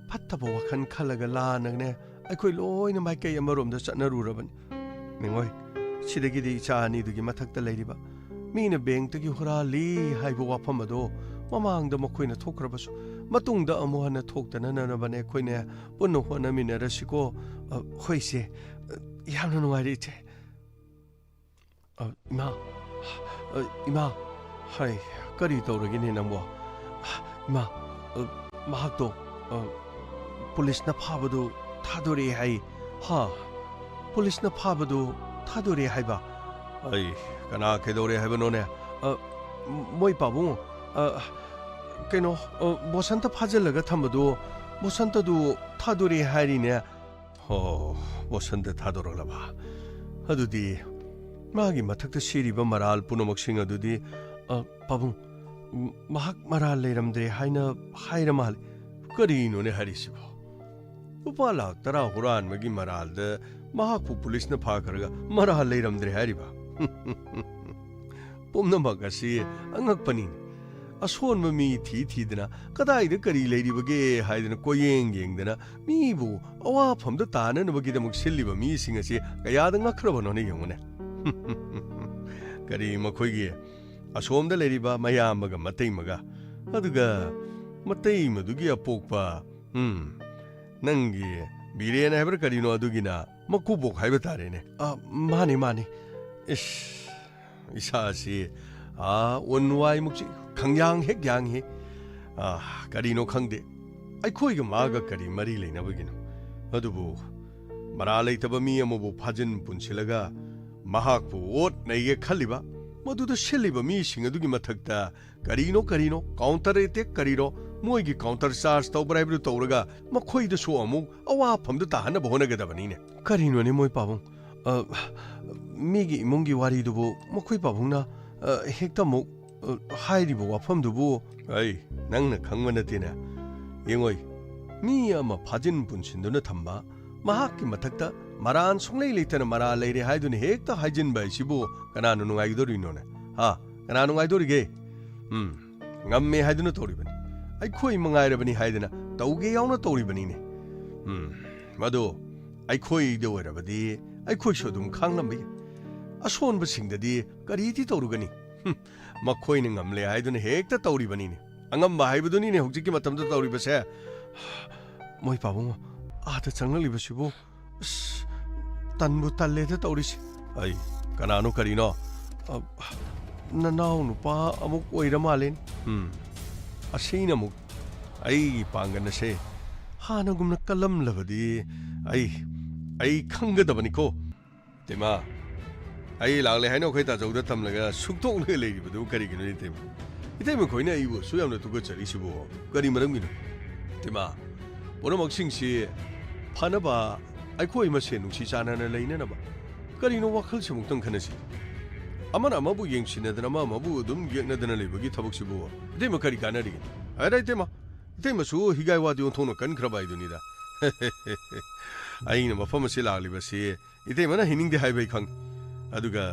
ꯐꯠꯇꯕ ꯋꯥꯈꯜ ꯈꯜꯂꯒ ꯂꯥꯟꯅꯒꯅꯦ ꯑꯩꯈꯣꯏ ꯂꯣꯏꯅ ꯃꯥꯏꯀꯩ ꯑꯃꯔꯣꯝꯗ ꯆꯠꯅꯔꯨꯔꯕꯅꯤ꯫ ꯌꯦꯡꯉꯣꯏ, ꯁꯤꯗꯒꯤꯗꯤ ꯏꯆꯥ ꯑꯅꯤꯗꯨꯒꯤ ꯃꯊꯛꯇ ꯂꯩꯔꯤꯕ ꯃꯤꯅ ꯕꯦꯡꯛꯇꯒꯤ ꯍꯨꯔꯥꯜꯂꯤ ꯍꯥꯏꯕ ꯋꯥꯐꯝ ꯑꯗꯣ ꯃꯃꯥꯡꯗ ꯃꯈꯣꯏꯅ ꯊꯣꯛꯈ꯭ꯔꯕꯁꯨ ꯃꯇꯨꯡꯗ ꯑꯃꯨꯛ ꯍꯟꯅ ꯊꯣꯛꯇꯅꯅꯕꯅꯦ ꯑꯩꯈꯣꯏꯅꯦ ꯄꯨꯟꯅ ꯍꯣꯠꯅꯃꯤꯟꯅꯔꯁꯤꯀꯣ꯫ ꯑ, ꯍꯣꯏ ꯏꯆꯦ, ꯑ, ꯌꯥꯝꯅ ꯅꯨꯡꯉꯥꯏꯔꯦ ꯏꯆꯦ꯫ ꯑ, ꯏꯃꯥ, ꯑ, ꯏꯃꯥ, ꯍꯥꯏ, ꯀꯔꯤ ꯇꯧꯔꯒꯦꯅꯦ ꯅꯪꯕꯣ? ꯏꯃꯥ, ꯑ, ꯃꯍꯥꯛꯇꯣ, ꯑ, ꯄꯨꯂꯤꯁꯅ ꯐꯥꯕꯗꯨ ꯊꯥꯗꯣꯔꯛꯑꯦ ꯍꯥꯏ꯫ ꯍꯥ? ꯄꯨꯂꯤꯁꯅ ꯐꯥꯕꯗꯨ ꯊꯥꯗꯣꯔꯛꯑꯦ ꯍꯥꯏꯕ? ꯑꯩ, ꯀꯅꯥ ꯀꯩꯗꯧꯔꯦ ꯍꯥꯏꯕꯅꯣꯅꯦ? ꯑ, ꯃꯣꯏ ꯄꯥꯕꯨꯡ, ꯑ, ꯀꯩꯅꯣ, ꯑ, ꯕꯣꯁꯟꯇ ꯐꯥꯖꯤꯜꯂꯒ ꯊꯝꯕꯗꯨ, ꯕꯣꯁꯟꯇꯗꯨ ꯊꯥꯗꯣꯔꯛꯑꯦ ꯍꯥꯏꯔꯤꯅꯦ꯫ ꯍꯣ, ꯕꯣꯁꯟꯇ ꯊꯥꯗꯣꯔꯛꯂꯕ? ꯑꯗꯨꯗꯤ ꯃꯥꯒꯤ ꯃꯊꯛꯇ ꯁꯤꯔꯤꯕ ꯃꯔꯥꯜ ꯄꯨꯝꯅꯃꯛꯁꯤꯡ ꯑꯗꯨꯗꯤ, ꯑ, ꯄꯥꯕꯨꯡ, ꯎꯝ, ꯃꯍꯥꯛ ꯃꯔꯥꯜ ꯂꯩꯔꯝꯗ꯭ꯔꯦ ꯍꯥꯏꯅ ꯍꯥꯏꯔ ꯃꯥꯜꯂꯦ꯫ ꯀꯔꯤꯅꯣꯅꯦ ꯍꯥꯏꯔꯤꯁꯤꯕꯣ? ꯂꯨꯄꯥ ꯂꯥꯈ ꯇꯔꯥ ꯍꯨꯔꯥꯟꯕꯒꯤ ꯃꯔꯥꯜꯗ ꯃꯍꯥꯛꯄꯨ ꯄꯨꯂꯤꯁꯅ ꯐꯥꯈ꯭ꯔꯒ ꯃꯔꯥꯜ ꯂꯩꯔꯝꯗ꯭ꯔꯦ ꯍꯥꯏꯔꯤꯕ? ꯄꯨꯝꯅꯃꯛ ꯑꯁꯤ ꯑꯉꯛꯄꯅꯤ꯫ ꯑꯁꯣꯟꯕ ꯃꯤ ꯊꯤ ꯊꯤꯗꯅ, ꯀꯗꯥꯏꯗ ꯀꯔꯤ ꯂꯩꯔꯤꯕꯒꯦ ꯍꯥꯏꯗꯅ ꯀꯣꯏꯌꯦꯡ ꯌꯦꯡꯗꯅ, ꯃꯤꯕꯨ ꯑꯋꯥꯐꯝꯗ ꯇꯥꯅꯅꯕꯒꯤꯗꯃꯛ ꯁꯤꯜꯂꯤꯕ ꯃꯤꯁꯤꯡ ꯑꯁꯤ ꯀꯌꯥꯗ ꯉꯛꯈ꯭ꯔꯕꯅꯣꯅꯦ, ꯌꯦꯡꯉꯨꯅꯦ꯫ ꯀꯔꯤ ꯃꯈꯣꯏꯒꯤ ꯑꯁꯣꯝꯗ ꯂꯩꯔꯤꯕ ꯃꯌꯥꯝꯕꯒ ꯃꯇꯩꯃꯒ, ꯑꯗꯨꯒ ꯃꯇꯩꯃꯗꯨꯒꯤ ꯑꯄꯣꯛꯄ, ꯎꯝ, ꯅꯪꯒꯤ ꯕꯤꯔꯦꯟ ꯍꯥꯏꯕ꯭ꯔꯥ ꯀꯔꯤꯅꯣ ꯑꯗꯨꯒꯤꯅ ꯃꯀꯨꯕꯣꯛ ꯍꯥꯏꯕ ꯇꯥꯔꯦꯅꯦ꯫ ꯑ, ꯃꯥꯅꯤ, ꯃꯥꯅꯤ꯫ ꯏꯁ, ꯏꯁꯥꯁꯤ, ꯑꯥ, ꯑꯣꯟ ꯋꯥꯏꯃꯨꯛꯁꯤ ꯈꯪꯌꯥꯡ ꯍꯦꯛ ꯌꯥꯡꯉꯤ꯫ ꯑꯥ, ꯀꯔꯤꯅꯣ ꯈꯪꯗꯦ꯫ ꯑꯩꯈꯣꯏꯒ ꯃꯥꯒ ꯀꯔꯤ ꯃꯔꯤ ꯂꯩꯅꯕꯒꯤꯅꯣ? ꯑꯗꯨꯕꯨ ꯃꯔꯥ ꯂꯩꯇꯕ ꯃꯤ ꯑꯃꯕꯨ ꯐꯥꯖꯤꯟ ꯄꯨꯟꯁꯤꯜꯂꯒ ꯃꯍꯥꯛꯄꯨ ꯑꯣꯠ ꯅꯩꯒꯦ ꯈꯜꯂꯤꯕ, ꯃꯗꯨꯗ ꯁꯤꯜꯂꯤꯕ ꯃꯤꯁꯤꯡ ꯑꯗꯨꯒꯤ ꯃꯊꯛꯇ ꯀꯔꯤꯅꯣ ꯀꯔꯤꯅꯣ, counter attack ꯀꯔꯤꯅꯣ, ꯃꯣꯏꯒꯤ counter charge ꯇꯧꯕ꯭ꯔꯥ ꯍꯥꯏꯕꯗꯨ ꯇꯧꯔꯒ ꯃꯈꯣꯏꯗꯁꯨ ꯑꯃꯨꯛ ꯑꯋꯥꯐꯝꯗ ꯇꯥꯍꯟꯅꯕ ꯍꯣꯠꯅꯒꯗꯕꯅꯤꯅꯦ꯫ ꯀꯔꯤꯅꯣꯅꯦ ꯃꯣꯏ ꯄꯥꯕꯨꯡ? ꯑ, ꯃꯤꯒꯤ ꯏꯃꯨꯡꯒꯤ ꯋꯥꯔꯤꯗꯨꯕꯨ ꯃꯈꯣꯏ ꯄꯥꯕꯨꯡꯅ, ꯑ, ꯍꯦꯛꯇ ꯑꯃꯨꯛ, ꯑ, ꯍꯥꯏꯔꯤꯕ ꯋꯥꯐꯝꯗꯨꯕꯨ? ꯑꯩ, ꯅꯪꯅ ꯈꯪꯕ ꯅꯠꯇꯦꯅꯦ꯫ ꯌꯦꯡꯉꯣꯏ, ꯃꯤ ꯑꯃ ꯐꯥꯖꯤꯟ ꯄꯨꯟꯁꯤꯟꯗꯨꯅ ꯊꯝꯕ, ꯃꯍꯥꯛꯀꯤ ꯃꯊꯛꯇ ꯃꯔꯥꯟ ꯁꯨꯡꯂꯩ ꯂꯩꯇꯅ ꯃꯔꯥ ꯂꯩꯔꯦ ꯍꯥꯏꯗꯨꯅ ꯍꯦꯛꯇ ꯍꯥꯏꯖꯤꯟꯕ ꯍꯥꯏꯁꯤꯕꯨ ꯀꯅꯥꯅ ꯅꯨꯡꯉꯥꯏꯒꯗꯧꯔꯤꯅꯣꯅꯦ? ꯍꯥ? ꯀꯅꯥ ꯅꯨꯡꯉꯥꯏꯗꯧꯔꯤꯒꯦ? ꯎꯝ, ꯉꯝꯃꯦ ꯍꯥꯏꯗꯨꯅ ꯇꯧꯔꯤꯕꯅꯤ꯫ ꯑꯩꯈꯣꯏ ꯃꯉꯥꯏꯔꯕꯅꯤ ꯍꯥꯏꯗꯅ ꯇꯧꯒꯦ ꯌꯥꯎꯅ ꯇꯧꯔꯤꯕꯅꯤꯅꯦ꯫ ꯎꯝ, ꯃꯗꯨ ꯑꯩꯈꯣꯏꯗ ꯑꯣꯏꯔꯕꯗꯤ ꯑꯩꯈꯣꯏꯁꯨ ꯑꯗꯨꯝ ꯈꯥꯡꯂꯝꯕ ꯌꯥꯏ꯫ ꯑꯁꯣꯟꯕꯁꯤꯡꯗꯗꯤ ꯀꯔꯤꯗꯤ ꯇꯧꯔꯨꯒꯅꯤ? ꯍꯨꯝ, ꯃꯈꯣꯏꯅ ꯉꯝꯂꯦ ꯍꯥꯏꯗꯨꯅ ꯍꯦꯛꯇ ꯇꯧꯔꯤꯕꯅꯤꯅꯦ꯫ ꯑꯉꯝꯕ ꯍꯥꯏꯕꯗꯨꯅꯤꯅꯦ ꯍꯧꯖꯤꯛꯀꯤ ꯃꯇꯝꯗ ꯇꯧꯔꯤꯕꯁꯦ꯫ ꯃꯣꯏ ꯄꯥꯕꯨꯡ ꯑꯥꯗ ꯆꯪꯂꯛꯂꯤꯕꯁꯤꯕꯨ, ꯑꯁ, ꯇꯟꯕꯨ ꯇꯜꯂꯦꯗ ꯇꯧꯔꯤꯁꯦ꯫ ꯑꯩ, ꯀꯅꯥꯅꯣ ꯀꯔꯤꯅꯣ? ꯑ, ꯅꯅꯥꯎ ꯅꯨꯄꯥ ꯑꯃꯨꯛ ꯑꯣꯏꯔ ꯃꯥꯜꯂꯦꯅꯦ꯫ ꯎꯝ, ꯑꯁꯤꯅ ꯑꯃꯨꯛ ꯑꯩꯒꯤ ꯄꯥꯡꯒꯜ ꯑꯁꯦ ꯍꯥꯟꯅꯒꯨꯝꯅ ꯀꯜꯂꯝꯂꯕꯗꯤ ꯑꯩ, ꯑꯩ ꯈꯪꯒꯗꯕꯅꯤꯀꯣ꯫ ꯏꯇꯩꯃ, ꯑꯩ ꯂꯥꯛꯂꯦ ꯍꯥꯏꯅ ꯑꯩꯈꯣꯏ ꯇꯥꯆꯧꯗ ꯇꯝꯂꯒ ꯁꯨꯛꯇꯣꯛꯂꯒ ꯂꯩꯔꯤꯕꯗꯨ ꯀꯔꯤꯒꯤꯅꯣ ꯏꯇꯩꯃ? ꯏꯇꯩꯃ ꯈꯣꯏꯅ ꯑꯩꯕꯨ ꯑꯁꯨꯛ ꯌꯥꯝꯅ ꯇꯨꯀꯠꯆꯔꯤꯁꯤꯕꯨ ꯀꯔꯤ ꯃꯔꯝꯒꯤꯅꯣ? ꯏꯇꯩꯃ, ꯄꯨꯝꯅꯃꯛꯁꯤꯡꯁꯤ ꯐꯅꯕ ꯑꯩꯈꯣꯏ ꯃꯁꯦꯟ ꯅꯨꯡꯁꯤ ꯆꯥꯟꯅꯅ ꯂꯩꯅꯅꯕ꯫ ꯀꯔꯤꯅꯣ ꯋꯥꯈꯜꯁꯤ ꯑꯃꯨꯛꯇꯪ ꯈꯟꯅꯁꯤ꯫ ꯑꯃꯅ ꯑꯃꯕꯨ ꯌꯦꯡꯁꯤꯟꯅꯗꯅ ꯑꯃ ꯑꯃꯕꯨ ꯑꯗꯨꯝ ꯌꯦꯛꯅꯗꯅ ꯂꯩꯕꯒꯤ ꯊꯕꯛꯁꯤꯕꯨ ꯏꯇꯩꯃ ꯀꯔꯤ ꯀꯥꯟꯅꯔꯤꯒꯦ? ꯍꯥꯏꯔ ꯏꯇꯩꯃ, ꯏꯇꯩꯃꯁꯨ ꯍꯤꯒꯥꯏ ꯋꯥꯗꯤ ꯑꯣꯟꯊꯣꯛꯅ ꯀꯟꯈ꯭ꯔꯕ ꯍꯥꯏꯗꯨꯅꯤꯗ꯫ ꯑꯩꯅ ꯃꯐꯝ ꯑꯁꯤ ꯂꯥꯛꯂꯤꯕꯁꯤ ꯏꯇꯩꯃꯅ ꯍꯩꯅꯤꯡꯗꯦ ꯍꯥꯏꯕ ꯑꯩ ꯈꯪꯏ꯫ ꯑꯗꯨꯒ,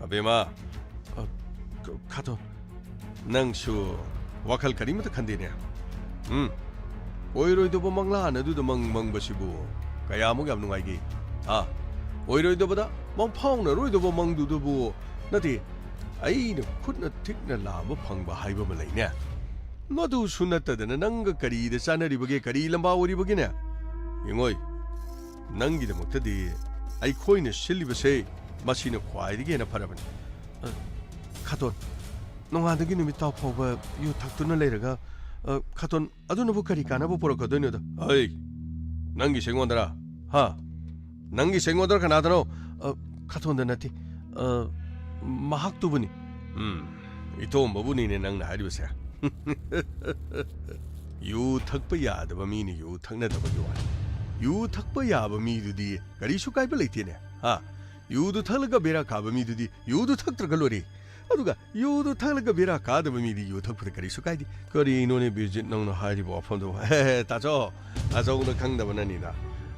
ꯑꯕꯦꯝꯃ, ꯑ, ꯈ-, ꯈꯥꯇꯣꯟ, ꯅꯪꯁꯨ ꯋꯥꯈꯜ ꯀꯔꯤꯃꯠꯇ ꯈꯟꯗꯦꯅꯦ? ꯎꯝ? ꯑꯣꯏꯔꯣꯏꯗꯕ ꯃꯪꯂꯥꯟ ꯑꯗꯨꯗ ꯃꯪ ꯃꯪꯕꯁꯤꯕꯨ ꯀꯌꯥꯃꯨꯛ ꯌꯥꯝ ꯅꯨꯡꯉꯥꯏꯒꯦ? ꯍꯥ? ꯑꯣꯏꯔꯣꯏꯗꯕꯗ ꯃꯪꯐꯥꯎꯅꯔꯣꯏꯗꯕ ꯃꯪꯗꯨꯗꯕꯨ, ꯅꯠꯇꯦ, ꯑꯩꯅ ꯈꯨꯠꯅ ꯊꯤꯛꯅ ꯂꯥꯝꯕ ꯐꯪꯕ ꯍꯥꯏꯕ ꯑꯃ ꯂꯩꯅꯦ꯫ ꯃꯗꯨꯁꯨ ꯅꯠꯇꯗꯅ ꯅꯪꯒ ꯀꯔꯤꯗ ꯆꯥꯟꯅꯔꯤꯕꯒꯦ? ꯀꯔꯤ ꯂꯝꯕꯥ ꯑꯣꯏꯔꯤꯕꯒꯦꯅꯦ? ꯌꯦꯡꯉꯣꯏ, ꯅꯪꯒꯤꯗꯃꯛꯇꯗꯤ ꯑꯩꯈꯣꯏꯅ ꯁꯤꯜꯂꯤꯕꯁꯦ ꯃꯁꯤꯅ ꯈ꯭ꯋꯥꯏꯗꯒꯤ ꯍꯦꯟꯅ ꯐꯔꯕꯅꯤ꯫ ꯑ, ꯈꯥꯇꯣꯟ, ꯅꯣꯡꯉꯥꯟꯗꯒꯤ ꯅꯨꯃꯤꯠ ꯇꯥ ꯐꯥꯎꯕ ꯌꯨ ꯊꯛꯇꯨꯅ ꯂꯩꯔꯒ, ꯑ, ꯈꯥꯇꯣꯟ, ꯑꯗꯨꯅꯕꯨ ꯀꯔꯤ ꯀꯥꯟꯅꯕ ꯄꯨꯔꯛꯀꯗꯣꯏꯅꯣꯗ? ꯑꯩ, ꯅꯪꯒꯤꯁꯦ ꯑꯩꯉꯣꯟꯗꯔꯥ? ꯍꯥ? ꯅꯪꯒꯤꯁꯦ ꯑꯩꯉꯣꯟꯗꯔ ꯀꯅꯥꯗꯅꯣ? ꯑ, ꯈꯥꯇꯣꯟꯗ ꯅꯠꯇꯦ꯫ ꯑ, ꯃꯍꯥꯛꯇꯨꯕꯨꯅꯤ꯫ ꯎꯝ, ꯏꯇꯣꯝꯕꯕꯨꯅꯤꯅꯦ ꯅꯪꯅ ꯍꯥꯏꯔꯤꯕꯁꯦ꯫ ꯌꯨ ꯊꯛꯄ ꯌꯥꯗꯕ ꯃꯤꯅ ꯌꯨ ꯊꯛꯅꯗꯕꯒꯤ ꯋꯥꯅꯤ꯫ ꯌꯨ ꯊꯛꯄ ꯌꯥꯕ ꯃꯤꯗꯨꯗꯤ ꯀꯔꯤꯁꯨ ꯀꯥꯏꯕ ꯂꯩꯇꯦꯅꯦ꯫ ꯍꯥ? ꯌꯨꯗꯨ ꯊꯛꯂꯒ ꯕꯦꯔꯥ ꯀꯥꯕ ꯃꯤꯗꯨꯗꯤ ꯌꯨꯗꯨ ꯊꯛꯇ꯭ꯔꯒ ꯂꯣꯏꯔꯦ꯫ ꯑꯗꯨꯒ ꯌꯨꯗꯨ ꯊꯛꯂꯒ ꯕꯦꯔꯥ ꯀꯥꯗꯕ ꯃꯤꯗꯤ ꯌꯨ ꯊꯛꯄꯗ ꯀꯔꯤꯁꯨ ꯀꯥꯏꯗꯦ꯫ ꯀꯔꯤꯅꯣꯅꯦ ꯕꯤꯔꯖꯤꯠ, ꯅꯪꯅ ꯍꯥꯏꯔꯤꯕ ꯋꯥꯐꯝꯗꯨ? ꯍꯦ, ꯍꯦ, ꯇꯥꯆꯧ, ꯇꯥꯆꯧꯅ ꯈꯪꯗꯕꯅꯅꯤꯗ꯫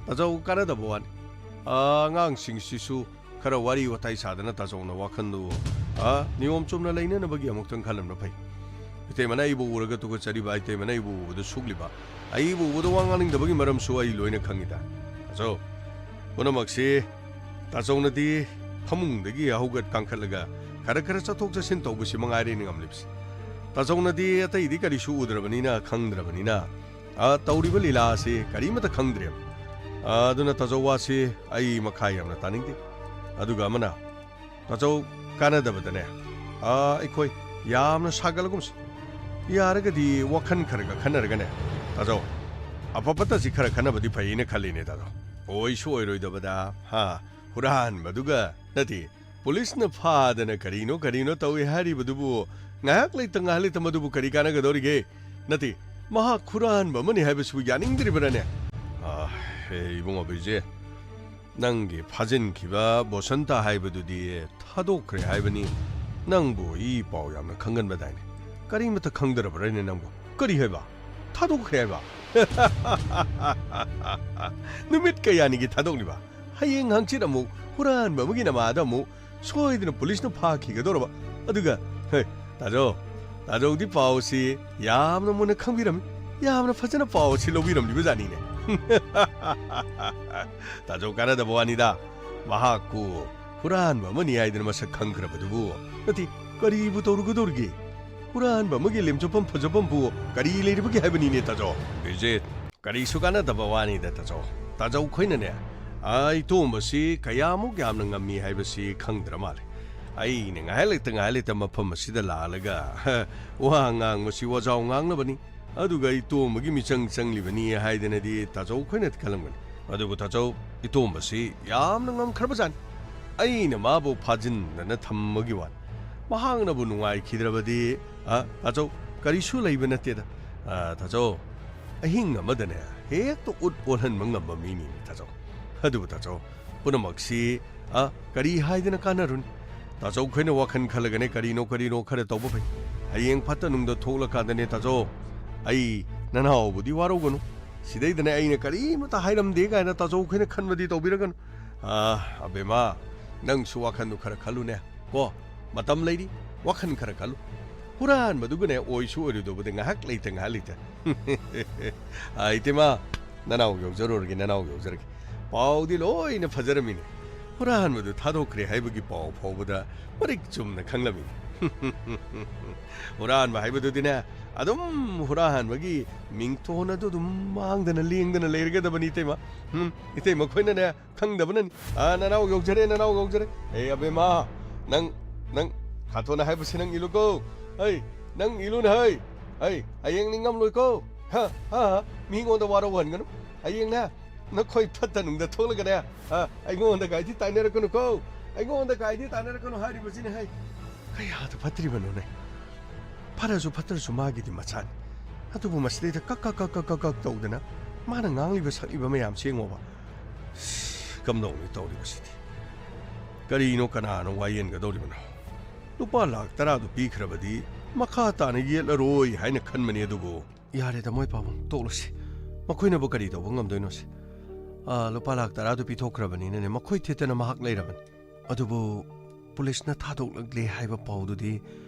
ꯇꯥꯆꯧ ꯀꯥꯟꯅꯗꯕ ꯋꯥꯅꯤ꯫ ꯑ, ꯑꯉꯥꯡꯁꯤꯡꯁꯤꯁꯨ ꯈꯔ ꯋꯥꯔꯤ ꯋꯥꯇꯥꯏ ꯁꯥꯗꯅ ꯇꯥꯆꯧꯅ ꯋꯥꯈꯜꯗꯨ, ꯑ, ꯅꯤꯌꯣꯝ ꯆꯨꯝꯅ ꯂꯩꯅꯅꯕꯒꯤ ꯑꯃꯨꯛꯇꯪ ꯈꯜꯂꯝꯅ ꯐꯩ꯫ ꯏꯇꯩꯃꯅ ꯑꯩꯕꯨ ꯎꯔꯒ ꯇꯨꯀꯠꯆꯔꯤꯕ, ꯏꯇꯩꯃꯅ ꯑꯩꯕꯨ ꯎꯕꯗ ꯁꯨꯛꯂꯤꯕ, ꯑꯩꯕꯨ ꯎꯕꯗ ꯋꯥ ꯉꯥꯡꯅꯤꯡꯗꯕꯒꯤ ꯃꯔꯝꯁꯨ ꯑꯩ ꯂꯣꯏꯅ ꯈꯪꯉꯤꯗ꯫ ꯇꯥꯆꯧ, ꯄꯨꯝꯅꯃꯛꯁꯤ ꯇꯥꯆꯧꯅꯗꯤ ꯐꯃꯨꯡꯗꯒꯤ ꯍꯧꯒꯠ ꯀꯥꯡꯈꯠꯂꯒ ꯈꯔ ꯈꯔ ꯆꯠꯊꯣꯛ ꯆꯠꯁꯤꯟ ꯇꯧꯕꯁꯤ ꯃꯉꯥꯏꯔꯦ ꯉꯝꯂꯤꯕꯁꯤ꯫ ꯇꯥꯆꯧꯅꯗꯤ ꯑꯇꯩꯗꯤ ꯀꯔꯤꯁꯨ ꯎꯗ꯭ꯔꯕꯅꯤꯅ, ꯈꯪꯗ꯭ꯔꯕꯅꯤꯅ, ꯑ, ꯇꯧꯔꯤꯕ ꯂꯤꯂꯥ ꯑꯁꯤ ꯀꯔꯤꯃꯠꯇ ꯈꯪꯗ꯭ꯔꯦꯕ꯫ ꯑ, ꯑꯗꯨꯅ ꯇꯥꯆꯧ ꯋꯥꯁꯤ ꯑꯩ ꯃꯈꯥ ꯌꯥꯝꯅ ꯇꯥꯅꯤꯡꯗꯦ꯫ ꯑꯗꯨꯒ ꯑꯃꯅ, ꯇꯥꯆꯧ, ꯀꯥꯟꯅꯗꯕꯗꯅꯦ, ꯑ, ꯑꯩꯈꯣꯏ ꯌꯥꯝꯅ ꯁꯥꯒꯠꯂꯒꯨꯝꯁꯤ꯫ ꯌꯥꯔꯒꯗꯤ ꯋꯥꯈꯜ ꯈꯔꯒ ꯈꯟꯅꯔꯒꯅꯦ, ꯇꯥꯆꯧ, ꯑꯐ ꯐꯠꯇꯁꯤ ꯈꯔ ꯈꯟꯅꯕꯗꯤ ꯐꯩꯅ ꯈꯜꯂꯤꯅꯦ, ꯇꯥꯆꯧ꯫ ꯑꯣꯏꯁꯨ ꯑꯣꯏꯔꯣꯏꯗꯕꯗ, ꯍꯥ, ꯍꯨꯔꯥꯟꯕꯗꯨꯒ, ꯅꯠꯇꯦ, ꯄꯨꯂꯤꯁꯅ ꯐꯥꯗꯅ ꯀꯔꯤꯅꯣ ꯀꯔꯤꯅꯣ ꯇꯧꯏ ꯍꯥꯏꯔꯤꯕꯗꯨꯕꯨ ꯉꯥꯏꯍꯥꯛ ꯂꯩꯇ ꯉꯥꯏꯍꯥꯛ ꯂꯩꯇ ꯃꯗꯨꯕꯨ ꯀꯔꯤ ꯀꯥꯟꯅꯒꯗꯧꯔꯤꯒꯦ? ꯅꯠꯇꯦ, ꯃꯍꯥꯛ ꯍꯨꯔꯥꯟꯕ ꯑꯃꯅꯤ ꯍꯥꯏꯕꯁꯤꯕꯨ ꯌꯥꯅꯤꯡꯗ꯭ꯔꯤꯕ꯭ꯔꯥꯅꯦ? ꯑꯥ, ꯍꯦ, ꯏꯕꯨꯡꯉꯣ ꯕꯤꯔꯖꯤꯠ, ꯅꯪꯒꯤ ꯐꯥꯖꯤꯟꯈꯤꯕ ꯕꯣꯁꯟꯇ ꯍꯥꯏꯕꯗꯨꯗꯤ ꯊꯥꯗꯣꯛꯈ꯭ꯔꯦ ꯍꯥꯏꯕꯅꯤ꯫ ꯅꯪꯕꯨ ꯏ ꯄꯥꯎ ꯌꯥꯝꯅ ꯈꯪꯒꯟꯕꯗꯥꯏꯅꯦ? ꯀꯔꯤꯃꯠꯇ ꯈꯪꯗ꯭ꯔꯕ꯭ꯔꯥꯅꯦ ꯅꯪꯕꯨ? ꯀꯔꯤ ꯍꯥꯏꯕ? ꯊꯥꯗꯣꯛꯈ꯭ꯔꯦ ꯍꯥꯏꯕ? ꯅꯨꯃꯤꯠ ꯀꯌꯥꯅꯤꯒꯤ ꯊꯥꯗꯣꯛꯂꯤꯕ? ꯍꯌꯦꯡ ꯍꯪꯆꯤꯠ ꯑꯃꯨꯛ ꯍꯨꯔꯥꯟꯕ ꯑꯃꯒꯤ ꯅꯃꯥꯗ ꯑꯃꯨꯛ ꯁꯣꯏꯗꯅ ꯄꯨꯂꯤꯁꯅ ꯐꯥꯈꯤꯒꯗꯧꯔꯕ꯫ ꯑꯗꯨꯒ, ꯍꯦ, ꯇꯥꯖꯧ, ꯇꯥꯖꯧꯗꯤ ꯄꯥꯎꯁꯤ ꯌꯥꯝꯅ ꯃꯨꯟꯅ ꯈꯪꯕꯤꯔꯝꯃꯤ, ꯌꯥꯝꯅ ꯐꯖꯅ ꯄꯥꯎꯁꯤ ꯂꯧꯕꯤꯔꯝꯂꯤꯕ ꯖꯥꯠꯅꯤꯅꯦ꯫ ꯇꯥꯖꯧ ꯀꯥꯟꯅꯗꯕ ꯋꯥꯅꯤꯗ, ꯃꯍꯥꯛꯄꯨ ꯍꯨꯔꯥꯟꯕ ꯑꯃꯅꯤ ꯍꯥꯏꯗꯅ ꯃꯁꯛ ꯈꯪꯈ꯭ꯔꯕꯗꯨꯕꯨ꯫ ꯅꯠꯇꯦ, ꯀꯔꯤꯕꯨ ꯇꯧꯔꯨꯒꯗꯧꯔꯤꯒꯦ? ꯍꯨꯔꯥꯟꯕ ꯑꯃꯒꯤ ꯂꯦꯝꯖꯐꯝ ꯐꯖꯐꯝꯕꯨ ꯀꯔꯤ ꯂꯩꯔꯤꯕꯒꯦ ꯍꯥꯏꯕꯅꯤꯅꯦ, ꯇꯥꯖꯧ? ꯕꯤꯖꯤꯠ, ꯀꯔꯤꯁꯨ ꯀꯥꯟꯅꯗꯕ ꯋꯥꯅꯤꯗ, ꯇꯥꯖꯧ꯫ ꯇꯥꯖꯧ ꯈꯣꯏꯅꯅꯦ, ꯑ, ꯏꯇꯣꯝꯕꯁꯤ ꯀꯌꯥꯃꯨꯛ ꯌꯥꯝꯅ ꯉꯝꯃꯤ ꯍꯥꯏꯕꯁꯤ ꯈꯪꯗ꯭ꯔ ꯃꯥꯜꯂꯦ꯫ ꯑꯩꯅ ꯉꯥꯏꯍꯥꯛ ꯂꯩꯇ ꯉꯥꯏꯍꯥꯛ ꯂꯩꯇ ꯃꯐꯝ ꯑꯁꯤꯗ ꯂꯥꯛꯂꯒ, ꯍ, ꯋꯥ ꯉꯥꯡꯕꯁꯤ ꯋꯥꯖꯥꯎ ꯉꯥꯡꯅꯕꯅꯤ, ꯑꯗꯨꯒ ꯏꯇꯣꯝꯕꯒꯤ ꯃꯤꯆꯪ ꯆꯪꯂꯤꯕꯅꯤ ꯍꯥꯏꯗꯅꯗꯤ ꯇꯥꯖꯧ ꯈꯣꯏꯅ ꯈꯜꯂꯝꯒꯅꯤ꯫ ꯑꯗꯨꯕꯨ ꯇꯥꯖꯧ, ꯏꯇꯣꯝꯕꯁꯤ ꯌꯥꯝꯅ ꯉꯝꯈ꯭ꯔꯕꯖꯥꯠꯅꯤ꯫ ꯑꯩꯅ ꯃꯥꯕꯨ ꯐꯥꯖꯤꯟꯗꯅ ꯊꯝꯕꯒꯤ ꯋꯥꯅꯤ꯫ ꯃꯍꯥꯛꯅꯕꯨ ꯅꯨꯡꯉꯥꯏꯈꯤꯗ꯭ꯔꯕꯗꯤ, ꯑ, ꯇꯥꯖꯧ, ꯀꯔꯤꯁꯨ ꯂꯩꯕ ꯅꯠꯇꯦꯗ꯫ ꯑ, ꯇꯥꯖꯧ, ꯑꯍꯤꯡ ꯑꯃꯗꯅꯦ ꯍꯦꯛꯇ ꯎꯠ ꯑꯣꯜꯍꯟꯕ ꯉꯝꯕ ꯃꯤꯅꯤꯅꯦ, ꯇꯥꯖꯧ꯫ ꯑꯗꯨꯕꯨ ꯇꯥꯖꯧ, ꯄꯨꯝꯅꯃꯛꯁꯤ, ꯑ, ꯀꯔꯤ ꯍꯥꯏꯗꯅ ꯀꯥꯟꯅꯔꯨꯅꯤ? ꯇꯥꯖꯧ ꯈꯣꯏꯅ ꯋꯥꯈꯜ ꯈꯜꯂꯒꯅꯦ ꯀꯔꯤꯅꯣ ꯀꯔꯤꯅꯣ ꯈꯔ ꯇꯧꯕ ꯐꯩ꯫ ꯍꯌꯦꯡ ꯐꯠꯇ ꯅꯨꯡꯗ ꯊꯣꯛꯂꯀꯥꯟꯗꯅꯦ, ꯇꯥꯖꯧ, ꯑꯩ ꯅꯅꯥꯎꯕꯨꯗꯤ ꯋꯥꯔꯧꯒꯅꯨ꯫ ꯁꯤꯗꯩꯗꯅꯦ ꯑꯩꯅ ꯀꯔꯤꯃꯇ ꯍꯥꯏꯔꯝꯗꯦ ꯀꯥꯏꯅ ꯇꯥꯖꯧ ꯈꯣꯏꯅ ꯈꯟꯕꯗꯤ ꯇꯧꯕꯤꯔꯒꯅꯨ꯫ ꯑ, ꯑꯕꯦꯝꯃ, ꯅꯪꯁꯨ ꯋꯥꯈꯜꯗꯨ ꯈꯔ ꯈꯜꯂꯨꯅꯦ꯫ ꯀꯣ, ꯃꯇꯝ ꯂꯩꯔꯤ, ꯋꯥꯈꯜ ꯈꯔ ꯈꯜꯂꯨ꯫ ꯍꯨꯔꯥꯟꯕꯗꯨꯒꯅꯦ ꯑꯣꯏꯁꯨ ꯑꯣꯏꯔꯣꯏꯗꯧꯕꯗ ꯉꯥꯏꯍꯥꯛ ꯂꯩꯇ, ꯉꯥꯏꯍꯥꯛ ꯂꯩꯇ꯫ ꯑ, ꯏꯇꯩꯃ, ꯅꯅꯥꯎ ꯌꯧꯖꯔꯨꯔꯒꯦ, ꯅꯅꯥꯎ ꯌꯧꯖꯔꯒꯦ꯫ ꯄꯥꯎꯗꯤ ꯂꯣꯏꯅ ꯐꯖꯔꯝꯃꯤꯅꯦ꯫ ꯍꯨꯔꯥꯟꯕꯗꯨ ꯊꯥꯗꯣꯛꯈ꯭ꯔꯦ ꯍꯥꯏꯕꯒꯤ ꯄꯥꯎ ꯐꯥꯎꯕꯗ ꯃꯔꯤꯛ ꯆꯨꯝꯅ ꯈꯪꯂꯝꯃꯤꯅꯦ꯫ ꯍꯨꯔꯥꯟꯕ ꯍꯥꯏꯕꯗꯨꯗꯤꯅꯦ, ꯑꯗꯨꯝ ꯍꯨꯔꯥꯟꯕꯒꯤ ꯃꯤꯡꯊꯣꯟ ꯑꯗꯨ ꯑꯗꯨꯝ ꯃꯥꯡꯗꯅ ꯂꯦꯡꯗꯅ ꯂꯩꯔꯒꯗꯕꯅꯤ, ꯏꯇꯩꯃ꯫ ꯎꯝ, ꯏꯇꯩꯃ ꯈꯣꯏꯅꯅꯦ, ꯈꯪꯗꯕꯅꯅꯤ꯫ ꯑ, ꯅꯅꯥꯎ ꯌꯧꯖꯔꯦ, ꯅꯅꯥꯎ ꯌꯧꯖꯔꯦ꯫ ꯑꯦ, ꯑꯕꯦꯝꯃ, ꯅꯪ, ꯅꯪ, ꯈꯥꯇꯣꯟꯅ ꯍꯥꯏꯕꯁꯤ ꯅꯪ ꯏꯜꯂꯨꯀꯣ꯫ ꯍꯩ, ꯅꯪ ꯏꯜꯂꯨꯅ, ꯍꯩ꯫ ꯍꯩ, ꯍꯌꯦꯡ ꯅꯤꯡꯉꯝꯂꯣꯏꯀꯣ꯫ ꯍ, ꯍ, ꯍ, ꯃꯤꯉꯣꯟꯗ ꯋꯥꯔꯧꯍꯟꯒꯅꯨ꯫ ꯍꯌꯦꯡꯅꯦ, ꯅꯈꯣꯏ ꯐꯠꯇ ꯅꯨꯡꯗ ꯊꯣꯛꯂꯒꯅꯦ, ꯑ, ꯑꯩꯉꯣꯟꯗ ꯀꯥꯏꯗꯤ ꯇꯥꯏꯅꯔꯛꯀꯅꯨꯀꯣ꯫ ꯑꯩꯉꯣꯟꯗ ꯀꯥꯏꯗꯤ ꯇꯥꯏꯅꯔꯛꯀꯅꯨ ꯍꯥꯏꯔꯤꯕꯁꯤꯅꯦ, ꯍꯩ꯫ ꯀꯌꯥꯗ ꯐꯠꯇ꯭ꯔꯤꯕꯅꯣꯅꯦ꯫ ꯐꯔꯁꯨ ꯐꯠꯇ꯭ꯔꯁꯨ ꯃꯥꯒꯤꯗꯤ ꯃꯆꯥꯅꯤ꯫ ꯑꯗꯨꯕꯨ ꯃꯁꯤꯗꯩꯗ ꯀꯛ ꯀꯛ ꯀꯛ ꯀꯛ ꯀꯛ ꯀꯛ ꯇꯧꯗꯅ ꯃꯥꯅ ꯉꯥꯡꯂꯤꯕ ꯁꯛꯂꯤꯕ ꯃꯌꯥꯝꯁꯤ ꯌꯦꯡꯉꯣꯕ꯫ ꯀꯝꯗꯧꯅꯤ ꯇꯧꯔꯤꯕꯁꯤꯗꯤ? ꯀꯔꯤꯅꯣ, ꯀꯅꯥꯅꯣ ꯋꯥꯌꯦꯟꯒꯗꯧꯔꯤꯕꯅꯣ? ꯂꯨꯄꯥ ꯂꯥꯛ ꯇꯔꯥꯗꯨ ꯄꯤꯈ꯭ꯔꯕꯗꯤ ꯃꯈꯥ ꯇꯥꯅ ꯌꯦꯠꯂꯔꯣꯏ ꯍꯥꯏꯅ ꯈꯟꯕꯅꯤ, ꯑꯗꯨꯕꯨ ꯌꯥꯔꯦꯗ ꯃꯣꯏ ꯄꯥꯕꯨꯡ, ꯇꯣꯛꯂꯁꯤ꯫ ꯃꯈꯣꯏꯅꯕꯨ ꯀꯔꯤ ꯇꯧꯕ ꯉꯝꯗꯣꯏꯅꯣꯁꯦ? ꯑꯥ, ꯂꯨꯄꯥ ꯂꯥꯛ ꯇꯔꯥꯗꯨ ꯄꯤꯊꯣꯛꯈ꯭ꯔꯕꯅꯤꯅꯅꯦ, ꯃꯈꯣꯏ ꯊꯦꯠꯇꯅ ꯃꯍꯥꯛ ꯂꯩꯔꯕꯅꯤ꯫ ꯑꯗꯨꯕꯨ ꯄꯨꯂꯤꯁꯅ ꯊꯥꯗꯣꯛꯂꯛꯂꯦ ꯍꯥꯏꯕ ꯄꯥꯎꯗꯨꯗꯤ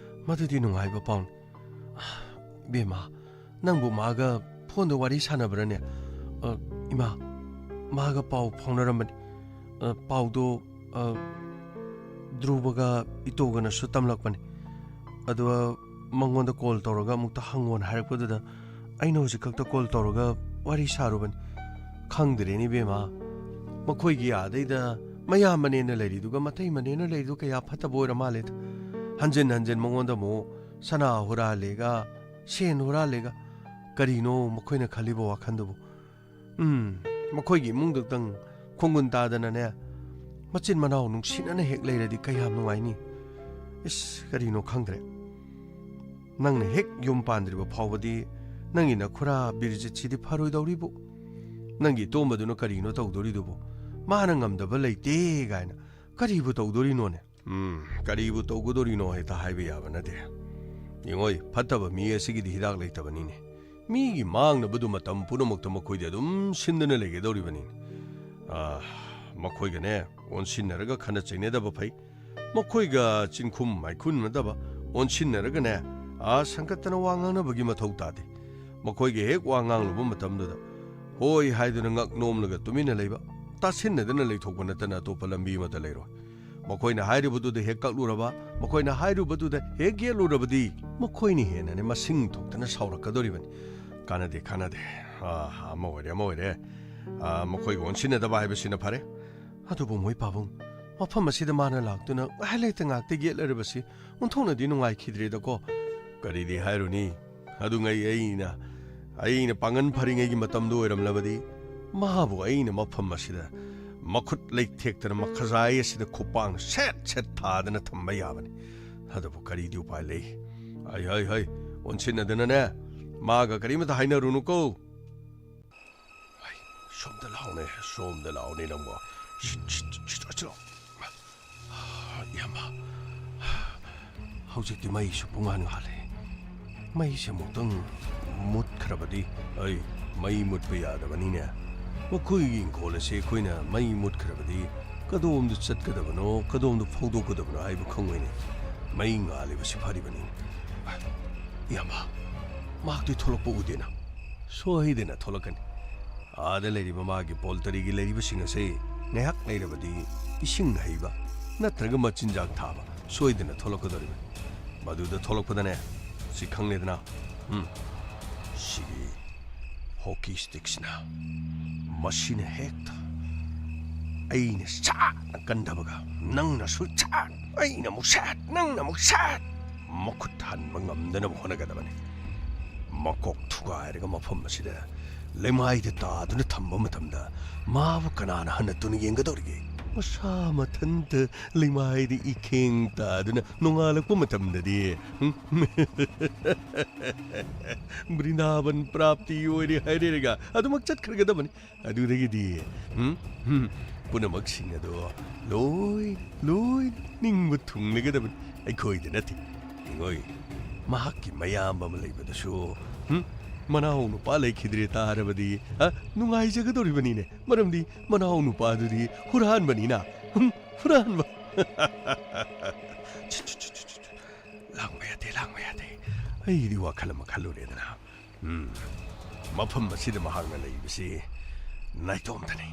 ꯃꯗꯨꯗꯤ ꯅꯨꯡꯉꯥꯏꯕ ꯄꯥꯎꯅꯤ꯫ ꯏꯕꯦꯝꯃ, ꯅꯪꯕꯨ ꯃꯥꯒ ꯐꯣꯟꯗ ꯋꯥꯔꯤ ꯁꯥꯟꯅꯕ꯭ꯔꯅꯦ? ꯑ, ꯏꯃꯥ, ꯃꯥꯒ ꯄꯥꯎ ꯐꯥꯎꯅꯔꯝꯕꯅꯤ꯫ ꯑ, ꯄꯥꯎꯗꯣ, ꯑ, ꯙ꯭ꯔꯨꯕꯒ ꯏꯇꯣꯒꯅꯁꯨ ꯇꯝꯂꯛꯄꯅꯤ꯫ ꯑꯗꯣ ꯃꯉꯣꯟꯗ ꯀꯣꯜ ꯇꯧꯔꯒ ꯑꯃꯨꯛꯇ ꯍꯪꯉꯣꯅ ꯍꯥꯏꯔꯛꯄꯗꯨꯗ ꯑꯩꯅ ꯍꯧꯖꯤꯛ ꯈꯛꯇ ꯀꯣꯜ ꯇꯧꯔꯒ ꯋꯥꯔꯤ ꯁꯥꯔꯨꯕꯅꯤ꯫ ꯈꯪꯗ꯭ꯔꯦꯅꯦ ꯏꯕꯦꯝꯃ, ꯃꯈꯣꯏꯒꯤ ꯑꯥꯗꯩꯗ ꯃꯌꯥꯝꯕꯅꯦꯅ ꯂꯩꯔꯤꯗꯨꯒ ꯃꯇꯩ ꯃꯅꯦꯅ ꯂꯩꯔꯤꯗꯨ ꯀꯌꯥ ꯐꯠꯇꯕ ꯑꯣꯏꯔ ꯃꯥꯜꯂꯦꯗ꯫ ꯍꯟꯖꯤꯟ ꯍꯟꯖꯤꯟ ꯃꯉꯣꯟꯗ ꯑꯃꯨꯛ ꯁꯅꯥ ꯍꯨꯔꯥꯜꯂꯦꯒ, ꯁꯦꯟ ꯍꯨꯔꯥꯜꯂꯦꯒ, ꯀꯔꯤꯅꯣ ꯃꯈꯣꯏꯅ ꯈꯜꯂꯤꯕ ꯋꯥꯈꯜꯗꯨꯕꯨ? ꯎꯝ, ꯃꯈꯣꯏꯒꯤ ꯏꯃꯨꯡꯗꯨꯇꯪ ꯈꯣꯡꯒꯨꯟ ꯇꯥꯗꯅꯅꯦ, ꯃꯆꯤꯟ ꯃꯅꯥꯎ ꯅꯨꯡꯁꯤꯅꯅ ꯍꯦꯛ ꯂꯩꯔꯗꯤ ꯀꯌꯥꯝ ꯅꯨꯡꯉꯥꯏꯅꯤ꯫ ꯏꯁ, ꯀꯔꯤꯅꯣ ꯈꯪꯗ꯭ꯔꯦ꯫ ꯅꯪꯅ ꯍꯦꯛ ꯌꯨꯝ ꯄꯥꯟꯗ꯭ꯔꯤꯕ ꯐꯥꯎꯕꯗꯤ ꯅꯪꯒꯤ ꯅꯈꯨꯔꯥ ꯕꯤꯔꯖꯤꯠꯁꯤꯗꯤ ꯐꯔꯣꯏꯗꯧꯔꯤꯕꯨ꯫ ꯅꯪꯒꯤ ꯇꯣꯝꯕꯗꯨꯅ ꯀꯔꯤꯅꯣ ꯇꯧꯗꯣꯔꯤꯗꯨꯕꯨ? ꯃꯥꯅ ꯉꯝꯗꯕ ꯂꯩꯇꯦ ꯀꯥꯏꯅ ꯀꯔꯤꯕꯨ ꯇꯧꯗꯣꯔꯤꯅꯣꯅꯦ? ꯎꯝ, ꯀꯔꯤꯕꯨ ꯇꯧꯒꯗꯣꯔꯤꯅꯣ ꯍꯦꯛꯇ ꯍꯥꯏꯕ ꯌꯥꯕ ꯅꯠꯇꯦ꯫ ꯌꯦꯡꯉꯣꯏ, ꯐꯠꯇꯕ ꯃꯤ ꯑꯁꯤꯒꯤꯗꯤ ꯍꯤꯗꯥꯛ ꯂꯩꯇꯕꯅꯤꯅꯦ꯫ ꯃꯤꯒꯤ ꯃꯥꯡꯅꯕꯗꯨ ꯃꯇꯝ ꯄꯨꯝꯅꯃꯛꯇ ꯃꯈꯣꯏꯗꯤ ꯑꯗꯨꯝ ꯁꯤꯟꯗꯨꯅ ꯂꯩꯒꯗꯧꯔꯤꯕꯅꯤ꯫ ꯑꯥ, ꯃꯈꯣꯏꯒꯅꯦ ꯑꯣꯟꯁꯤꯟꯅꯔꯒ ꯈꯟꯅ ꯆꯩꯅꯗꯕ ꯐꯩ꯫ ꯃꯈꯣꯏꯒ ꯆꯤꯟꯈꯨꯝ ꯃꯥꯏꯈꯨꯝꯅꯗꯕ, ꯑꯣꯟꯁꯤꯟꯅꯔꯒꯅꯦ, ꯑꯥ, ꯁꯪꯀꯠꯇꯅ ꯋꯥ ꯉꯥꯡꯅꯕꯒꯤ ꯃꯊꯧ ꯇꯥꯗꯦ꯫ ꯃꯈꯣꯏꯒ ꯍꯦꯛ ꯋꯥ ꯉꯥꯡꯂꯨꯕ ꯃꯇꯝꯗꯨꯗ ꯍꯣꯏ ꯍꯥꯏꯗꯨꯅ ꯉꯛ ꯅꯣꯝꯂꯒ ꯇꯨꯃꯤꯟꯅ ꯂꯩꯕ, ꯇꯥꯁꯤꯟꯅꯗꯅ ꯂꯩꯊꯣꯛꯄ ꯅꯠꯇꯅ ꯑꯇꯣꯞꯄ ꯂꯝꯕꯤ ꯑꯃꯠꯇ ꯂꯩꯔꯣꯏ꯫ ꯃꯈꯣꯏꯅ ꯍꯥꯏꯔꯤꯕꯗꯨꯗ ꯍꯦꯛ ꯀꯛꯂꯨꯔꯕ, ꯃꯈꯣꯏꯅ ꯍꯥꯏꯔꯨꯕꯗꯨꯗ ꯍꯦꯛ ꯌꯦꯠꯂꯨꯔꯕꯗꯤ ꯃꯈꯣꯏꯅ ꯍꯦꯟꯅꯅꯦ ꯃꯁꯤꯡ ꯊꯣꯛꯇꯅ ꯁꯥꯎꯔꯛꯀꯗꯧꯔꯤꯕꯅꯤ꯫ ꯀꯥꯟꯅꯗꯦ, ꯀꯥꯟꯅꯗꯦ꯫ ꯑꯥ, ꯑꯃ ꯑꯣꯏꯔꯦ, ꯑꯃ ꯑꯣꯏꯔꯦ꯫ ꯑꯥ, ꯃꯈꯣꯏꯒ ꯑꯣꯟꯁꯤꯟꯅꯗꯕ ꯍꯥꯏꯕꯁꯤꯅ ꯐꯔꯦ꯫ ꯑꯗꯨꯕꯨ ꯃꯣꯏ ꯄꯥꯕꯨꯡ, ꯃꯐꯝ ꯑꯁꯤꯗ ꯃꯥꯅ ꯂꯥꯛꯇꯨꯅ ꯉꯥꯏꯍꯥꯛ ꯂꯩꯇ ꯉꯥꯛꯇ ꯌꯦꯠꯂꯔꯕꯁꯤ ꯑꯣꯟꯊꯣꯛꯅꯗꯤ ꯅꯨꯡꯉꯥꯏꯈꯤꯗ꯭ꯔꯦꯗꯀꯣ꯫ ꯀꯔꯤꯗꯤ ꯍꯥꯏꯔꯨꯅꯤ? ꯑꯗꯨꯉꯩ ꯑꯩꯅ, ꯑꯩꯅ ꯄꯥꯡꯒꯟ ꯐꯔꯤꯉꯩꯒꯤ ꯃꯇꯝꯗꯨ ꯑꯣꯏꯔꯝꯂꯕꯗꯤ ꯃꯥꯕꯨ ꯑꯩꯅ ꯃꯐꯝ ꯑꯁꯤꯗ ꯃꯈꯨꯠ ꯂꯩꯊꯦꯛꯇꯅ ꯃꯈꯖꯥꯏ ꯑꯁꯤꯗ ꯈꯨꯄꯥꯡ ꯁꯦꯠ ꯁꯦꯠ ꯊꯥꯗꯅ ꯊꯝꯕ ꯌꯥꯕꯅꯤ꯫ ꯑꯗꯨꯕꯨ ꯀꯔꯤꯗꯤ ꯎꯄꯥꯏ ꯂꯩ? ꯍꯩ, ꯍꯩ, ꯍꯩ, ꯑꯣꯟꯁꯤꯟꯅꯗꯅꯅꯦ, ꯃꯥꯒ ꯀꯔꯤꯃꯇ ꯍꯥꯏꯅꯔꯨꯅꯨꯀꯣ꯫ ꯍꯩ, ꯁꯣꯝꯗ ꯂꯥꯛꯑꯣꯅꯦ, ꯁꯣꯝꯗ ꯂꯥꯛꯑꯣꯅꯦ ꯅꯪꯕꯣ꯫ ꯁꯤꯠ, ꯁꯤꯠ, ꯁꯤꯠ, ꯑꯁꯤ ꯂꯥꯛꯑꯣ꯫ ꯏꯌꯥꯝꯕ, ꯍꯧꯖꯤꯛꯇꯤ ꯃꯩꯁꯨ ꯄꯨꯡꯉꯥꯟ ꯉꯥꯜꯂꯦ꯫ ꯃꯩꯁꯦ ꯑꯃꯨꯛꯇꯪ ꯃꯨꯠꯈ꯭ꯔꯕꯗꯤ? ꯑꯩ, ꯃꯩ ꯃꯨꯠꯄ ꯌꯥꯗꯕꯅꯤꯅꯦ꯫ ꯃꯈꯣꯏꯒꯤ ꯏꯪꯈꯣꯜ ꯑꯁꯦ ꯑꯩꯈꯣꯏꯅ ꯃꯩ ꯃꯨꯠꯈ꯭ꯔꯕꯗꯤ ꯀꯗꯣꯝꯗ ꯆꯠꯀꯗꯕꯅꯣ, ꯀꯗꯣꯝꯗ ꯐꯧꯗꯣꯛꯀꯗꯕꯅꯣ ꯍꯥꯏꯕ ꯈꯪꯉꯣꯏꯅꯦ꯫ ꯃꯩ ꯉꯥꯜꯂꯤꯕꯁꯤ ꯐꯔꯤꯕꯅꯤꯅꯦ꯫ ꯏꯌꯥꯝꯕ, ꯃꯍꯥꯛꯇꯤ ꯊꯣꯛꯂꯛꯄ ꯎꯗꯦꯅ꯫ ꯁꯣꯏꯗꯅ ꯊꯣꯛꯂꯛꯀꯅꯤ꯫ ꯑꯥꯗ ꯂꯩꯔꯤꯕ ꯃꯥꯒꯤ ꯄꯣꯜꯇꯔꯤꯒꯤ ꯂꯩꯔꯤꯕꯁꯤꯡ ꯑꯁꯤ ꯉꯥꯏꯍꯥꯛ ꯂꯩꯔꯕꯗꯤ ꯏꯁꯤꯡ ꯍꯩꯕ ꯅꯠꯇ꯭ꯔꯒ ꯃꯆꯤꯟꯖꯥꯛ ꯊꯥꯕ ꯁꯣꯏꯗꯅ ꯊꯣꯛꯂꯛꯀꯗꯧꯔꯤꯕꯅꯤ꯫ ꯃꯗꯨꯗ ꯊꯣꯛꯂꯛꯄꯗꯅꯦ, ꯁꯤ ꯈꯪꯂꯦꯗꯅ? ꯎꯝ꯫ ꯁꯤꯒꯤ ꯍꯣꯀꯤ ꯁ꯭ꯇꯤꯛꯁꯤꯅ, ꯃꯁꯤꯅ ꯍꯦꯛꯇ ꯑꯩꯅ ꯁꯥꯠꯅ ꯀꯟꯗꯕꯒ, ꯅꯪꯅꯁꯨ ꯁꯥꯠ, ꯑꯩꯅ ꯑꯃꯨꯛ ꯁꯥꯠ, ꯅꯪꯅ ꯑꯃꯨꯛ ꯁꯥꯠ, ꯃꯈꯨꯠ ꯍꯟꯕ ꯉꯝꯗꯅꯕ ꯍꯣꯠꯅꯒꯗꯕꯅꯤ꯫ ꯃꯀꯣꯛ ꯊꯨꯒꯥꯏꯔꯒ ꯃꯐꯝ ꯑꯁꯤꯗ ꯂꯩꯃꯥꯏꯗ ꯇꯥꯗꯨꯅ ꯊꯝꯕ ꯃꯇꯝꯗ, ꯃꯥꯕꯨ ꯀꯅꯥꯅ ꯍꯟꯅ ꯇꯨꯅ ꯌꯦꯡꯒꯗꯧꯔꯤꯒꯦ? ꯃꯁꯥ ꯃꯊꯟꯇ ꯂꯩꯃꯥꯏꯗ ꯏꯈꯦꯡ ꯇꯥꯗꯨꯅ ꯅꯣꯡꯉꯥꯜꯂꯛꯄ ꯃꯇꯝꯗꯗꯤ, ꯎꯝ? ꯕ꯭ꯔꯤꯟꯗꯥꯕꯟ ꯄ꯭ꯔꯥꯞꯇꯤ ꯑꯣꯏꯔꯦ ꯍꯥꯏꯔꯦꯔꯒ ꯑꯗꯨꯃꯛ ꯆꯠꯈ꯭ꯔꯒꯗꯕꯅꯤ꯫ ꯑꯗꯨꯗꯒꯤꯗꯤ, ꯎꯝ? ꯎꯝ, ꯄꯨꯝꯅꯃꯛꯁꯤꯡ ꯑꯗꯣ ꯂꯣꯏ, ꯂꯣꯏ ꯅꯤꯡꯕ ꯊꯨꯡꯂꯒꯗꯕꯅꯤ꯫ ꯑꯩꯈꯣꯏꯗ ꯅꯠꯇꯦ꯫ ꯌꯦꯡꯉꯣꯏ, ꯃꯍꯥꯛꯀꯤ ꯃꯌꯥꯝꯕ ꯑꯃ ꯂꯩꯕꯗꯨꯁꯨ, ꯎꯝ? ꯃꯅꯥꯎ ꯅꯨꯄꯥ ꯂꯩꯈꯤꯗ꯭ꯔꯦ ꯇꯥꯔꯕꯗꯤ, ꯑ, ꯅꯨꯡꯉꯥꯏꯖꯒꯗꯧꯔꯤꯕꯅꯤꯅꯦ꯫ ꯃꯔꯝꯗꯤ ꯃꯅꯥꯎ ꯅꯨꯄꯥꯗꯨꯗꯤ ꯍꯨꯔꯥꯟꯕꯅꯤꯅ꯫ ꯎꯝ, ꯍꯨꯔꯥꯟꯕ꯫ ꯂꯥꯡꯕ ꯌꯥꯗꯦ, ꯂꯥꯡꯕ ꯌꯥꯗꯦ꯫ ꯑꯩꯗꯤ ꯋꯥꯈꯜ ꯑꯃ ꯈꯜꯂꯨꯔꯦꯗꯅ꯫ ꯎꯝ, ꯃꯐꯝ ꯑꯁꯤꯗ ꯃꯍꯥꯛꯅ ꯂꯩꯕꯁꯤ ꯅꯥꯏꯇꯣꯝꯇꯅꯤ꯫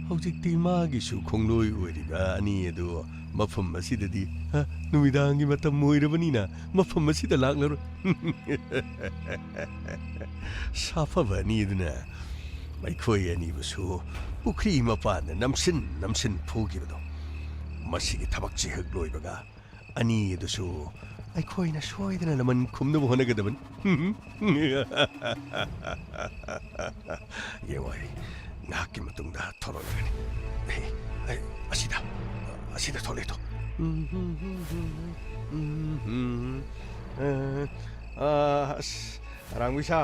ꯍꯧꯖꯤꯛꯇꯤ ꯃꯥꯒꯤꯁꯨ ꯈꯣꯡꯂꯣꯏ ꯑꯣꯏꯔꯤꯕ ꯑꯅꯤ ꯑꯗꯨ ꯃꯐꯝ ꯑꯁꯤꯗꯗꯤ, ꯍ, ꯅꯨꯃꯤꯗꯥꯡꯒꯤ ꯃꯇꯝ ꯑꯣꯏꯔꯕꯅꯤꯅ ꯃꯐꯝ ꯑꯁꯤꯗ ꯂꯥꯛꯂꯔꯣꯏ꯫ ꯁꯥꯐꯕ ꯑꯅꯤ ꯑꯗꯨꯅ ꯑꯩꯈꯣꯏ ꯑꯅꯤꯕꯨꯁꯨ ꯄꯨꯈ꯭ꯔꯤ ꯃꯄꯥꯟꯗ ꯅꯝꯁꯤꯟ ꯅꯝꯁꯤꯟ ꯐꯨꯈꯤꯕꯗꯣ, ꯃꯁꯤꯒꯤ ꯊꯕꯛꯁꯤ ꯍꯦꯛ ꯂꯣꯏꯕꯒ ꯑꯅꯤ ꯑꯗꯨꯁꯨ ꯑꯩꯈꯣꯏꯅ ꯁꯣꯏꯗꯅ ꯂꯃꯟ ꯈꯨꯝꯅꯕ ꯍꯣꯠꯅꯒꯗꯕꯅꯤ꯫ ꯌꯦꯡꯉꯣ, ꯑꯩ ꯉꯥꯏꯍꯥꯛꯀꯤ ꯃꯇꯨꯡꯗ ꯊꯣꯔꯛꯂꯒꯅꯤ꯫ ꯑꯦ, ꯑꯩ ꯑꯁꯤꯗ, ꯑꯁꯤꯗ ꯊꯣꯛꯂꯛꯑꯦ ꯇꯣ꯫ ꯑ, ꯑ, ꯑꯁ, ꯑꯔꯥꯡꯕꯤꯁꯥ,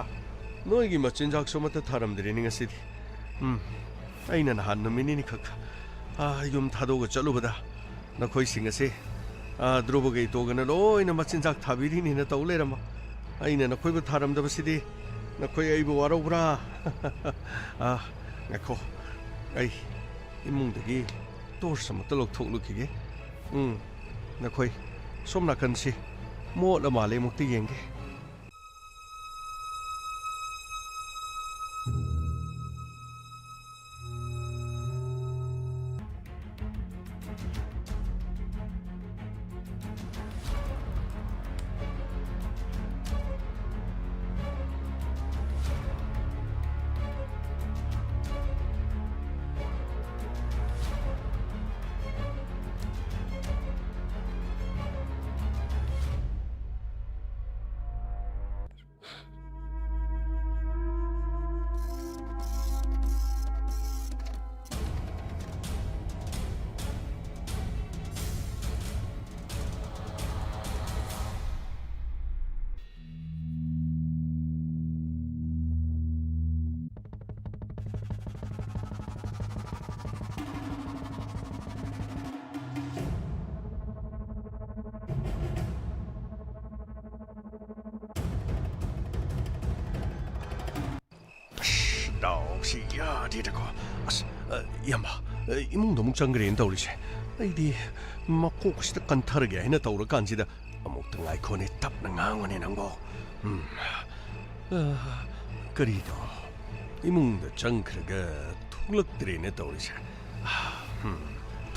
ꯅꯣꯏꯒꯤ ꯃꯆꯤꯟꯖꯥꯛꯁꯨ ꯑꯃꯠꯇ ꯊꯥꯔꯝꯗ꯭ꯔꯦꯅꯦ ꯉꯁꯤꯗꯤ꯫ ꯎꯝ, ꯑꯩꯅ ꯅꯍꯥꯟ ꯅꯨꯃꯤꯠ ꯅꯤꯅꯤꯈꯛ, ꯑ, ꯌꯨꯝ ꯊꯥꯗꯣꯛꯑꯒ ꯆꯠꯂꯨꯕꯗ ꯅꯈꯣꯏꯁꯤꯡ ꯑꯁꯤ, ꯑ, ꯙ꯭ꯔꯨꯕꯒ ꯏꯇꯣꯒꯅ ꯂꯣꯏꯅ ꯃꯆꯤꯟꯖꯥꯛ ꯊꯥꯕꯤꯔꯤꯅꯦꯅ ꯇꯧ ꯂꯩꯔꯝꯕ꯫ ꯑꯩꯅ ꯅꯈꯣꯏꯕꯨ ꯊꯥꯔꯝꯗꯕꯁꯤꯗꯤ ꯅꯈꯣꯏ ꯑꯩꯕꯨ ꯋꯥꯔꯧꯕ꯭ꯔꯥ? ꯑ, ꯉꯥꯏꯈꯣ, ꯑꯩ ꯏꯃꯨꯡꯗꯒꯤ ꯇꯣꯔꯆ ꯑꯃꯠꯇ ꯂꯧꯊꯣꯛꯂꯨꯈꯤꯒꯦ꯫ ꯎꯝ, ꯅꯈꯣꯏ ꯁꯣꯝ ꯅꯥꯀꯟꯁꯤ ꯃꯣꯠꯂ ꯃꯥꯜꯂꯦ, ꯑꯃꯨꯛꯇ ꯌꯦꯡꯒꯦ꯫ ꯁꯤ ꯌꯥꯗꯦꯗꯀꯣ꯫ ꯑꯁ, ꯑ, ꯏꯌꯥꯝꯕ, ꯑ, ꯏꯃꯨꯡꯗ ꯑꯃꯨꯛ ꯆꯪꯈ꯭ꯔꯦꯅ ꯇꯧꯔꯤꯁꯦ꯫ ꯑꯩꯗꯤ ꯃꯀꯣꯛꯁꯤꯗ ꯀꯟꯊꯔꯒꯦ ꯍꯥꯏꯅ ꯇꯧꯔꯀꯥꯟꯁꯤꯗ ꯑꯃꯨꯛꯇ ꯉꯥꯏꯈꯣꯅꯦ, ꯇꯞꯅ ꯉꯥꯡꯉꯨꯅꯦ ꯅꯪꯕꯣ꯫ ꯎꯝ꯫ ꯑ, ꯀꯔꯤꯅꯣ? ꯏꯃꯨꯡꯗ ꯆꯪꯈ꯭ꯔꯒ ꯊꯣꯛꯂꯛꯇ꯭ꯔꯦꯅ ꯇꯧꯔꯤꯁꯦ꯫ ꯎꯝ,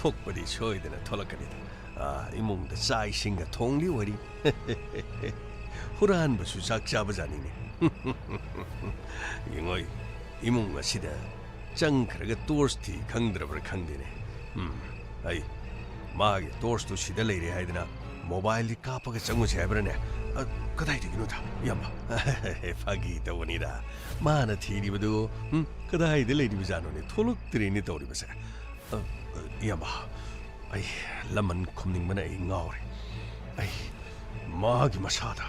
ꯊꯣꯛꯄꯗꯤ ꯁꯣꯏꯗꯅ ꯊꯣꯛꯂꯛꯀꯅꯤꯗ꯫ ꯑ, ꯏꯃꯨꯡꯗ ꯆꯥꯛ ꯏꯁꯤꯡꯒ ꯊꯣꯡꯂꯤ ꯑꯣꯏꯔꯤ꯫ ꯍꯨꯔꯥꯟꯕꯁꯨ ꯆꯥꯛ ꯆꯥꯕ ꯖꯥꯠꯅꯤꯅꯦ꯫ ꯌꯦꯡꯉꯣꯏ, ꯏꯃꯨꯡ ꯑꯁꯤꯗ ꯆꯪꯈ꯭ꯔꯒ ꯇꯣꯔꯆ ꯊꯤ ꯈꯪꯗ꯭ꯔꯕ꯭ꯔꯥ ꯈꯪꯗꯦꯅꯦ꯫ ꯎꯝ, ꯑꯩ, ꯃꯥꯒꯤ ꯇꯣꯔꯆꯇꯨ ꯁꯤꯗ ꯂꯩꯔꯦ ꯍꯥꯏꯗꯅ ꯃꯣꯕꯥꯏꯜꯗꯤ ꯀꯥꯞꯄꯒ ꯆꯪꯉꯨꯁꯦ ꯍꯥꯏꯕ꯭ꯔꯥꯅꯦ? ꯑ, ꯀꯗꯥꯏꯗꯒꯤꯅꯣꯗ, ꯏꯌꯥꯝꯕ? ꯐꯥꯒꯤ ꯇꯧꯕꯅꯤꯗ꯫ ꯃꯥꯅ ꯊꯤꯔꯤꯕꯗꯨ, ꯎꯝ, ꯀꯗꯥꯏꯗ ꯂꯩꯔꯤꯕꯖꯥꯠꯅꯣꯅꯦ? ꯊꯣꯛꯂꯛꯇ꯭ꯔꯦꯅꯦ ꯇꯧꯔꯤꯕꯁꯦ꯫ ꯑ, ꯑ, ꯏꯌꯥꯝꯕ, ꯑꯩ ꯂꯃꯟ ꯈꯨꯝꯅꯤꯡꯕꯅ ꯑꯩ ꯉꯥꯎꯔꯦ꯫ ꯑꯩ ꯃꯥꯒꯤ ꯃꯁꯥꯗ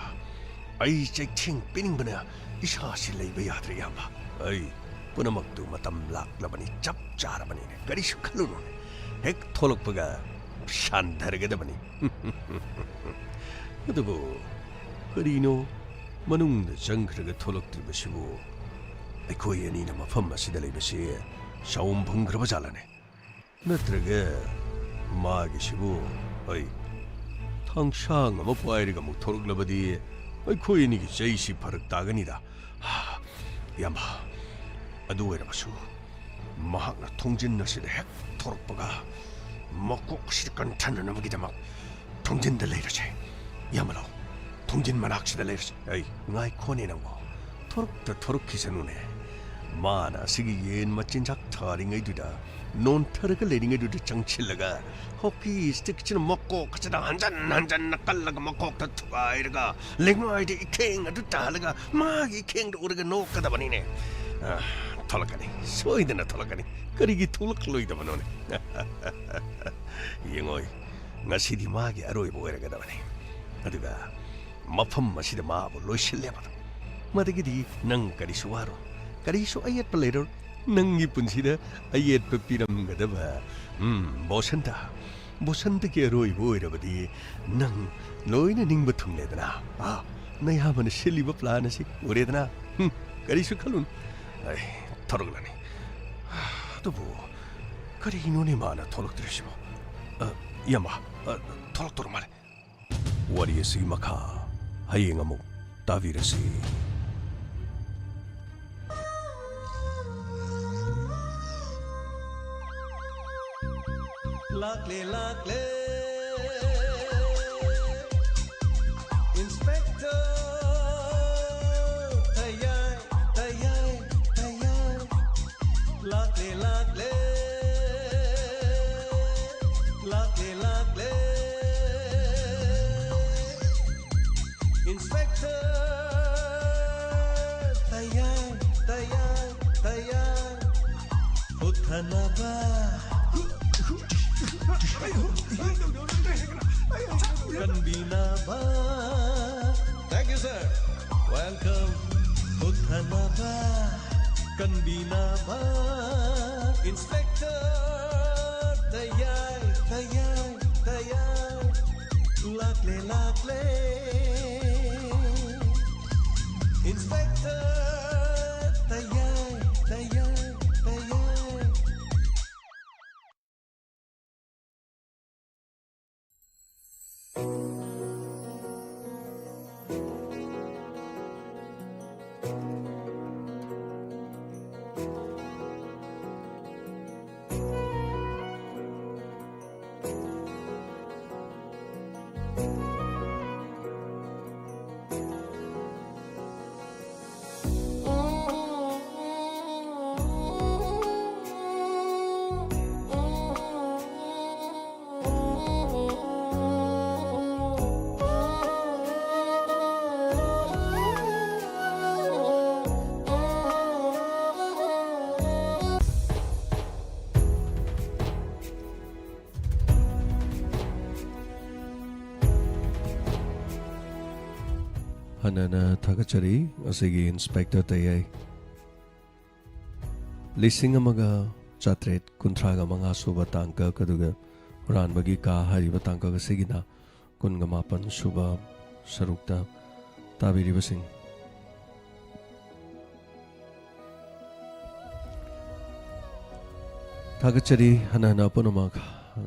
ꯑꯩ ꯆꯩꯊꯦꯡ ꯄꯤꯅꯤꯡꯕꯅ ꯏꯁꯥꯁꯤ ꯂꯩꯕ ꯌꯥꯗ꯭ꯔꯦ, ꯏꯌꯥꯝꯕ꯫ ꯑꯩ ꯄꯨꯝꯅꯃꯛꯇꯨ ꯃꯇꯝ ꯂꯥꯛꯂꯕꯅꯤ, ꯆꯞ ꯆꯥꯔꯕꯅꯤꯅꯦ꯫ ꯀꯔꯤꯁꯨ ꯈꯜꯂꯨꯅꯨꯅꯦ꯫ ꯍꯦꯛ ꯊꯣꯛꯂꯛꯄꯒ ꯁꯥꯟꯊꯔꯒꯗꯕꯅꯤ꯫ ꯑꯗꯨꯕꯨ ꯀꯔꯤꯅꯣ ꯃꯅꯨꯡꯗ ꯆꯪꯈ꯭ꯔꯒ ꯊꯣꯛꯂꯛꯇ꯭ꯔꯤꯕꯁꯤꯕꯨ? ꯑꯩꯈꯣꯏ ꯑꯅꯤꯅ ꯃꯐꯝ ꯑꯁꯤꯗ ꯂꯩꯕꯁꯤ ꯆꯥꯎꯝ ꯐꯪꯈ꯭ꯔꯕ ꯖꯥꯠꯂꯅꯦ? ꯅꯠꯇ꯭ꯔꯒ ꯃꯥꯒꯤꯁꯤꯕꯨ, ꯑꯩ, ꯊꯥꯡꯁꯥꯡ ꯑꯃ ꯄꯥꯏꯔꯒ ꯑꯃꯨꯛ ꯊꯣꯛꯂꯛꯂꯕꯗꯤ ꯑꯩꯈꯣꯏ ꯑꯅꯤꯒꯤ ꯆꯩꯁꯤ ꯐꯔꯛ ꯇꯥꯒꯅꯤꯗ꯫ ꯏꯌꯥꯝꯕ, ꯑꯗꯨ ꯑꯣꯏꯔꯕꯁꯨ ꯃꯍꯥꯛꯅ ꯊꯣꯡꯖꯤꯟ ꯑꯁꯤꯗ ꯍꯦꯛ ꯊꯣꯔꯛꯄꯒ ꯃꯀꯣꯛ ꯑꯁꯤꯗ ꯀꯟꯊꯅꯅꯕꯒꯤꯗꯃꯛ ꯊꯣꯡꯖꯤꯟꯗ ꯂꯩꯔꯁꯦ꯫ ꯏꯌꯥꯝꯕ ꯂꯥꯎ, ꯊꯣꯡꯖꯤꯟ ꯃꯅꯥꯛꯁꯤꯗ ꯂꯩꯔꯁꯦ꯫ ꯑꯩ, ꯉꯥꯏꯈꯣꯅꯦ ꯅꯪꯕꯣ, ꯊꯣꯔꯛꯇ ꯊꯣꯔꯛꯈꯤꯁꯅꯨꯅꯦ꯫ ꯃꯥꯅ ꯑꯁꯤꯒꯤ ꯌꯦꯟ ꯃꯆꯤꯟꯖꯥꯛ ꯊꯥꯔꯤꯉꯩꯗꯨꯗ, ꯅꯣꯟꯊꯔꯒ ꯂꯩꯔꯤꯉꯩꯗꯨꯗ ꯆꯪꯁꯤꯜꯂꯒ ꯍꯣꯀꯤ ꯁ꯭ꯇꯤꯛꯁꯤꯅ ꯃꯀꯣꯛ ꯑꯁꯤꯗ ꯍꯟꯖꯟ ꯍꯟꯖꯟꯅ ꯀꯜꯂꯒ ꯃꯀꯣꯛꯇ ꯊꯨꯒꯥꯏꯔꯒ ꯂꯩꯃꯥꯏꯗ ꯏꯈꯦꯡ ꯑꯗꯨ ꯇꯥꯍꯜꯂꯒ ꯃꯥꯒꯤ ꯏꯈꯦꯡꯗ ꯎꯔꯒ ꯅꯣꯛꯀꯗꯕꯅꯤꯅꯦ꯫ ꯑ, ꯊꯣꯛꯂꯛꯀꯅꯤ, ꯁꯣꯏꯗꯅ ꯊꯣꯛꯂꯛꯀꯅꯤ꯫ ꯀꯔꯤꯒꯤ ꯊꯣꯛꯂꯛꯂꯣꯏꯗꯕꯅꯣꯅꯦ? ꯌꯦꯡꯉꯣꯏ, ꯉꯁꯤꯗꯤ ꯃꯥꯒꯤ ꯑꯔꯣꯏꯕ ꯑꯣꯏꯔꯒꯗꯕꯅꯤ꯫ ꯑꯗꯨꯒ ꯃꯐꯝ ꯑꯁꯤꯗ ꯃꯥꯕꯨ ꯂꯣꯏꯁꯤꯜꯂꯦꯕ꯫ ꯃꯗꯒꯤꯗꯤ ꯅꯪ ꯀꯔꯤꯁꯨ ꯋꯥꯔꯣ, ꯀꯔꯤꯁꯨ ꯑꯌꯦꯠꯄ ꯂꯩꯔꯣ꯫ ꯅꯪꯒꯤ ꯄꯨꯟꯁꯤꯗ ꯑꯌꯦꯠꯄ ꯄꯤꯔꯝꯒꯗꯕ, ꯎꯝ, ꯕꯣꯁꯟꯇ, ꯕꯣꯁꯟꯇꯒꯤ ꯑꯔꯣꯏꯕ ꯑꯣꯏꯔꯕꯗꯤ ꯅꯪ ꯂꯣꯏꯅ ꯅꯤꯡꯕ ꯊꯨꯡꯂꯦꯗꯅ꯫ ꯑꯥ, ꯅꯌꯥꯝꯕꯅ ꯁꯤꯜꯂꯤꯕ ꯄ꯭ꯂꯥꯟ ꯑꯁꯤ ꯎꯔꯦꯗꯅ꯫ ꯍꯨꯝ, ꯀꯔꯤꯁꯨ ꯈꯜꯂꯨꯅꯨ꯫ ꯑꯩ, ꯊꯣꯔꯛꯂꯅꯤ꯫ ꯑꯗꯨꯕꯨ ꯀꯔꯤꯅꯣꯅꯦ ꯃꯥꯅ ꯊꯣꯛꯂꯛꯇ꯭ꯔꯤꯁꯤꯕꯣ? ꯑ, ꯏꯌꯥꯝꯕ, ꯑ, ꯊꯣꯛꯂꯛꯇꯣꯔ ꯃꯥꯜꯂꯦ꯫ ꯋꯥꯔꯤ ꯑꯁꯤꯒꯤ ꯃꯈꯥ ꯍꯌꯦꯡ ꯑꯃꯨꯛ ꯇꯥꯕꯤꯔꯁꯤ꯫ ꯂꯥꯛꯂꯦ, ꯂꯥꯛꯂꯦ, Inspector ꯇꯌꯥꯏ, ꯇꯌꯥꯏ, ꯇꯌꯥꯏ꯫ ꯂꯥꯛꯂꯦ, ꯂꯥꯛꯂꯦ, ꯂꯥꯛꯂꯦ, ꯂꯥꯛꯂꯦ, Inspector ꯇꯌꯥꯏ, ꯇꯌꯥꯏ, ꯇꯌꯥꯏ꯫ ꯍꯨꯠꯊꯅꯕ, ꯀꯟꯕꯤꯅꯕ꯫ Thank you, sir. Welcome. ꯍꯨꯠꯊꯅꯕ, ꯀꯟꯕꯤꯅꯕ꯫ Inspector ꯇꯌꯥꯏ, ꯇꯌꯥꯏ, ꯇꯌꯥꯏ꯫ ꯂꯥꯛꯂꯦ, ꯂꯥꯛꯂꯦ, Inspector ꯇꯌꯥꯏ, ꯇꯌꯥꯏ, ꯇꯌꯥꯏ꯫ ꯍꯟꯅꯅ ꯊꯥꯒꯠꯆꯔꯤ꯫ ꯑꯁꯤꯒꯤ Inspector ꯇꯌꯥꯏ ꯂꯤꯁꯤꯡ ꯑꯃꯒ ꯆꯥꯇ꯭ꯔꯦꯠ ꯀꯨꯟꯊ꯭ꯔꯥꯒ ꯃꯉꯥ ꯁꯨꯕ ꯇꯥꯡꯀꯛ, ꯑꯗꯨꯒ ꯍꯨꯔꯥꯟꯕꯒꯤ ꯀꯥ ꯍꯥꯏꯔꯤꯕ ꯇꯥꯡꯀꯛ ꯑꯁꯤꯒꯤꯅ ꯀꯨꯟꯒ ꯃꯥꯄꯟ ꯁꯨꯕ ꯁꯔꯨꯛꯇ ꯇꯥꯕꯤꯔꯤꯕꯁꯤꯡ꯫ ꯊꯥꯒꯠꯆꯔꯤ ꯍꯟꯅ ꯍꯟꯅ ꯄꯨꯝꯅꯃꯛ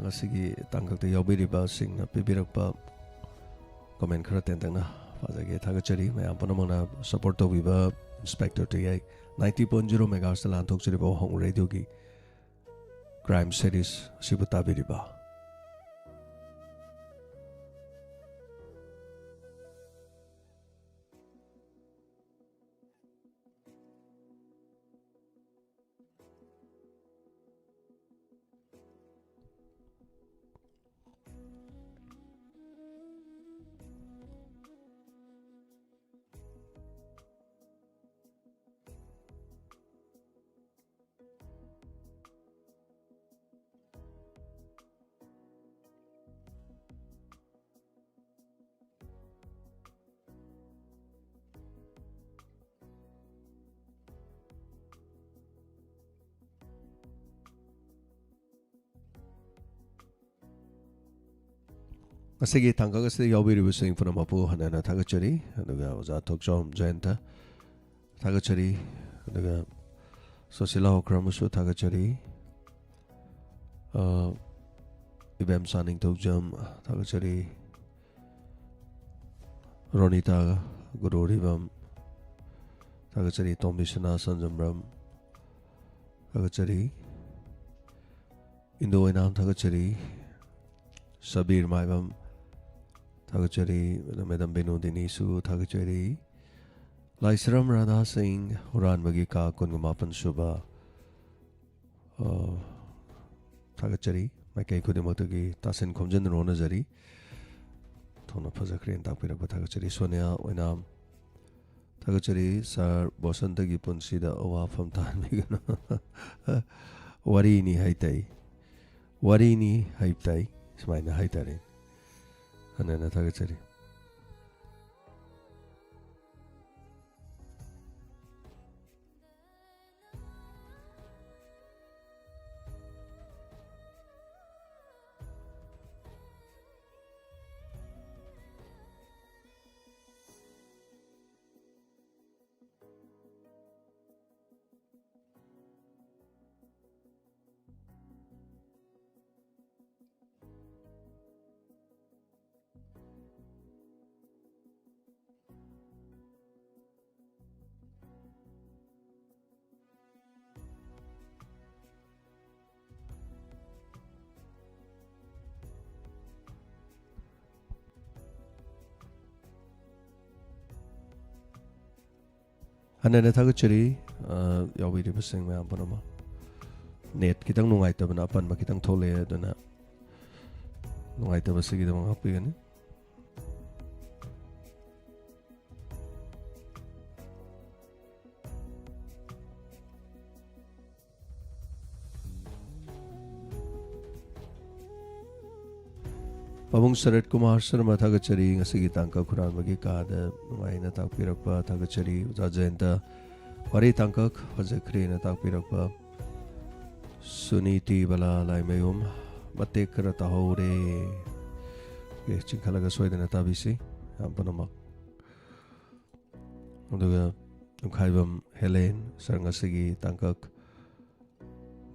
ꯉꯁꯤꯒꯤ ꯇꯥꯡꯀꯛꯇ ꯌꯥꯎꯕꯤꯔꯤꯕꯁꯤꯡꯅ ꯄꯤꯕꯤꯔꯛꯄ comment ꯈꯔ ꯇꯦꯟꯇꯛꯅ ꯄꯥꯖꯒꯦ꯫ ꯊꯥꯒꯠꯆꯔꯤ ꯃꯌꯥꯝ ꯄꯨꯝꯅꯃꯛꯅ support ꯇꯧꯕꯤꯕ꯫ Inspector ꯇꯨꯌꯥꯏ ninety point zero megahertz ꯇ ꯂꯥꯟꯊꯣꯛꯆꯔꯤꯕ ꯋꯥꯍꯪ radioꯒꯤ Crime Series ꯑꯁꯤꯕꯨ ꯇꯥꯕꯤꯔꯤꯕ꯫ ꯉꯁꯤꯒꯤ ꯇꯥꯡꯀꯛ ꯑꯁꯤꯗ ꯌꯥꯎꯕꯤꯔꯤꯕꯁꯤꯡ ꯄꯨꯝꯅꯃꯛꯄꯨ ꯍꯟꯅ ꯍꯟꯅ ꯊꯥꯒꯠꯆꯔꯤ꯫ ꯑꯗꯨꯒ ꯑꯣꯖꯥ ꯊꯣꯛꯆꯣꯝ ꯖꯌꯟꯇ ꯊꯥꯒꯠꯆꯔꯤ꯫ ꯑꯗꯨꯒ ꯁꯣꯁꯤꯂꯥ ꯍꯣꯀ꯭ꯔꯝꯕꯨꯁꯨ ꯊꯥꯒꯠꯆꯔꯤ꯫ ꯑ, ꯏꯕꯦꯝꯆꯥ ꯅꯤꯡꯊꯧꯖꯝ ꯊꯥꯒꯠꯆꯔꯤ꯫ ꯔꯣꯅꯤꯇꯥ ꯒꯨꯔꯨꯔꯤꯕꯝ ꯊꯥꯒꯠꯆꯔꯤ꯫ ꯇꯣꯝꯕꯤꯁꯅꯥ ꯁꯟꯖꯝꯕ꯭ꯔꯝ ꯊꯥꯒꯠꯆꯔꯤ꯫ ꯏꯟꯗꯣ ꯑꯣꯏꯅꯥꯝ ꯊꯥꯒꯠꯆꯔꯤ꯫ ꯁꯕꯤꯔ ꯃꯥꯏꯕꯝ ꯊꯥꯒꯠꯆꯔꯤ꯫ ꯃꯦꯗꯥꯝ ꯕꯤꯅꯣꯗꯤꯅꯤꯁꯨ ꯊꯥꯒꯠꯆꯔꯤ꯫ ꯂꯥꯏꯁ꯭ꯔꯝ ꯔꯥꯙꯥ ꯁꯤꯡ ꯍꯨꯔꯥꯟꯕꯒꯤ ꯀꯥ ꯀꯨꯟꯒ ꯃꯥꯄꯟ ꯁꯨꯕ, ꯑ, ꯊꯥꯒꯠꯆꯔꯤ꯫ ꯃꯥꯏꯀꯩ ꯈꯨꯗꯤꯡꯃꯛꯇꯒꯤ ꯇꯥꯁꯤꯟ ꯈꯣꯝꯖꯤꯟꯗꯨꯅ ꯍꯣꯠꯅꯖꯔꯤ꯫ ꯊꯧꯅ ꯐꯖꯈ꯭ꯔꯦꯅ ꯇꯥꯛꯄꯤꯔꯛꯄ ꯊꯥꯒꯠꯆꯔꯤ꯫ ꯁꯣꯅꯤꯌꯥ ꯑꯣꯏꯅꯥꯝ ꯊꯥꯒꯠꯆꯔꯤ꯫ ꯁꯥꯔ ꯕꯣꯁꯟꯇꯒꯤ ꯄꯨꯟꯁꯤꯗ ꯑꯋꯥꯐꯝ ꯇꯥꯍꯟꯕꯤꯒꯅꯨ꯫ ꯋꯥꯔꯤꯅꯤ ꯍꯥꯏꯇꯥꯏ, ꯋꯥꯔꯤꯅꯤ ꯍꯥꯏꯇꯥꯏ, ꯁꯨꯃꯥꯏꯅ ꯍꯥꯏꯇꯥꯔꯦ꯫ ꯍꯟꯅ ꯍꯟꯅ ꯊꯥꯒꯠꯆꯔꯤ꯫ ꯍꯟꯅ ꯍꯟꯅ ꯊꯥꯒꯠꯆꯔꯤ, ꯑ, ꯌꯥꯎꯕꯤꯔꯤꯕꯁꯤꯡ ꯃꯌꯥꯝ ꯄꯨꯝꯅꯃꯛ꯫ ꯅꯦꯠ ꯈꯤꯇꯪ ꯅꯨꯡꯉꯥꯏꯇꯕꯅ ꯑꯄꯟꯕ ꯈꯤꯇꯪ ꯊꯣꯛꯂꯛꯑꯦ, ꯑꯗꯨꯅ ꯅꯨꯡꯉꯥꯏꯇꯕꯁꯤꯒꯤꯗꯃꯛ ꯉꯥꯛꯄꯤꯒꯅꯤ꯫ ꯄꯥꯕꯨꯡ ꯁꯔꯠ ꯀꯨꯃꯥꯔ ꯁꯔꯃ ꯊꯥꯒꯠꯆꯔꯤ꯫ ꯉꯁꯤꯒꯤ ꯇꯥꯡꯀꯛ ꯍꯨꯔꯥꯟꯕꯒꯤ ꯀꯥꯗ ꯅꯨꯡꯉꯥꯏꯅ ꯇꯥꯛꯄꯤꯔꯛꯄ ꯊꯥꯒꯠꯆꯔꯤ꯫ ꯑꯣꯖꯥ ꯖꯌꯟꯇ, ꯋꯥꯔꯤ ꯇꯥꯡꯀꯛ ꯐꯖꯈ꯭ꯔꯦꯅ ꯇꯥꯛꯄꯤꯔꯛꯄ꯫ ꯁꯨꯅꯤꯇꯤ ꯕꯂꯥ ꯂꯥꯏꯃꯌꯨꯝ, ꯃꯇꯦꯛ ꯈꯔ ꯇꯥꯍꯧꯔꯦ꯫ ꯑꯦ, ꯆꯤꯡꯈꯠꯂꯒ ꯁꯣꯏꯗꯅ ꯇꯥꯕꯤꯁꯤ ꯃꯌꯥꯝ ꯄꯨꯝꯅꯃꯛ꯫ ꯑꯗꯨꯒ ꯅꯨꯡꯈꯥꯏꯕꯝ ꯍꯦꯂꯦꯟ ꯁꯔ, ꯉꯁꯤꯒꯤ ꯇꯥꯡꯀꯛ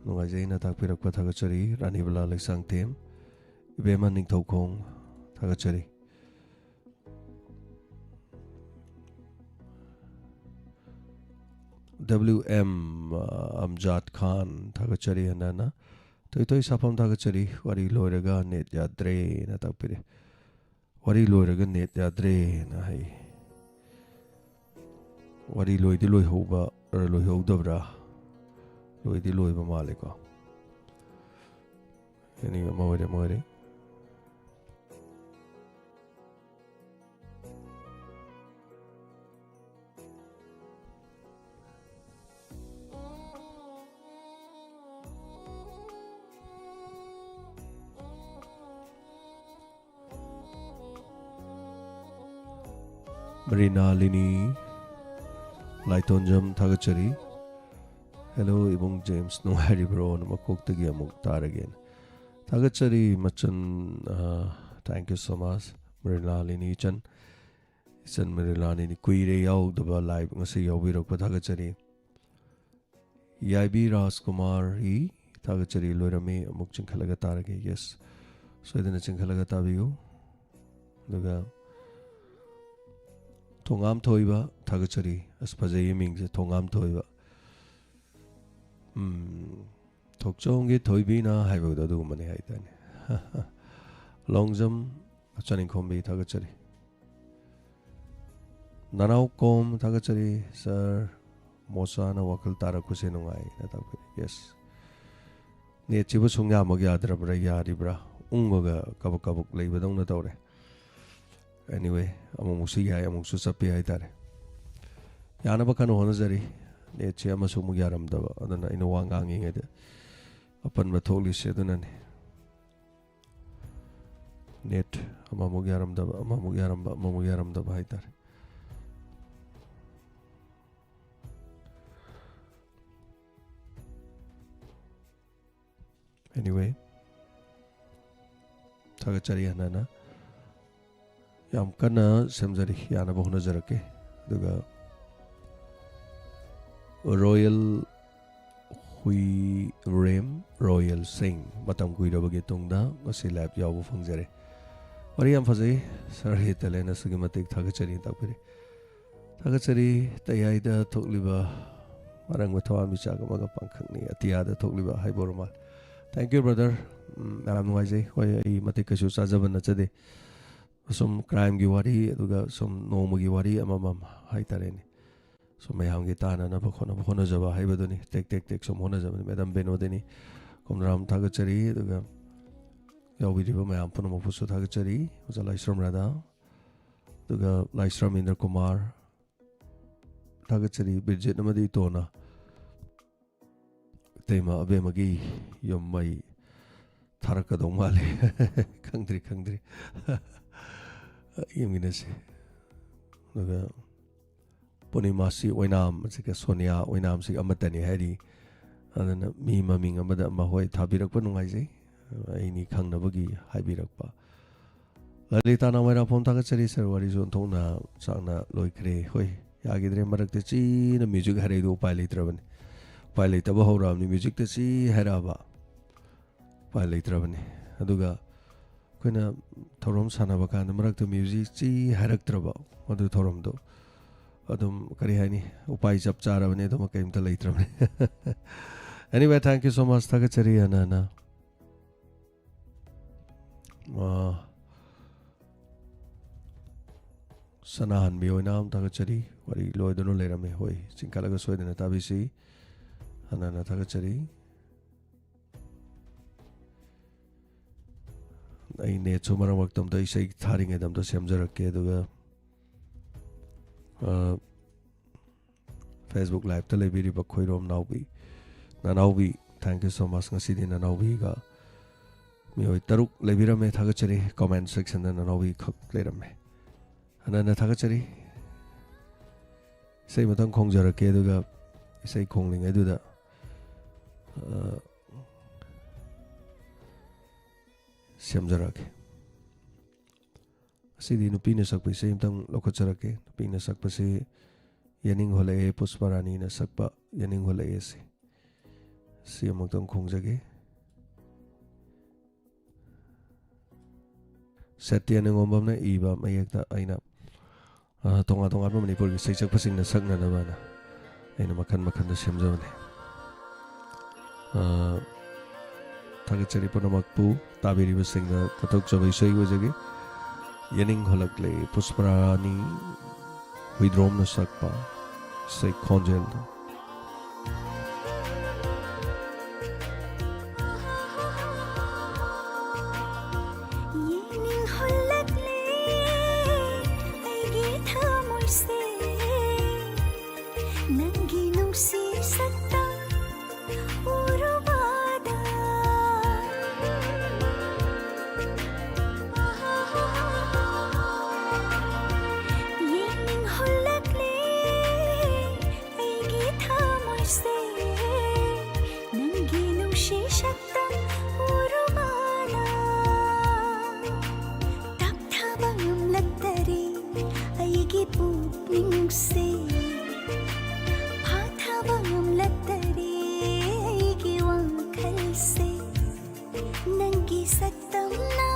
ꯅꯨꯡꯉꯥꯏꯖꯩꯅ ꯇꯥꯛꯄꯤꯔꯛꯄ ꯊꯥꯒꯠꯆꯔꯤ꯫ ꯔꯥꯅꯤꯕꯂꯥ ꯂꯩꯁꯥꯡꯊꯦꯝ, ꯏꯕꯦꯝꯃ ꯅꯤꯡꯊꯧꯈꯣꯡ ꯊꯥꯒꯠꯆꯔꯤ꯫ ꯗꯕ꯭ꯂꯤꯎ ꯑꯦꯝ ꯑꯝꯖꯥꯗ ꯈꯥꯟ ꯊꯥꯒꯠꯆꯔꯤ꯫ ꯍꯟꯅ ꯍꯟꯅ ꯊꯣꯏꯊꯣꯏ ꯁꯥꯐꯝ ꯊꯥꯒꯠꯆꯔꯤ꯫ ꯋꯥꯔꯤ ꯂꯣꯏꯔꯒ ꯅꯦꯠ ꯌꯥꯗ꯭ꯔꯦꯅ ꯇꯥꯛꯄꯤꯔꯦ꯫ ꯋꯥꯔꯤ ꯂꯣꯏꯔꯒ ꯅꯦꯠ ꯌꯥꯗ꯭ꯔꯦꯅ ꯍꯥꯏ꯫ ꯋꯥꯔꯤ ꯂꯣꯏꯗꯤ ꯂꯣꯏꯍꯧꯕ, ꯂꯣꯏꯍꯧꯗꯕ꯭ꯔꯥ? ꯂꯣꯏꯗꯤ ꯂꯣꯏꯕ ꯃꯥꯜꯂꯦꯀꯣ꯫ ꯑꯦꯅꯤ, ꯑꯃ ꯑꯣꯏꯔꯦ, ꯑꯃ ꯑꯣꯏꯔꯦ꯫ ꯃꯔꯤꯅꯥꯂꯤꯅꯤ ꯂꯥꯏꯇꯣꯟꯖꯝ ꯊꯥꯒꯠꯆꯔꯤ꯫ Hello, ꯏꯕꯨꯡ ꯖꯦꯝꯁ, ꯅꯨꯡꯉꯥꯏꯔꯤꯕ꯭ꯔꯣ? ꯃꯀꯣꯛꯇꯒꯤ ꯑꯃꯨꯛ ꯇꯥꯔꯒꯦꯅ꯫ ꯊꯥꯒꯠꯆꯔꯤ, ꯃꯆꯟ, ꯑ, thank you so much, ꯃꯔꯤꯅꯥꯂꯤꯅꯤ ꯏꯆꯟ꯫ ꯏꯆꯟ ꯃꯔꯤꯅꯥꯂꯤꯅꯤ, ꯀꯨꯏꯔꯦ ꯌꯥꯎꯗꯕ, ꯂꯥꯏꯚ ꯉꯁꯤ ꯌꯥꯎꯕꯤꯔꯛꯄ ꯊꯥꯒꯠꯆꯔꯤ꯫ ꯌꯥꯏꯕꯤ ꯔꯥꯖꯀꯨꯃꯥꯔ ꯏ, ꯊꯥꯒꯠꯆꯔꯤ, ꯂꯣꯏꯔꯝꯃꯤ, ꯑꯃꯨꯛ ꯆꯤꯡꯈꯠꯂꯒ ꯇꯥꯔꯒꯦ꯫ Yes, ꯁꯣꯏꯗꯅ ꯆꯤꯡꯈꯠꯂꯒ ꯇꯥꯕꯤꯌꯨ꯫ ꯑꯗꯨꯒ ꯊꯣꯉꯥꯝ ꯊꯣꯏꯕ, ꯊꯥꯒꯠꯆꯔꯤ꯫ ꯑꯁ, ꯐꯖꯩꯌꯦ ꯃꯤꯡꯁꯦ, ꯊꯣꯉꯥꯝ ꯊꯣꯏꯕ꯫ ꯎꯝ, ꯊꯣꯛꯆꯣꯝꯒꯤ ꯊꯣꯏꯕꯤꯅ ꯍꯥꯏꯕꯗꯣ ꯑꯗꯨꯒꯨꯝꯕꯅꯤ ꯍꯥꯏꯇꯥꯔꯦ꯫ ꯂꯣꯡꯖꯝ ꯆꯅꯤꯡꯈꯣꯝꯕꯤ, ꯊꯥꯒꯠꯆꯔꯤ꯫ ꯅꯅꯥꯎ ꯀꯣꯝ ꯊꯥꯒꯠꯆꯔꯤ ꯁꯥꯔ꯫ ꯃꯣꯆꯥꯅ ꯋꯥꯈꯜ ꯇꯥꯔꯛꯄꯁꯦ ꯅꯨꯡꯉꯥꯏꯅ ꯇꯥꯛꯄꯤꯔꯤ꯫ ꯌꯦꯁ꯫ ꯅꯦꯠꯁꯤꯕꯨ ꯁꯨꯡꯌꯥꯃꯛ ꯌꯥꯗ꯭ꯔꯕ꯭ꯔꯥ, ꯌꯥꯔꯤꯕ꯭ꯔꯥ? ꯎꯪꯕꯒ ꯀꯕꯛ ꯀꯕꯛ ꯂꯩꯕꯗꯧꯅ ꯇꯧꯔꯦ꯫ ꯑꯦꯅꯤꯋꯦ, ꯑꯃꯨꯛꯃꯨꯛꯁꯨ ꯌꯥꯏ, ꯑꯃꯨꯛꯁꯨ ꯆꯞꯄꯤ ꯍꯥꯏꯇꯥꯔꯦ꯫ ꯌꯥꯅꯕ ꯀꯟꯅ ꯍꯣꯠꯅꯖꯔꯤ꯫ ꯅꯦꯠꯁꯦ ꯑꯃꯁꯨ ꯑꯃꯨꯛ ꯌꯥꯔꯝꯗꯕ, ꯑꯗꯨꯅ ꯑꯩꯅ ꯋꯥ ꯉꯥꯡꯉꯤꯉꯩꯗ ꯑꯄꯟꯕ ꯊꯣꯛꯂꯤꯁꯦ ꯑꯗꯨꯅꯅꯤ꯫ ꯅꯦꯠ ꯑꯃꯃꯨꯛ ꯌꯥꯔꯝꯗꯕ, ꯑꯃꯃꯨꯛ ꯌꯥꯔꯝꯕ, ꯑꯃꯃꯨꯛ ꯌꯥꯔꯝꯗꯕ ꯍꯥꯏꯇꯥꯔꯦ꯫ ꯑꯦꯅꯤꯋꯦ, ꯊꯥꯒꯠꯆꯔꯤ ꯍꯟꯅ ꯍꯟꯅ꯫ ꯌꯥꯝ ꯀꯟꯅ ꯁꯦꯝꯖꯔꯤ, ꯌꯥꯅꯕ ꯍꯣꯠꯅꯖꯔꯛꯀꯦ꯫ ꯑꯗꯨꯒ ꯔꯣꯌꯦꯜ ꯍꯨꯏꯔꯦꯝ, ꯔꯣꯌꯦꯜ ꯁꯤꯡ, ꯃꯇꯝ ꯀꯨꯏꯔꯕꯒꯤ ꯇꯨꯡꯗ ꯉꯁꯤ ꯂꯥꯏꯚ ꯌꯥꯎꯕ ꯐꯪꯖꯔꯦ꯫ ꯋꯥꯔꯤ ꯌꯥꯝ ꯐꯖꯩ, ꯁꯥꯔꯒꯤ ꯇꯦꯂꯦꯟ ꯑꯁꯨꯛꯀꯤ ꯃꯇꯤꯛ ꯊꯥꯒꯠꯆꯔꯤ ꯇꯥꯛꯄꯤꯔꯤ꯫ ꯊꯥꯒꯠꯆꯔꯤ꯫ ꯇꯌꯥꯏꯗ ꯊꯣꯛꯂꯤꯕ ꯑꯔꯪꯕ ꯊꯋꯥꯟꯃꯤꯆꯥꯛ ꯑꯃꯒ ꯄꯥꯡꯈꯛꯅꯤ ꯑꯇꯤꯌꯥꯗ ꯊꯣꯛꯂꯤꯕ ꯍꯥꯏꯕ ꯑꯣꯏꯔ ꯃꯥꯜꯂꯦ꯫ Thank you, brother꯫ ꯎꯝ, ꯌꯥꯝ ꯅꯨꯡꯉꯥꯏꯖꯩ꯫ ꯍꯣꯏ, ꯑꯩ ꯃꯇꯤꯛ ꯀꯩꯁꯨ ꯆꯥꯖꯕ ꯅꯠꯆꯗꯦ꯫ ꯑꯁꯨꯝ ꯀ꯭ꯔꯥꯏꯝꯒꯤ ꯋꯥꯔꯤ, ꯑꯗꯨꯒ ꯁꯨꯝ ꯅꯣꯡꯃꯒꯤ ꯋꯥꯔꯤ ꯑꯃꯃꯝ ꯍꯥꯏꯇꯥꯔꯦꯅꯦ꯫ ꯁꯨꯝ ꯃꯌꯥꯝꯒꯤ ꯇꯥꯅꯅꯕ ꯈꯣꯠꯅꯕ ꯍꯣꯠꯅꯖꯕ ꯍꯥꯏꯕꯗꯨꯅꯤ꯫ ꯇꯦꯛ ꯇꯦꯛ ꯇꯦꯛ ꯁꯨꯝ ꯍꯣꯠꯅꯖꯕꯅꯤ꯫ ꯃꯦꯗꯥꯝ ꯕꯦꯅꯣꯗꯤꯅꯤ ꯀꯣꯝꯂꯥꯔꯥꯝ ꯊꯥꯒꯠꯆꯔꯤ, ꯑꯗꯨꯒ ꯌꯥꯎꯕꯤꯔꯤꯕ ꯃꯌꯥꯝ ꯄꯨꯝꯅꯃꯛꯄꯨꯁꯨ ꯊꯥꯒꯠꯆꯔꯤ꯫ ꯑꯣꯖꯥ ꯂꯥꯏꯁ꯭ꯔꯝ ꯔꯥꯙꯥ, ꯑꯗꯨꯒ ꯂꯥꯏꯁ꯭ꯔꯝ ꯏꯟꯗ꯭ꯔ ꯀꯨꯃꯥꯔ, ꯊꯥꯒꯠꯆꯔꯤ꯫ ꯕꯤꯔꯖꯤꯠ ꯑꯃꯗꯤ ꯏꯇꯣꯟꯅ ꯏꯇꯩꯃ ꯑꯕꯦꯝꯃꯒꯤ ꯌꯨꯝ ꯃꯩ ꯊꯥꯔꯛꯀꯗꯧ ꯃꯥꯜꯂꯤ꯫ ꯈꯪꯗ꯭ꯔꯤ, ꯈꯪꯗ꯭ꯔꯤ꯫ ꯌꯦꯡꯃꯤꯟꯅꯁꯤ꯫ ꯑꯗꯨꯒ ꯄꯨꯔꯅꯤꯃꯥꯁꯤ ꯑꯣꯏꯅꯥꯝ, ꯑꯁꯤꯒ ꯁꯣꯅꯤꯌꯥ ꯑꯣꯏꯅꯥꯝꯁꯤꯒ ꯑꯃꯠꯇꯅꯤ ꯍꯥꯏꯔꯤ꯫ ꯑꯗꯨꯅ ꯃꯤ ꯃꯃꯤꯡ ꯑꯃꯗ ꯑꯃ, ꯍꯣꯏ, ꯊꯥꯕꯤꯔꯛꯄ ꯅꯨꯡꯉꯥꯏꯖꯩ꯫ ꯑꯩꯅꯤ ꯈꯪꯅꯕꯒꯤ ꯍꯥꯏꯕꯤꯔꯛꯄ꯫ ꯂꯂꯤꯇꯥ ꯅꯥꯎꯃꯩꯔꯥꯛꯐꯝ ꯊꯥꯒꯠꯆꯔꯤ꯫ ꯁꯥꯔ, ꯋꯥꯔꯤꯁꯨ ꯑꯣꯟꯊꯣꯛꯅ ꯆꯥꯛꯅ ꯂꯣꯏꯈ꯭ꯔꯦ꯫ ꯍꯣꯏ, ꯌꯥꯈꯤꯗ꯭ꯔꯦ꯫ ꯃꯔꯛꯇ ꯆꯤꯅ ꯃ꯭ꯌꯨꯖꯤꯛ ꯍꯥꯏꯔꯛꯏꯗꯣ ꯎꯄꯥꯏ ꯂꯩꯇ꯭ꯔꯕꯅꯤ꯫ ꯎꯄꯥꯏ ꯂꯩꯇꯕ ꯍꯧꯔꯛꯑꯕꯅꯤ꯫ ꯃ꯭ꯌꯨꯖꯤꯛꯇ ꯆꯤ ꯍꯥꯏꯔꯛꯑꯕ ꯎꯄꯥꯏ ꯂꯩꯇ꯭ꯔꯕꯅꯤ꯫ ꯑꯗꯨꯒ ꯑꯩꯈꯣꯏꯅ ꯊꯧꯔꯝ ꯁꯥꯟꯅꯕ ꯀꯥꯟꯗ ꯃꯔꯛꯇ ꯃ꯭ꯌꯨꯖꯤꯛ ꯆꯤ ꯍꯥꯏꯔꯛꯇ꯭ꯔꯕ, ꯑꯗꯨ ꯊꯧꯔꯝꯗꯣ ꯑꯗꯨꯝ, ꯀꯔꯤ ꯍꯥꯏꯅꯤ, ꯎꯄꯥꯏ ꯆꯞ ꯆꯥꯔꯕꯅꯤ꯫ ꯑꯗꯨꯃ ꯀꯩꯝꯇ ꯂꯩꯇ꯭ꯔꯕꯅꯤ꯫ Anyway, thank you so much. ꯊꯥꯒꯠꯆꯔꯤ ꯍꯟꯅ ꯍꯟꯅ꯫ ꯑꯥ, ꯁꯅꯥꯍꯟꯕꯤ ꯑꯣꯏꯅ ꯊꯥꯒꯠꯆꯔꯤ꯫ ꯋꯥꯔꯤ ꯂꯣꯏꯗꯨꯅ ꯂꯩꯔꯝꯃꯤ꯫ ꯍꯣꯏ, ꯆꯤꯡꯈꯠꯂꯒ ꯁꯣꯏꯗꯅ ꯇꯥꯕꯤꯁꯤ꯫ ꯍꯟꯅ ꯍꯟꯅ ꯊꯥꯒꯠꯆꯔꯤ꯫ ꯑꯩ ꯅꯦꯠꯁꯨ ꯃꯔꯛ ꯃꯔꯛꯇ ꯑꯝꯇ ꯏꯁꯩ ꯊꯥꯔꯤꯉꯩꯗ ꯑꯝꯇ ꯁꯦꯝꯖꯔꯛꯀꯦ꯫ ꯑꯗꯨꯒ, ꯑ, Facebook Liveꯇ ꯂꯩꯕꯤꯔꯤꯕ Khoirom ꯅꯥꯎꯕꯤ, ꯅꯅꯥꯎꯕꯤ, thank you so much꯫ ꯉꯁꯤꯗꯤ ꯅꯅꯥꯎꯕꯤꯒ ꯃꯤꯑꯣꯏ ꯇꯔꯨꯛ ꯂꯩꯕꯤꯔꯝꯃꯦ꯫ ꯊꯥꯒꯠꯆꯔꯤ꯫ Comment sectionꯗ ꯅꯅꯥꯎꯕꯤ ꯈꯛ ꯂꯩꯔꯝꯃꯦ꯫ ꯍꯟꯅ ꯍꯟꯅ ꯊꯥꯒꯠꯆꯔꯤ꯫ ꯏꯁꯩ ꯃꯊꯪ ꯈꯣꯡꯖꯔꯛꯀꯦ, ꯑꯗꯨꯒ ꯏꯁꯩ ꯈꯣꯡꯂꯤꯉꯩꯗꯨꯗ, ꯑ, ꯁꯦꯝꯖꯔꯛꯀꯦ꯫ ꯑꯁꯤꯗꯤ ꯅꯨꯄꯤꯅ ꯁꯛꯄ ꯏꯁꯩ ꯑꯃꯇꯪ ꯂꯧꯈꯠꯆꯔꯛꯀꯦ꯫ ꯅꯨꯄꯤꯅ ꯁꯛꯄꯁꯤ ꯌꯦꯅꯤꯡ ꯍꯣꯂꯛꯑꯦ, ꯄꯨꯁꯄ ꯔꯥꯅꯤꯅ ꯁꯛꯄ ꯌꯦꯅꯤꯡ ꯍꯣꯂꯛꯑꯦ ꯁꯤ꯫ ꯁꯤ ꯑꯃꯨꯛꯇꯪ ꯈꯣꯡꯖꯒꯦ꯫ ꯁꯇ꯭ꯌ ꯅꯤꯉꯣꯝꯕꯝꯅ ꯏꯕ ꯃꯌꯦꯛꯇ ꯑꯩꯅ, ꯑ, ꯇꯣꯉꯥꯟ ꯇꯣꯉꯥꯟꯕ ꯃꯅꯤꯄꯨꯔꯒꯤ ꯁꯩꯁꯛꯄꯁꯤꯡꯅ ꯁꯛꯅꯅꯕꯅ ꯑꯩꯅ ꯃꯈꯜ ꯃꯈꯜꯗ ꯁꯦꯝꯖꯕꯅꯤ꯫ ꯑ, ꯊꯥꯒꯠꯆꯔꯤ ꯄꯨꯝꯅꯃꯛꯄꯨ꯫ ꯇꯥꯕꯤꯔꯤꯕꯁꯤꯡꯗ ꯀꯠꯊꯣꯛꯆꯕ ꯏꯁꯩ ꯑꯣꯏꯖꯒꯦ꯫ ꯌꯦꯅꯤꯡ ꯍꯣꯂꯛꯂꯦ, ꯄꯨꯁꯄꯔꯥꯅꯤ ꯍꯨꯏꯗ꯭ꯔꯣꯝꯅ ꯁꯛꯄ ꯏꯁꯩ ꯈꯣꯟꯖꯦꯜꯗꯣ꯫ ꯌꯦꯡꯅꯤꯡꯍꯜꯂꯛꯂꯦ ꯑꯩꯒꯤ ꯊꯃꯣꯏꯁꯦ, ꯅꯪꯒꯤ ꯅꯨꯡꯁꯤ ꯁꯛꯇꯝ ꯎꯔꯨꯕꯗ꯫ ꯌꯦꯡꯅꯤꯡꯍꯜꯂꯛꯂꯦ ꯑꯩꯒꯤ ꯊꯃꯣꯏꯁꯦ, ꯅꯪꯒꯤ ꯅꯨꯡꯁꯤ ꯁꯛꯇꯝ ꯎꯔꯨꯕꯅ꯫ ꯇꯞꯊꯕ ꯉꯝꯂꯛꯇꯔꯦ ꯑꯩꯒꯤ ꯄꯨꯛꯅꯤꯡꯁꯦ, ꯐꯥꯊꯕ ꯉꯝꯂꯛꯇꯔꯦ ꯑꯩꯒꯤ ꯋꯥꯈꯜꯁꯦ, ꯅꯪꯒꯤ ꯁꯛꯇꯝꯅ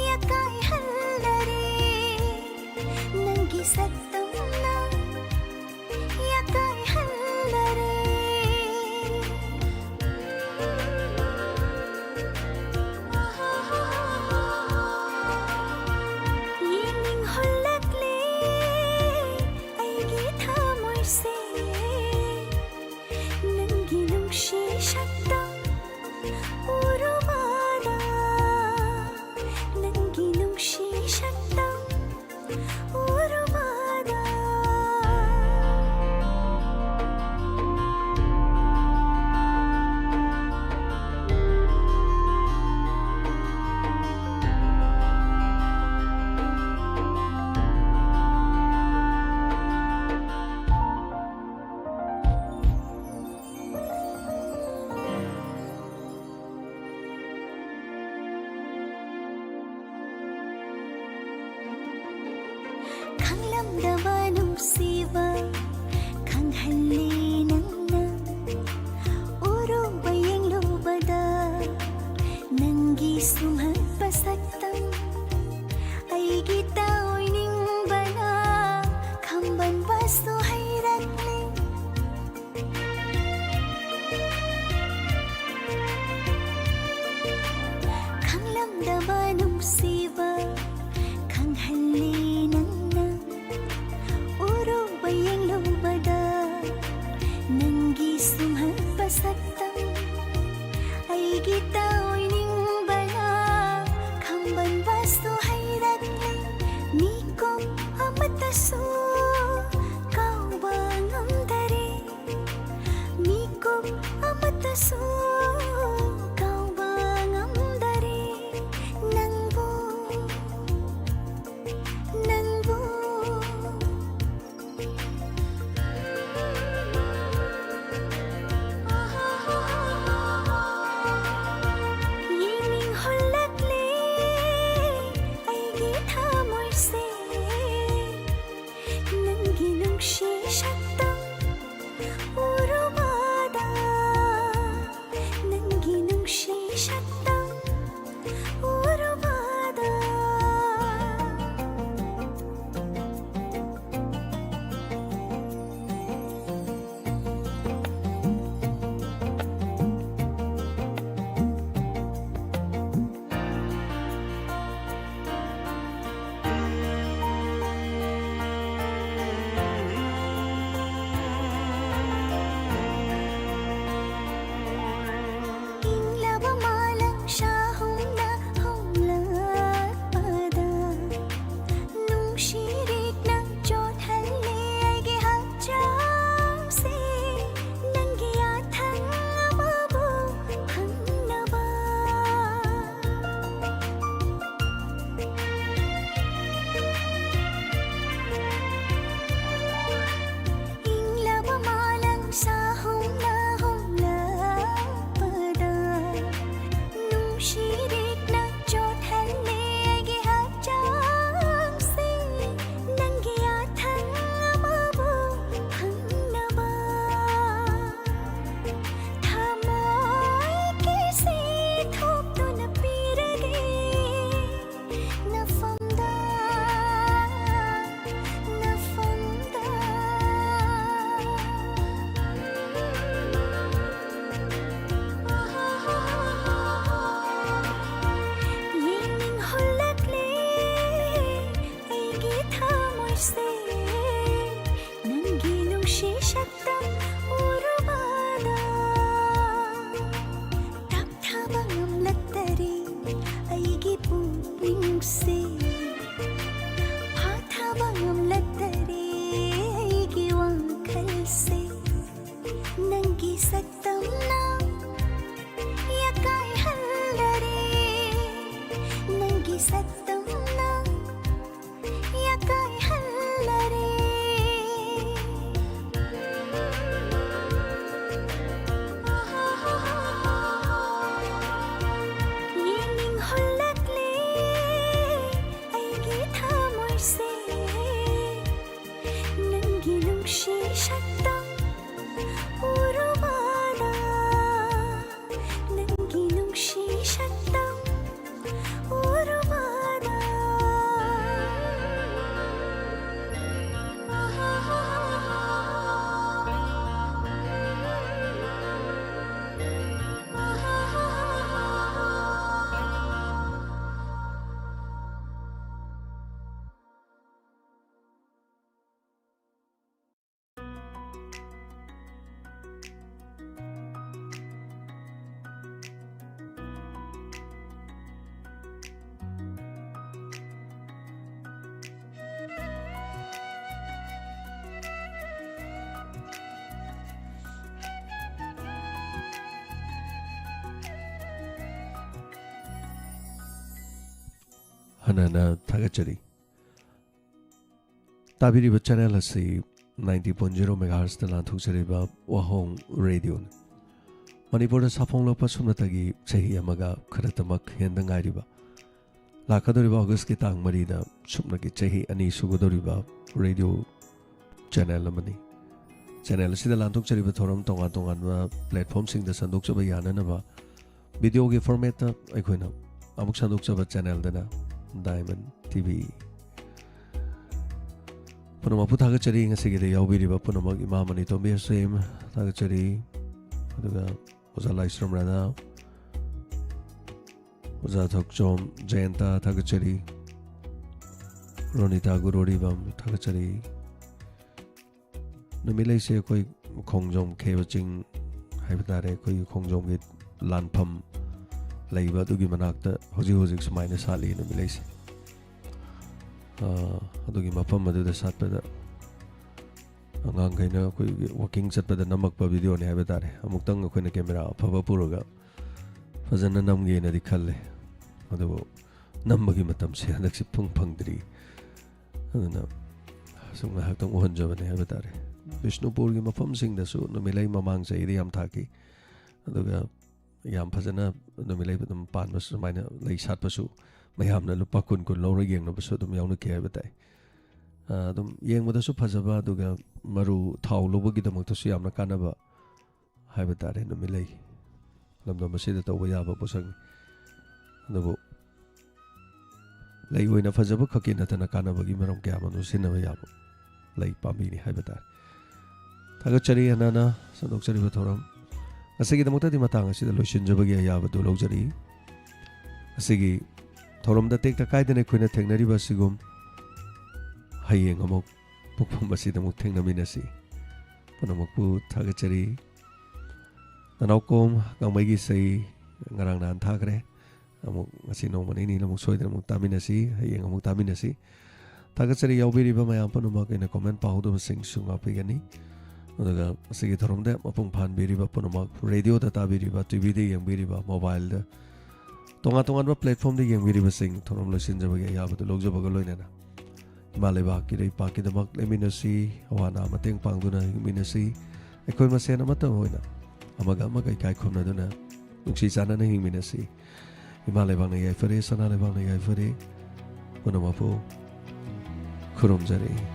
ꯌꯥꯀꯥꯏꯍꯜꯂꯔꯦ, ꯅꯪꯒꯤ ꯁꯛꯇꯝꯅ ꯌꯥꯀꯥꯏꯍꯜꯂꯔꯦ꯫ ꯌꯦꯡꯅꯤꯡꯍꯜ ꯈꯪꯗꯕ ꯅꯨꯡꯁꯤꯕ ꯈꯪꯍꯜꯂꯤ ꯅꯪꯅ꯫ ꯎꯔꯨꯕ ꯌꯦꯡꯂꯨꯕꯗ ꯅꯪꯒꯤ ꯁꯨꯝꯍꯠꯄ ꯁꯛꯇꯝ ꯑꯩꯒꯤ ꯇꯧꯅꯤꯡꯕꯅ ꯈꯝꯕꯟꯕꯁꯨ ꯍꯩꯔꯛꯂꯦ꯫ ꯈꯪꯂꯝꯗꯕ ꯅꯨꯡꯁꯤꯕ ꯈꯪꯍꯜꯂꯤ ꯅꯪꯅ꯫ ꯎꯔꯨꯕ ꯌꯦꯡꯂꯨꯕꯗ ꯅꯪꯒꯤ ꯁꯨꯝꯍꯠꯄ ꯁꯛꯇꯝ ꯑꯩꯒꯤ ꯇꯧꯅꯤꯡꯕꯅ ꯈꯝꯕꯟꯕꯁꯨ ꯍꯩꯔꯛꯂꯦ꯫ ꯃꯤꯀꯨꯞ ꯑꯃꯠꯇꯁꯨ ꯀꯥꯎꯕ ꯉꯝꯗꯔꯦ꯫ ꯃꯤꯀꯨꯞ ꯑꯃꯠꯇꯁꯨ ꯀꯥꯎꯕ ꯉꯝꯗꯔꯦ꯫ ꯁꯛꯇꯝꯅ ꯌꯥꯀꯥꯏꯍꯜꯂꯔꯦ꯫ ꯌꯦꯡꯅꯤꯡꯍꯜꯂꯛꯂꯦ ꯑꯩꯒꯤ ꯊꯃꯣꯏꯁꯦ꯫ ꯅꯪꯒꯤ ꯅꯨꯡꯁꯤ ꯁꯛꯇꯝ ꯎꯔꯨꯕꯗ, ꯅꯪꯒꯤ ꯅꯨꯡꯁꯤ ꯁꯛꯇꯝ ꯎꯔꯨꯕꯗ꯫ ꯍꯟꯅ ꯍꯟꯅ ꯊꯥꯒꯠꯆꯔꯤ꯫ ꯇꯥꯕꯤꯔꯤꯕ ꯆꯦꯅꯦꯜ ꯑꯁꯤ ninety point zero megahertzꯇ ꯂꯥꯟꯊꯣꯛꯆꯔꯤꯕ ꯋꯥꯍꯣꯡ ꯔꯦꯗꯤꯑꯣꯅꯤ꯫ ꯃꯅꯤꯄꯨꯔꯗ ꯁꯥꯐꯣꯡꯂꯛꯄ ꯁꯨꯞꯅꯇꯒꯤ ꯆꯍꯤ ꯑꯃꯒ ꯈꯔꯇꯃꯛ ꯍꯦꯟꯗ ꯉꯥꯏꯔꯤꯕ, ꯂꯥꯛꯀꯗꯧꯔꯤꯕ ꯑꯣꯒꯁꯀꯤ ꯇꯥꯡ ꯃꯔꯤꯗ ꯁꯨꯞꯅꯒꯤ ꯆꯍꯤ ꯑꯅꯤ ꯁꯨꯒꯗꯧꯔꯤꯕ ꯔꯦꯗꯤꯑꯣ ꯆꯦꯅꯦꯜ ꯑꯃꯅꯤ꯫ ꯆꯦꯅꯦꯜ ꯑꯁꯤꯗ ꯂꯥꯟꯊꯣꯛꯆꯔꯤꯕ ꯊꯧꯔꯝ ꯇꯣꯉꯥꯟ ꯇꯣꯉꯥꯟꯕ platformꯁꯤꯡꯗ ꯁꯟꯗꯣꯛꯆꯕ ꯌꯥꯅꯅꯕ ꯚꯤꯗꯤꯑꯣꯒꯤ formatꯇ ꯑꯩꯈꯣꯏꯅ ꯑꯃꯨꯛ ꯁꯟꯗꯣꯛꯆꯕ ꯆꯦꯅꯦꯜꯗꯅ Diamond TV꯫ ꯄꯨꯝꯅꯃꯛꯄꯨ ꯊꯥꯒꯠꯆꯔꯤ꯫ ꯉꯁꯤꯒꯤꯗ ꯌꯥꯎꯕꯤꯔꯤꯕ ꯄꯨꯝꯅꯃꯛ, ꯏꯃꯥ ꯃꯅꯤꯇꯣꯝꯕꯤ ꯑꯁꯦꯝ ꯊꯥꯒꯠꯆꯔꯤ, ꯑꯗꯨꯒ ꯑꯣꯖꯥ ꯂꯥꯏꯁ꯭ꯔꯝ ꯔꯥꯙꯥ, ꯑꯣꯖꯥ ꯊꯣꯛꯆꯣꯝ ꯖꯌꯟꯇ ꯊꯥꯒꯠꯆꯔꯤ, ꯔꯣꯅꯤꯇꯥ ꯒꯨꯔꯨꯔꯤꯕꯝ ꯊꯥꯒꯠꯆꯔꯤ꯫ ꯅꯨꯃꯤꯠꯂꯩꯁꯦ ꯑꯩꯈꯣꯏ ꯈꯣꯡꯖꯣꯝ ꯈꯦꯕ ꯆꯤꯡ ꯍꯥꯏꯕ ꯇꯥꯔꯦ, ꯑꯩꯈꯣꯏꯒꯤ ꯈꯣꯡꯖꯣꯝꯒꯤ ꯂꯥꯟꯐꯝ ꯂꯩꯕ ꯑꯗꯨꯒꯤ ꯃꯅꯥꯛꯇ ꯍꯧꯖꯤꯛ ꯍꯧꯖꯤꯛ ꯁꯨꯃꯥꯏꯅ ꯁꯥꯠꯂꯤ ꯅꯨꯃꯤꯠꯂꯩꯁꯦ꯫ ꯑꯥ, ꯑꯗꯨꯒꯤ ꯃꯐꯝ ꯑꯗꯨꯗ ꯁꯥꯠꯄꯗ ꯑꯉꯥꯡꯈꯩꯅ ꯑꯩꯈꯣꯏꯒꯤ walking ꯆꯠꯄꯗ ꯅꯝꯃꯛꯄ ꯚꯤꯗꯤꯑꯣꯅꯤ ꯍꯥꯏꯕ ꯇꯥꯔꯦ꯫ ꯑꯃꯨꯛꯇꯪ ꯑꯩꯈꯣꯏꯅ ꯀꯦꯃꯦꯔꯥ ꯑꯐꯕ ꯄꯨꯔꯒ ꯐꯖꯅ ꯅꯝꯒꯦꯅꯗꯤ ꯈꯜꯂꯦ, ꯑꯗꯨꯕꯨ ꯅꯝꯕꯒꯤ ꯃꯇꯝꯁꯦ ꯍꯟꯗꯛꯁꯦ ꯐꯪ ꯐꯪꯗ꯭ꯔꯤ꯫ ꯑꯗꯨꯅ ꯁꯨꯝ ꯉꯥꯏꯍꯥꯛꯇꯪ ꯎꯍꯟꯖꯕꯅꯦ ꯍꯥꯏꯕ ꯇꯥꯔꯦ꯫ ꯕꯤꯁꯅꯨꯄꯨꯔꯒꯤ ꯃꯐꯝꯁꯤꯡꯗꯁꯨ ꯅꯨꯃꯤꯠꯂꯩ ꯃꯃꯥꯡ ꯆꯍꯤꯗ ꯌꯥꯝ ꯊꯥꯈꯤ꯫ ꯑꯗꯨꯒ ꯌꯥꯝ ꯐꯖꯅ ꯅꯨꯃꯤꯠꯂꯩ ꯑꯗꯨꯝ ꯄꯥꯟꯕꯁꯨ, ꯁꯨꯃꯥꯏꯅ ꯂꯩ ꯁꯥꯠꯄꯁꯨ ꯃꯌꯥꯝꯅ ꯂꯨꯄꯥ ꯀꯨꯟ ꯀꯨꯟ ꯂꯧꯔ ꯌꯦꯡꯅꯕꯁꯨ ꯑꯗꯨꯝ ꯌꯥꯎꯅꯈꯤ ꯍꯥꯏꯕ ꯇꯥꯏ꯫ ꯑ, ꯑꯗꯨꯝ ꯌꯦꯡꯕꯗꯁꯨ ꯐꯖꯕ, ꯑꯗꯨꯒ ꯃꯔꯨ ꯊꯥꯎ ꯂꯧꯕꯒꯤꯗꯃꯛꯇꯁꯨ ꯌꯥꯝꯅ ꯀꯥꯟꯅꯕ ꯍꯥꯏꯕ ꯇꯥꯔꯦ꯫ ꯅꯨꯃꯤꯠꯂꯩ ꯂꯝꯗꯝ ꯑꯁꯤꯗ ꯇꯧꯕ ꯌꯥꯕ ꯄꯣꯠꯁꯛꯅꯤ꯫ ꯑꯗꯨꯕꯨ ꯂꯩ ꯑꯣꯏꯅ ꯐꯖꯕ ꯈꯛꯀꯤ ꯅꯠꯇꯅ ꯀꯥꯟꯅꯕꯒꯤ ꯃꯔꯝ ꯀꯌꯥ ꯑꯃꯁꯨ ꯁꯤꯖꯤꯟꯅꯕ ꯌꯥꯕ ꯂꯩ ꯄꯥꯝꯕꯤꯅꯤ ꯍꯥꯏꯕ ꯇꯥꯔꯦ꯫ ꯊꯥꯒꯠꯆꯔꯤ ꯍꯥꯟꯅꯅ ꯁꯟꯗꯣꯛꯆꯔꯤꯕ ꯊꯧꯔꯝ꯫ ꯉꯁꯤꯒꯤꯗꯃꯛꯇꯗꯤ ꯃꯇꯥꯡ ꯑꯁꯤꯗ ꯂꯣꯏꯁꯤꯟꯖꯕꯒꯤ ꯑꯌꯥꯕꯗꯨ ꯂꯧꯖꯔꯤ꯫ ꯉꯁꯤꯒꯤ ꯊꯧꯔꯝꯗ ꯇꯦꯛꯇ ꯀꯥꯏꯗꯅ ꯑꯩꯈꯣꯏꯅ ꯊꯦꯡꯅꯔꯤꯕ ꯑꯁꯤꯒꯨꯝ ꯍꯌꯦꯡ ꯑꯃꯨꯛ ꯄꯣꯛꯐꯝ ꯑꯁꯤꯗ ꯑꯃꯨꯛ ꯊꯦꯡꯅꯃꯤꯟꯅꯁꯤ꯫ ꯄꯨꯝꯅꯃꯛꯄꯨ ꯊꯥꯒꯠꯆꯔꯤ꯫ ꯅꯅꯥꯎꯀꯣꯝ ꯀꯥꯡꯃꯩꯒꯤ ꯏꯁꯩ ꯉꯔꯥꯡ ꯅꯍꯥꯟ ꯊꯥꯈ꯭ꯔꯦ꯫ ꯑꯃꯨꯛ ꯉꯁꯤ ꯅꯣꯡꯃ ꯅꯤꯅꯤꯗ ꯑꯃꯨꯛ ꯁꯣꯏꯗꯅ ꯑꯃꯨꯛ ꯇꯥꯃꯤꯟꯅꯁꯤ, ꯍꯌꯦꯡ ꯑꯃꯨꯛ ꯇꯥꯃꯤꯟꯅꯁꯤ꯫ ꯊꯥꯒꯠꯆꯔꯤ ꯌꯥꯎꯕꯤꯔꯤꯕ ꯃꯌꯥꯝ ꯄꯨꯝꯅꯃꯛ, ꯑꯩꯅ comment ꯄꯥꯍꯧꯗꯕꯁꯤꯡꯁꯨ ꯉꯥꯛꯄꯤꯒꯅꯤ꯫ ꯑꯗꯨꯒ ꯃꯁꯤꯒꯤ ꯊꯧꯔꯝꯗ ꯃꯄꯨꯡ ꯐꯥꯍꯟꯕꯤꯔꯤꯕ ꯄꯨꯝꯅꯃꯛ, radioꯗ ꯇꯥꯕꯤꯔꯤꯕ, TVꯗ ꯌꯦꯡꯕꯤꯔꯤꯕ, mobileꯗ, ꯇꯣꯉꯥꯟ ꯇꯣꯉꯥꯟꯕ platformꯗ ꯌꯦꯡꯕꯤꯔꯤꯕꯁꯤꯡ, ꯊꯧꯔꯝ ꯂꯣꯏꯁꯤꯟꯖꯕꯒꯤ ꯑꯌꯥꯕꯗꯨ ꯂꯧꯖꯕꯒ ꯂꯣꯏꯅꯅ ꯏꯃꯥ ꯂꯩꯕꯥꯛ ꯏꯔꯩ ꯄꯥꯛꯀꯤꯗꯃꯛ ꯂꯦꯞꯃꯤꯟꯅꯁꯤ, ꯑꯋꯥ ꯑꯅꯥ ꯃꯇꯦꯡ ꯄꯥꯡꯗꯨꯅ ꯍꯤꯡꯃꯤꯟꯅꯁꯤ, ꯑꯩꯈꯣꯏ ꯃꯁꯦꯟ ꯑꯃꯠꯇ ꯑꯣꯏꯅ ꯑꯃꯒ ꯑꯃꯒ ꯏꯀꯥꯏ ꯈꯨꯝꯅꯗꯨꯅ ꯅꯨꯡꯁꯤ ꯆꯥꯟꯅꯅ ꯍꯤꯡꯃꯤꯟꯅꯁꯤ꯫ ꯏꯃꯥ ꯂꯩꯕꯥꯛꯅ ꯌꯥꯏꯐꯔꯦ, ꯁꯅꯥ ꯂꯩꯕꯥꯛꯅ ꯌꯥꯏꯐꯔꯦ꯫ ꯄꯨꯝꯅꯃꯛꯄꯨ ꯈꯨꯔꯨꯝꯖꯔꯤ꯫